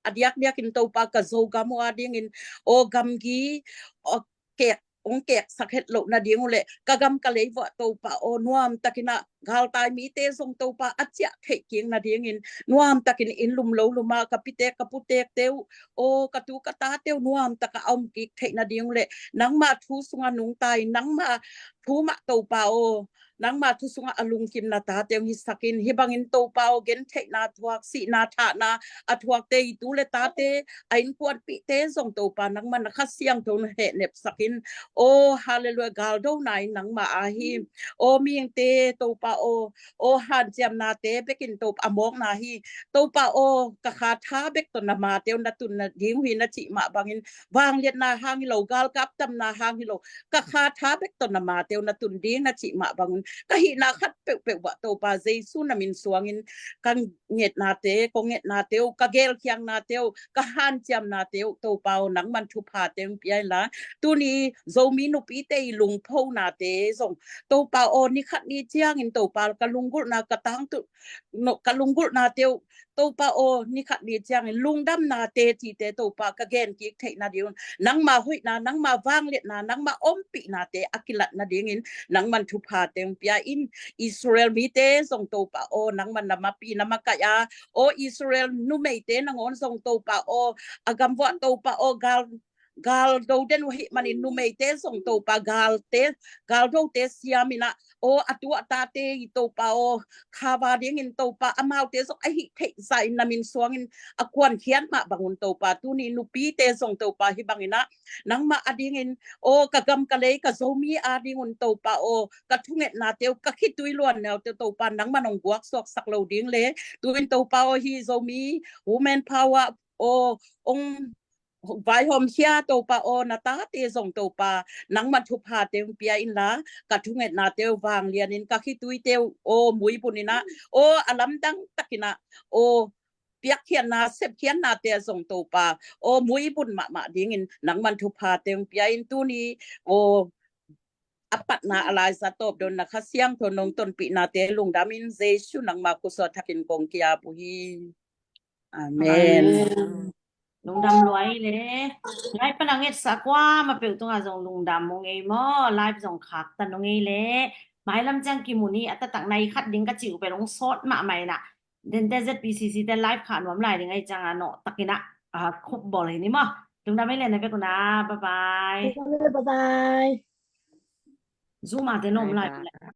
a diakdiakin Topa ka Zogam uh a dingin aw gamgi aw kek ong keksak het loh nading uh le ka gam ka lei vuah Topa aw nuam takinah galtai mite zong Topa a ciah theih kik nadingin nuam takin in lum lo luma ka pitek ka putekte uh aw ka tu ka tate uh nuam taka a om kik theih nading uh le nangmah thu sunga nungta in nangmah thu mah Topa aw, nangma thu sungah a lungkim na tate hong hisak in. Hih bangin Topa aw, gentheihna thuak, sihna thahna a thuakte i tu le tate, a innkuanpihte zong Topa nangma na Kha Siangtho na hehnepsak in. Aw, halleluiah, galdona in nangma ahi. Aw, mihingte Topa aw, aw, hanciamnate bekin Topa a mawkna hi. Topa aw, ka kha tha bek tawh na mate uh na tun nading uh hi na cih mah bangin, vangliatna hang hi lo, galkap tamna hang hi lo, ka kha tha bek tawh na mate uh na tun ding na cih mah bangun, ka hihna khat peuhpeuh ah Topa Jesu na min suangin ka ngetnate, kong ngetnate uh, ka gelkhiaknate uh, ka hanciamnate uh, Topa aw, nangman thuphate hong pia inla, tuni Zomi nupite i lungphonate zong Topa aw, ni khat ni ciangin Topa ka lunggulhna, ka tangtun no, ka lunggulhnate uh Topa aw, ni khat ni ciangin lungdamnate cihte Topa ka genkik theih nadingun, nangma hoihna, nangma vangliatna, nangma ompihnate a kilat nadingin nangman thuphate hong pia in. Israel mite zong Topa aw, nangman na mapi na makaih a, aw, Israel numeite nangawn zong Topa aw, a gamvuah Topa aw, gal galdo den uh ahih manin numeite zong Topa galte, galdote siam inah, aw, a tu a tate i Topa aw, khava dingin Topa amaute zong a hih theihsa in na min suangin a kuankhiat mah bangun Topa, tuni nupite zong Topa hih banginah nangmah adingin, aw, ka gam ka lei ka Zomi adingun Topa aw, ka thungetnate uh, ka khitui luanneute uh Topa nangman hong guaksuaksak lo ding le, tuin Topa aw, hi Zomi Women Power aw, hong vaihawmkhia Topa aw, na tate zong Topa nangman thuphate hong pia inla, ka thungetnate uh vanglianin, ka khituite uh aw, muibun inah, aw, a lamdang takinah, aw, piakkhiatna, sepkhiatnate ah zong Topa aw, muibun mahmah dingin nangman thuphate hong pia in. Tuni aw, a patna a laisa tawpdonna Kha Siangtho nong tonpihnate lungdamin Jesu nangma khutsua thakin kong ki-ap uh hi. Amen. Amen. Lungdam lua ei le. Live pan a ngetsa kuamah peuh tungah zong lungdam ung ei maw. Live zong khaktan ung ei le. Mailam ciang kimu ni, a taktak nai khat ding ka cih uh pen hong sawt mahmah inah, dente Z P C C te live khah nuam lai ding ahih ciangah nawh takinah, ah, khup bawl hi ni maw. Lungdam ei le, na vek unah. Bye bye. Bye bye. Zoom ah te na om lai. Bye bye.